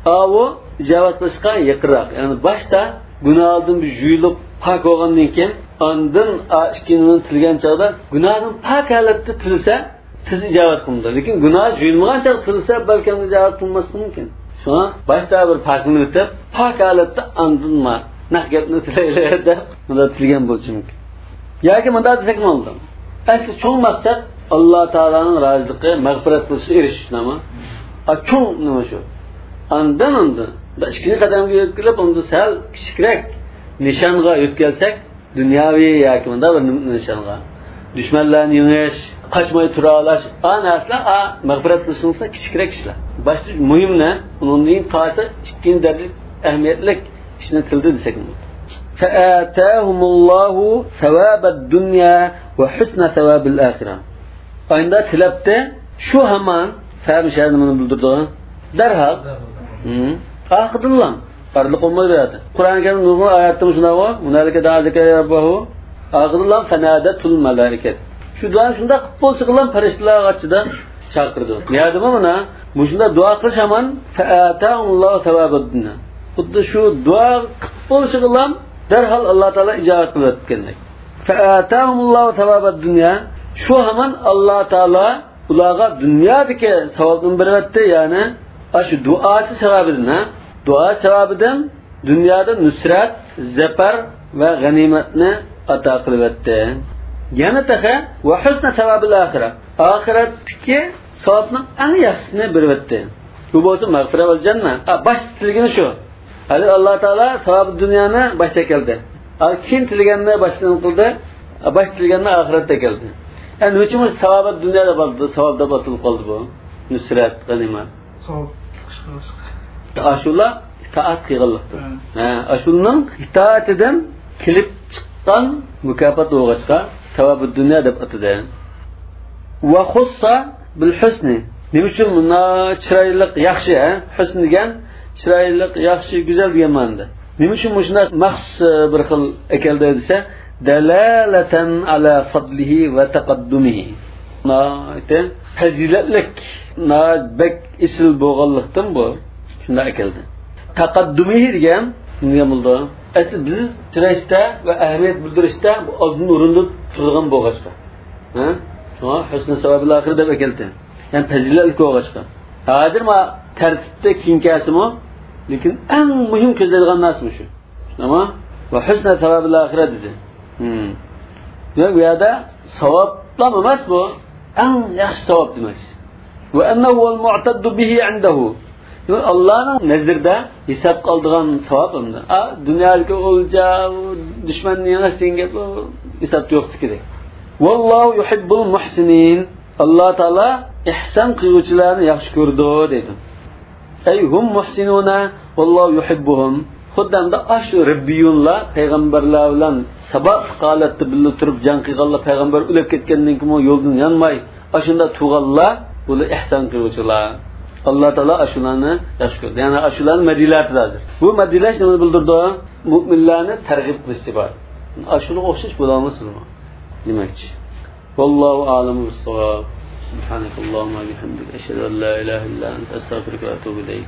ئاۋۇ ئىجابەت قىلىشقا يېقىنراق. يەنى باشتا گۇناھدىن بىر يۇيۇلۇپ پاك بولغاندىن كېيىن، ئاندىن ئا ئىككىنچىنى تىلىگەن چاغدا گۇناھدىن پاك ھالەتتە تىلىسە، تېز ئىجابەت قىلىنىدۇ. لېكىن گۇناھ يۇيۇلمىغان چاغدا تىلىسە، بەلكىم ئىجابەت قىلماسلىقى مۇمكىن. شۇڭا باشتا بىر پاكلىنىۋېتىپ، پاك ھالەتتە ئاندىن ما نەق گەپنى تىلەيلى دەپ مۇنداق تىلىگەن بولۇشى مۇمكىن. ياكى مۇنداق دېسەكمۇ بولىدۇ. ئەسلى چوڭ مەقسەت ئاللا تائالانىڭ رازىلىقى، مەغپىرەت قىلىشىغا ئېرىشىش نېمە؟ ئا، چوڭ نېمە شۇ؟ ئاندىن، ئاندىن بىر ئىككىنچى قەدەمگە يۆتكىلىپ، ئۇندا سەل كىچىكرەك نىشانغا يۆتكەلسەك، دۇنياۋى ياكى مۇنداق بىر نىشانغا، دۈشمەنلەرنى يېڭىش، قاچماي تۇرالاش، ئا نەرسىلەر، ئا مەغپىرەت قىلىشىڭىزدا كىچىكرەك ئىشلار. باشتا مۇھىمنى، ئۇنىڭدىن كېيىن قالسا ئىككىنچى دەرىجىلىك ئەھمىيەتلىك ئىشنى تىلدە دېسەك بولىدۇ. فآتاهم الله ثواب الدنيا وحسن ثواب الآخرة. ئايندا تىلەپتى، شۇ ھامان، فە مۇشۇ يەردە نېمىنى بىلدۈرىدۇ؟ دەرھال. ھىم. ئارقىدىنلا. ئارىلىق بولمايدۇ بۇ يەردە. قۇرئان كەرىم نۇرغۇن ئايەتتە مۇشۇنداق بار. ھۇنالىكە دەئا زەكەرىيا رەببەھۇ. ئارقىدىنلا فەنادەتھۇل مەلائىكەت. شۇ دۇئانى شۇنداق قىلىپ بولسا قىلام پەرىشتىلەر ئاچىدا چاقىرىدۇ. نېمە دېدىمۇ مانا؟ مۇشۇنداق دۇئا قىلىش ھامان فەئاتاھۇمۇللاھۇ سەۋابەد دۇنيا. خۇددى شۇ دۇئا قىلىپ بولۇشىغىلا دەرھال ئاللا تائالا ئىجابەت قىلىۋەتكەندەك. فەئاتاھۇمۇللاھۇ سەۋابەد دۇنيا. شۇ ھامان ئاللا تائالا ئۇلارغا دۇنيادىكى ساۋابنى بېرىۋەتتى، يەنى ئاشۇ دۇئاسى سەۋەبىدىن، ھە؟ دۇئا سەۋەبىدىن دۇنيادا نۇسرەت، زەپەر ۋە غەنىيمەتنى ئاتا قىلىۋەتتى. يەنە تېخى ۋە ھۇسنە سەۋابىل ئاخىرە. ئاخىرەتتىكى ساۋابنىڭ ئەڭ ياخشىسىنى بېرىۋەتتى. بۇ بولسا مەغپىرە ۋەل جەننە. ھە، باش تىلىگىنى شۇ. ھەلى ئاللا تائالا ساۋابى دۇنيانى باشتا ئەكەلدى. ھە، كېيىن تىلىگەننى باشتىن قىلدى. ھە، باش تىلىگەننى ئاخىرەتتە ئەكەلدى. ئە، نېمە ئۈچۈن بۇ ساۋابى دۇنيا دەپ ئاتىلىپ، ساۋاب دەپ ئاتىلىپ قالدى بۇ؟ نۇسرەت، غەنىيمەت. ساۋاب قىلىشقا. ئاشۇلار ئىتائەت قىلغانلىقتىن. ھە. ھە، ئاشۇلارنىڭ ئىتائىتىدىن كېلىپ چىققان مۇكاپات بولغاچقا، ساۋابى دۇنيا دەپ ئاتىدى. ۋە خۇسسا بىل ھۇسنى. نېمە ئۈچۈن مۇنداق چىرايلىق، ياخشى، ھە؟ ھۇسن دېگەن چىرايلىق، ياخشى، گۈزەل دېگەن مەنىدە. نېمە ئۈچۈن مۇشۇنداق مەخسۇس، ئە، بىر خىل ئەكەلدى دېسە، دەلالەتەن ئەلا فەزلىھى ۋە تەقەددۇمىھى. ناھايىتى پەزىلەتلىك، ناھايىتى بەك ئېسىل بولغانلىقتىن بۇ شۇنداق ئەكەلدى. تەقەددۇمىھى دېگەن نېمە بولىدۇ؟ ئەسلى بىز چىرايىشتا ۋە ئەھمىيەت بىلدۈرۈشتە بۇ ئالدىن ئورۇندا تۇرىدىغان بولغاچقا. ھە؟ شۇڭا ھۇسنى سەۋابىل ئاخىرە دەپ ئەكەلدى. يەنى پەزىلەتلىك بولغاچقا. ھازىر ما تەرتىپتە كېيىن كەلسىمۇ، لېكىن ئەڭ مۇھىم كۆزلەيدىغان نەرسە مۇشۇ. شۇنداقمۇ؟ ۋە ھۇسنە سەۋابىل ئاخىرە دېدى. ھىم. دېمەك، بۇ يەردە ساۋابلام ئەمەس بۇ، ئەڭ ياخشى ساۋاب دېمەكچى. ۋە ئەننەھۇ ۋەل مۇئتەددۇ بىھى ئىندەھۇ. دېمەك، ئاللانىڭ نەزىرىدە ھېسابقا ئالىدىغان ساۋاب ئەمدى. ئا، دۇنيادىكى ئولجا، دۈشمەننى يېڭىش دېگەن گەپ، ئۇ ھېسابتا يوقتىكىدەك. ۋاللاھۇ يۇھىببۇل مۇھسىنىن. ئاللا تائالا ئېھسان قىلغۇچىلارنى ياخشى كۆرىدۇ، دەيدۇ. ئەي ھۇم مۇھسىنۇنە ۋاللاھۇ يۇھىببۇھۇم. خۇددى ئەمدى ئاشۇ رەببىيۇنلار پەيغەمبەرلەر بىلەن ساباتلىق ھالەتتە بىللە تۇرۇپ جەڭ قىلغانلار، پەيغەمبەر ئۆلۈپ كەتكەندىن كېيىنمۇ يولدىن يانماي، ئاشۇنداق تۇرغانلار، بۇلار ئېھسان قىلغۇچىلار. ئاللا تائالا ئاشۇلارنى ياخشى كۆرىدۇ. يەنى ئاشۇلارنى مەدھىيلەۋاتىدۇ ھازىر. بۇ مەدھىيلەش نېمىنى بىلدۈرىدۇ؟ مۇئمىنلارنى تەرغىب قىلىش ئىبارەت. ئاشۇنىڭغا ئوخشاش بولالماسمۇ؟ دېمەكچى. ۋاللاھۇ ئەئلەمۇ بىسساۋاب. سۇبھانەكەللاھۇممە ۋە بىھەمدىك، ئەشھەدۇ ئەن لا ئىلاھە ئىللا ئەنتە، ئەستەغپىرۇكە ۋە ئەتۇبۇ ئىلەيك.